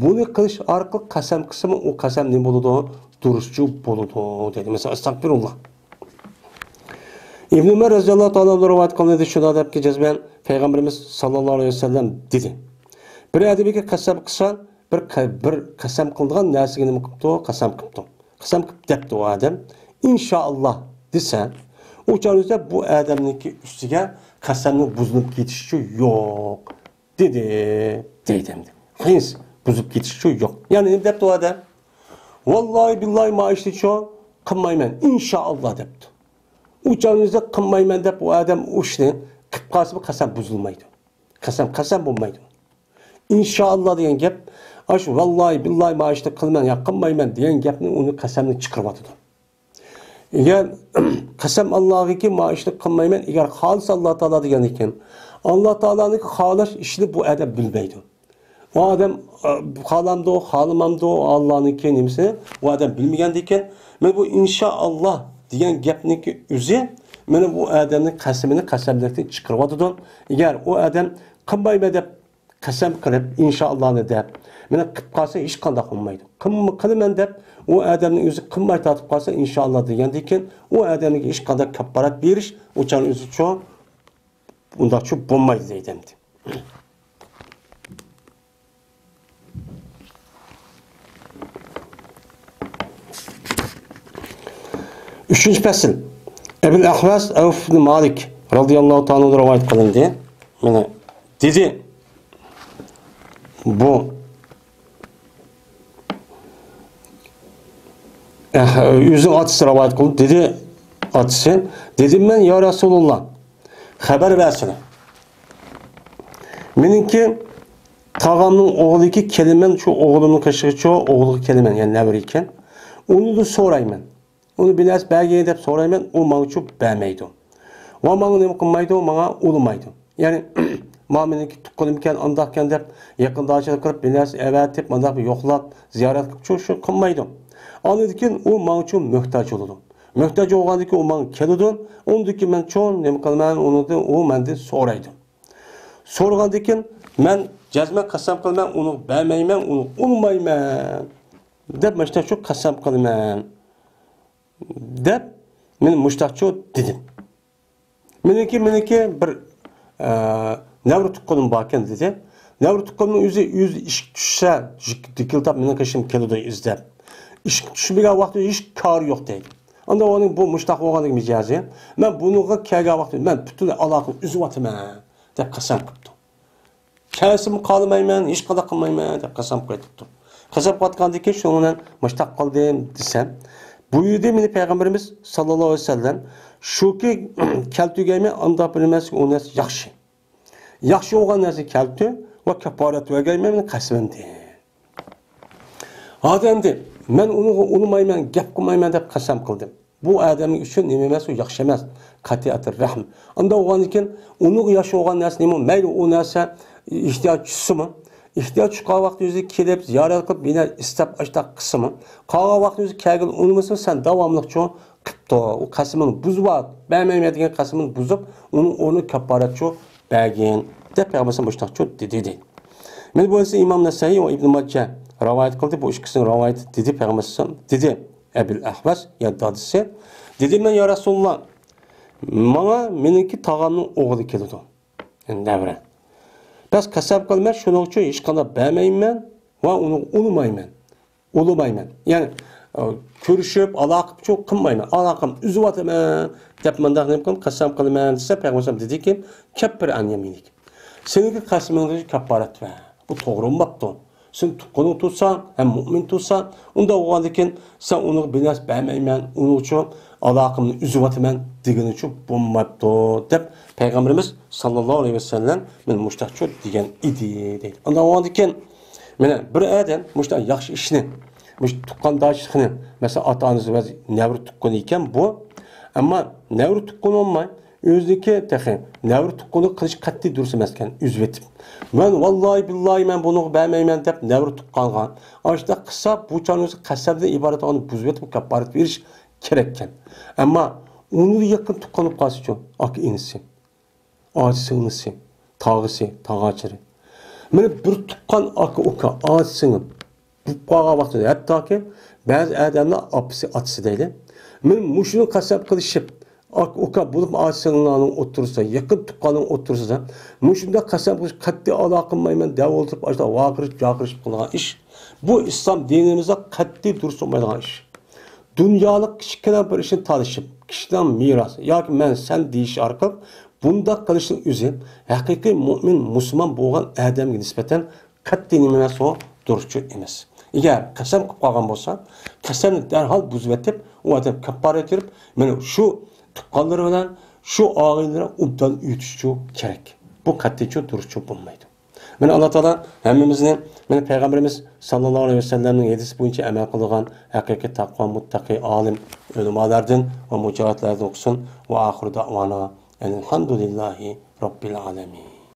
بۇنى قىلىش ئارقىلىق قەسەم قىلسىمۇ، ئۇ قەسەم نېمە بولىدۇ؟ دۇرۇسچۇ بولىدۇ، دېدى. مەسىلەن، ئەستەغپىرۇللا. ئىبن ئۇمەر رەزىياللاھۇ تائالا ئانھۇدىن رىۋايەت قىلىنىدۇ، شۇنداق دەپكى، جەزمەن پەيغەمبىرىمىز ساللاللاھۇ ئەلەيھى ۋەسەللەم دېدى، بىر ئادەمگە قەسەم قىلسا، بىر قە-، بىر قەسەم قىلىدىغان نەرسىگە نېمە قىپتۇ؟ قەسەم قىپتۇ. قەسەم قىپ دەپتۇ ئۇ ئادەم. ئىنشائاللا دېسە، ئۇ چاغدا بۇ ئادەمنىڭكى ئۈستىگە قەسەمنىڭ بۇزۇلۇپ كېتىشىچۇ يوق. دېدى، دەيدۇ ئەمدى. ھېس بۇزۇپ كېتىشىچۇ يوق. يەنى نېمە دەپتۇ ئۇ ئادەم؟ ۋاللاھى بىللاھى ما ئىشنىچۇ قىلمايمەن، ئىنشائاللا دەپتۇ. ئۇ چاغنىڭىزدا قىلمايمەن دەپ ئۇ ئادەم ئۇ ئىشنى قىپ قالسا، بۇ قەسەم بۇزۇلمايدۇ. قەسەم، قەسەم بولمايدۇ. ئىنشائاللا دېگەن گەپ، ئاشۇ ۋاللاھى بىللاھى ما ئىشنى قىلىمەن يا قىلمايمەن دېگەن گەپنى ئۇنى قەسەمنى چىقىرىۋاتىدۇ. ئەگەر قەسەم ئاللاغىكى، ما ئىشنى قىلمايمەن، ئەگەر خالىسا ئاللا تائالا دېگەندىكىن، ئاللا تائالانىڭكى خالاش ئىشىنى بۇ ئادەم بىلمەيدۇ. ئۇ ئادەم، ئە، خالامدۇ، خالىمامدۇ، ئاللانىڭكى نېمىسىنى ئۇ ئادەم بىلمىگەندىكىن، مانا بۇ ئىنشائاللا دېگەن گەپنىڭكى ئۆزى، مانا بۇ ئادەمنىڭ قەسىمىنى قەسەملىكتىن چىقىرىۋاتىدۇ. ئەگەر ئۇ ئادەم قىلمايمەن دەپ قەسەم قىلىپ، ئىنشائاللانى دەپ، مانا قىپ قالسا، ھېچقانداق بولمايدۇ. قىلما-، قىلىمەن دەپ، ئۇ ئادەمنىڭ ئۆزى قىلماي تارتىپ قالسا، ئىنشائاللا دېگەندىن كېيىن، ئۇ ئادەمگە ھېچقانداق كاپپارەت بېرىش، ئۇ چاغنىڭ ئۆزىچۇ ئۇنداقچۇ بولمايدۇ دەيدۇ ئەمدى. ئۈچىنچى پەسىل. ئەبۇل ئەھۋەس ئەۋف ئىبن مالىك رەزىياللاھۇ تائالا ئەنھۇدىن رىۋايەت قىلىندى. مانا دېدى، بۇ، ئەھ، ئۆزىنىڭ ئاتىسى رىۋايەت قىلدى. دېدى ئاتىسى، دېدىم مەن، يا رەسۇلاللا، خەۋەر بەرسىلە. مېنىڭكى تاغامنىڭ ئوغلىكى كېلىمەن، شۇ ئوغلۇمنىڭ قېشىغىچۇ، ئوغلىغا كېلىمەن، يەنى نەۋرە ئىكەن. ئۇنىڭدىن سورايمەن. ئۇنى بىر نەرسە بەرگىن دەپ سورايمەن، ئۇ ماڭىچۇ بەرمەيدۇ. ۋە ماڭا نېمە قىلمايدۇ، ماڭا ئۇلىمايدۇ. يەنى، ما مېنىڭكى تۇغقىنىمكەن، ئانداقكەن دەپ، يېقىنداشلىق قىلىپ، بىر نەرسە ئەۋەتىپ، مانداق بىر يوقلاپ، زىيارەت قىلىپ، شۇ، شۇ قىلمايدۇ. ئاندىن كېيىن ئۇ ماڭىچۇ موھتاج بولىدۇ. موھتاج بولغاندىن كېيىن ئۇ ماڭا كېلىدۇ. ئۇندىن كېيىن مەن چوڭ نېمە قىلىمەن، ئۇنىڭدىن، ئۇ مەندىن سورايدۇ. سورىغاندىن كېيىن مەن جەزمەن قەسەم قىلىمەن، ئۇنى بەرمەيمەن، ئۇنى ئۇلىمايمەن دەپ، مانا شۇنداق شۇ قەسەم قىلىمەن دەپ، مەن مۇشتاقچۇ دېدىم. مېنىڭكى، مېنىڭكى بىر، ئە، نەۋرە تۇغقىنىم باركەن دېدى. نەۋرە تۇغقىنىمنىڭ ئۆزى، ئۆزى ئىشىك چۈشسە، دىكىلداپ مېنىڭ قېشىمغا كېلىدۇ ئىزدەپ. ئىشىك چۈشمىگەن ۋاقتى ھېچ كارى يوق دەيدۇ. ئاندا ئۇنىڭ بۇ مۇشتاق بولغاندىكى مىجەزى، مەن بۇنىڭغا كەلگەن ۋاقتى مەن پۈتۈنلەي ئالاقىنى ئۈزۈۋاتىمەن دەپ قەسەم قىپتۇ. كەلسىمۇ قالمايمەن، ھېچقانداق قىلمايمەن دەپ قەسەم قىلىپ كېتىپتۇ. قەسەم قىلىۋاتقاندىن كېيىن شۇنىڭ بىلەن مۇشتاق قىلدىم دېسەم، بۇيرۇدى مېنى پەيغەمبىرىمىز ساللاللاھۇ ئەلەيھى ۋەسەللەم، شۇكى، كەلتۈرگەيمەن، ئانداق بىلمەسلىك ئۇ نەرسە ياخشى. ياخشى بولغان نەرسە كەلتۈر ۋە كاپپارەت بەرگەيمەن مېنىڭ قەسىمىمدىن. ھازىر ئەمدى مەن ئۇنىڭغا ئۇلىمايمەن، گەپ قىلمايمەن دەپ قەسەم قىلدىم. بۇ ئادەمنىڭ ئۈچۈن نېمە ئەمەس، ئۇ ياخشى ئەمەس. قەتئىيەتۇر رەھىم. ئاندا بولغاندىن كېيىن ئۇنىڭغا ياخشى بولغان نەرسە نېمە؟ مەيلى ئۇ نەرسە ئېھتىياج چۈشسىمۇ، ئېھتىياج چۈشكەن ۋاقتى ئۆزى كېلىپ، زىيارەت قىلىپ، بىر نەرسە ئىستەپ ئاشتاق قىلسىمۇ، قالغان ۋاقتى ئۆزى كەلگىلى ئۇنىمىسا، سەن داۋاملىقچۇ قىپتۇ. ئۇ قەسىمىنى بۇزۇۋات، بەرمەيمەن دېگەن قەسىمىنى بۇزۇپ، ئۇنىڭ ئورنىغا كاپپارەتچۇ بەرگىن دەپ پەيغەمبەر مۇشتاقچۇ دېدى دەيدۇ. مانا بۇ ھەدىسنى ئىمام نەسەئىي ۋە ئىبن ماجە رىۋايەت قىلدى. بۇ ئىككىسىنىڭ رىۋايىتى دېدى پەيغەمبەر دېدى ئەبۇل ئەھۋەس، يەنى دادىسى. دېدىم مەن، يا رەسۇلاللا، ماڭا مېنىڭكى تاغامنىڭ ئوغلى كېلىدۇ. يەنى نەۋرە. بەس قەسەم قىلىمەن، شۇنىڭ ئۈچۈن ھېچقانداق بەرمەيمەن ۋە ئۇنى ئۇلىمايمەن. ئۇلىمايمەن. يەنى، ئە، كۆرۈشۈپ، ئالاقە قىلمايمەن. ئالاقەمنى ئۈزۈۋاتىمەن دەپ مۇنداق نېمە قىلىمەن، قەسەم قىلىمەن دېسە، پەيغەمبەر دېدىكى، كەپپىر ئەن يەمىنىك. سېنىڭكى قەسىمىڭدىن كاپپارەت بەر. بۇ توغرا بولماپتۇ. سېنىڭ تۇغقىنىڭ تۇرسا، ھەم مۇئمىن تۇرسا، ئۇنداق بولغاندىكىن سەن ئۇنىڭغا بىر نەرسە بەرمەيمەن، ئۇنىڭ ئۈچۈن ئالاقەمنى ئۈزۈۋاتىمەن دېگىنىچۇ بولماپتۇ، دەپ پەيغەمبىرىمىز ساللاللاھۇ ئەلەيھى ۋەسەللەم مېنى مۇشتاقچۇ دېگەن ئىدى، دەيدۇ. ئانداق بولغاندىكىن، مانا بىر ئادەم مۇشۇنداق ياخشى ئىشنى مۇشۇ تۇغقانداشلىقنى، مەسىلەن، ئاتا-ئانىسى ۋە نەۋرە تۇغقىنى ئىكەن بۇ. ئەمما نەۋرە تۇغقىنى بولماي، ئۆزىنىڭكى تېخى نەۋرە تۇغقىنى قىلىش قەتئىي دۇرۇس ئەمەسكەن، ئۈزۈۋېتىپ. مەن ۋاللاھى بىللاھى مەن بۇنىڭغا بەرمەيمەن دەپ نەۋرە تۇغقانغا ئاشۇنداق قىلسا، بۇ چاغنىڭ ئۆزى قەسەمدىن ئىبارەت بولغان بۇزۇۋېتىپ كاپپارەت بېرىش كېرەككەن. ئەمما ئۇنىڭ يېقىن تۇغقان بولۇپ قالسىچۇ، ئاكا-ئىنىسى، ئاچا-سىڭلىسى، تاغىسى، تاغاچىلىرى. مانا بىر تۇغقان ئاكا-ئۇكا، ئاچا-سىڭىل بولۇپ قالغان ۋاقتىدا، ھەتتاكى بەزى ئادەملەر ئاپىسى، ئاتىسى دەيلى. مانا مۇشۇنى قەسەم قىلىشىپ، ئاكا-ئۇكا بولۇپمۇ ئاچا-سىڭىللارنىڭ ئوتتۇرىسىدا، يېقىن تۇغقاننىڭ ئوتتۇرىسىدا مۇشۇنداق قەسەم قىلىش، قەتئىي ئالاقە قىلمايمەن دەپ ئولتۇرۇپ، ئاشۇنداق ۋارقىرىشىپ، جارقىرىشىپ قىلىدىغان ئىش. بۇ ئىسلام دىنىمىزدا قەتئىي دۇرۇس بولمايدىغان ئىش. دۇنيالىق كىچىككىنە بىر ئىشنى تالىشىپ، كىشىنىڭ مىراسى ياكى مەن سەن دېيىش ئارقىلىق بۇنداق قىلىشنىڭ ئۆزى ھەقىقىي مۆمىن، مۇسۇلمان بولغان ئادەمگە نىسبەتەن قەتئىي نېمە ئەمەس، ئۇ دۇرۇسچۇ ئەمەس. ئەگەر قەسەم قىلىپ قالغان بولسا، قەسەمنى دەرھال بۇزۇۋېتىپ، ئۇ ئادەم كاپپارەت بېرىپ، مانا شۇ تۇغقانلىرى بىلەن شۇ ئائىلىلەر ئوبدان ئۆتۈشچۇ كېرەك. بۇ قەتئىيچۇ دۇرۇسچۇ بولمايدۇ. مانا ئاللا تائالا ھەممىمىزنى، مانا پەيغەمبىرىمىز ساللاللاھۇ ئەلەيھى ۋەسەللەمنىڭ ھەدىسى بويىچە ئەمەل قىلىدىغان ھەقىقىي تەقۋا، مۇتتەقى، ئالىم، ئۆلىمالاردىن ۋە مۇجاھىدلاردىن قىلسۇن. ۋە ئاخىرۇ دەئۋانا ئەلھەمدۇلىللاھى رەببىل ئالەمىن.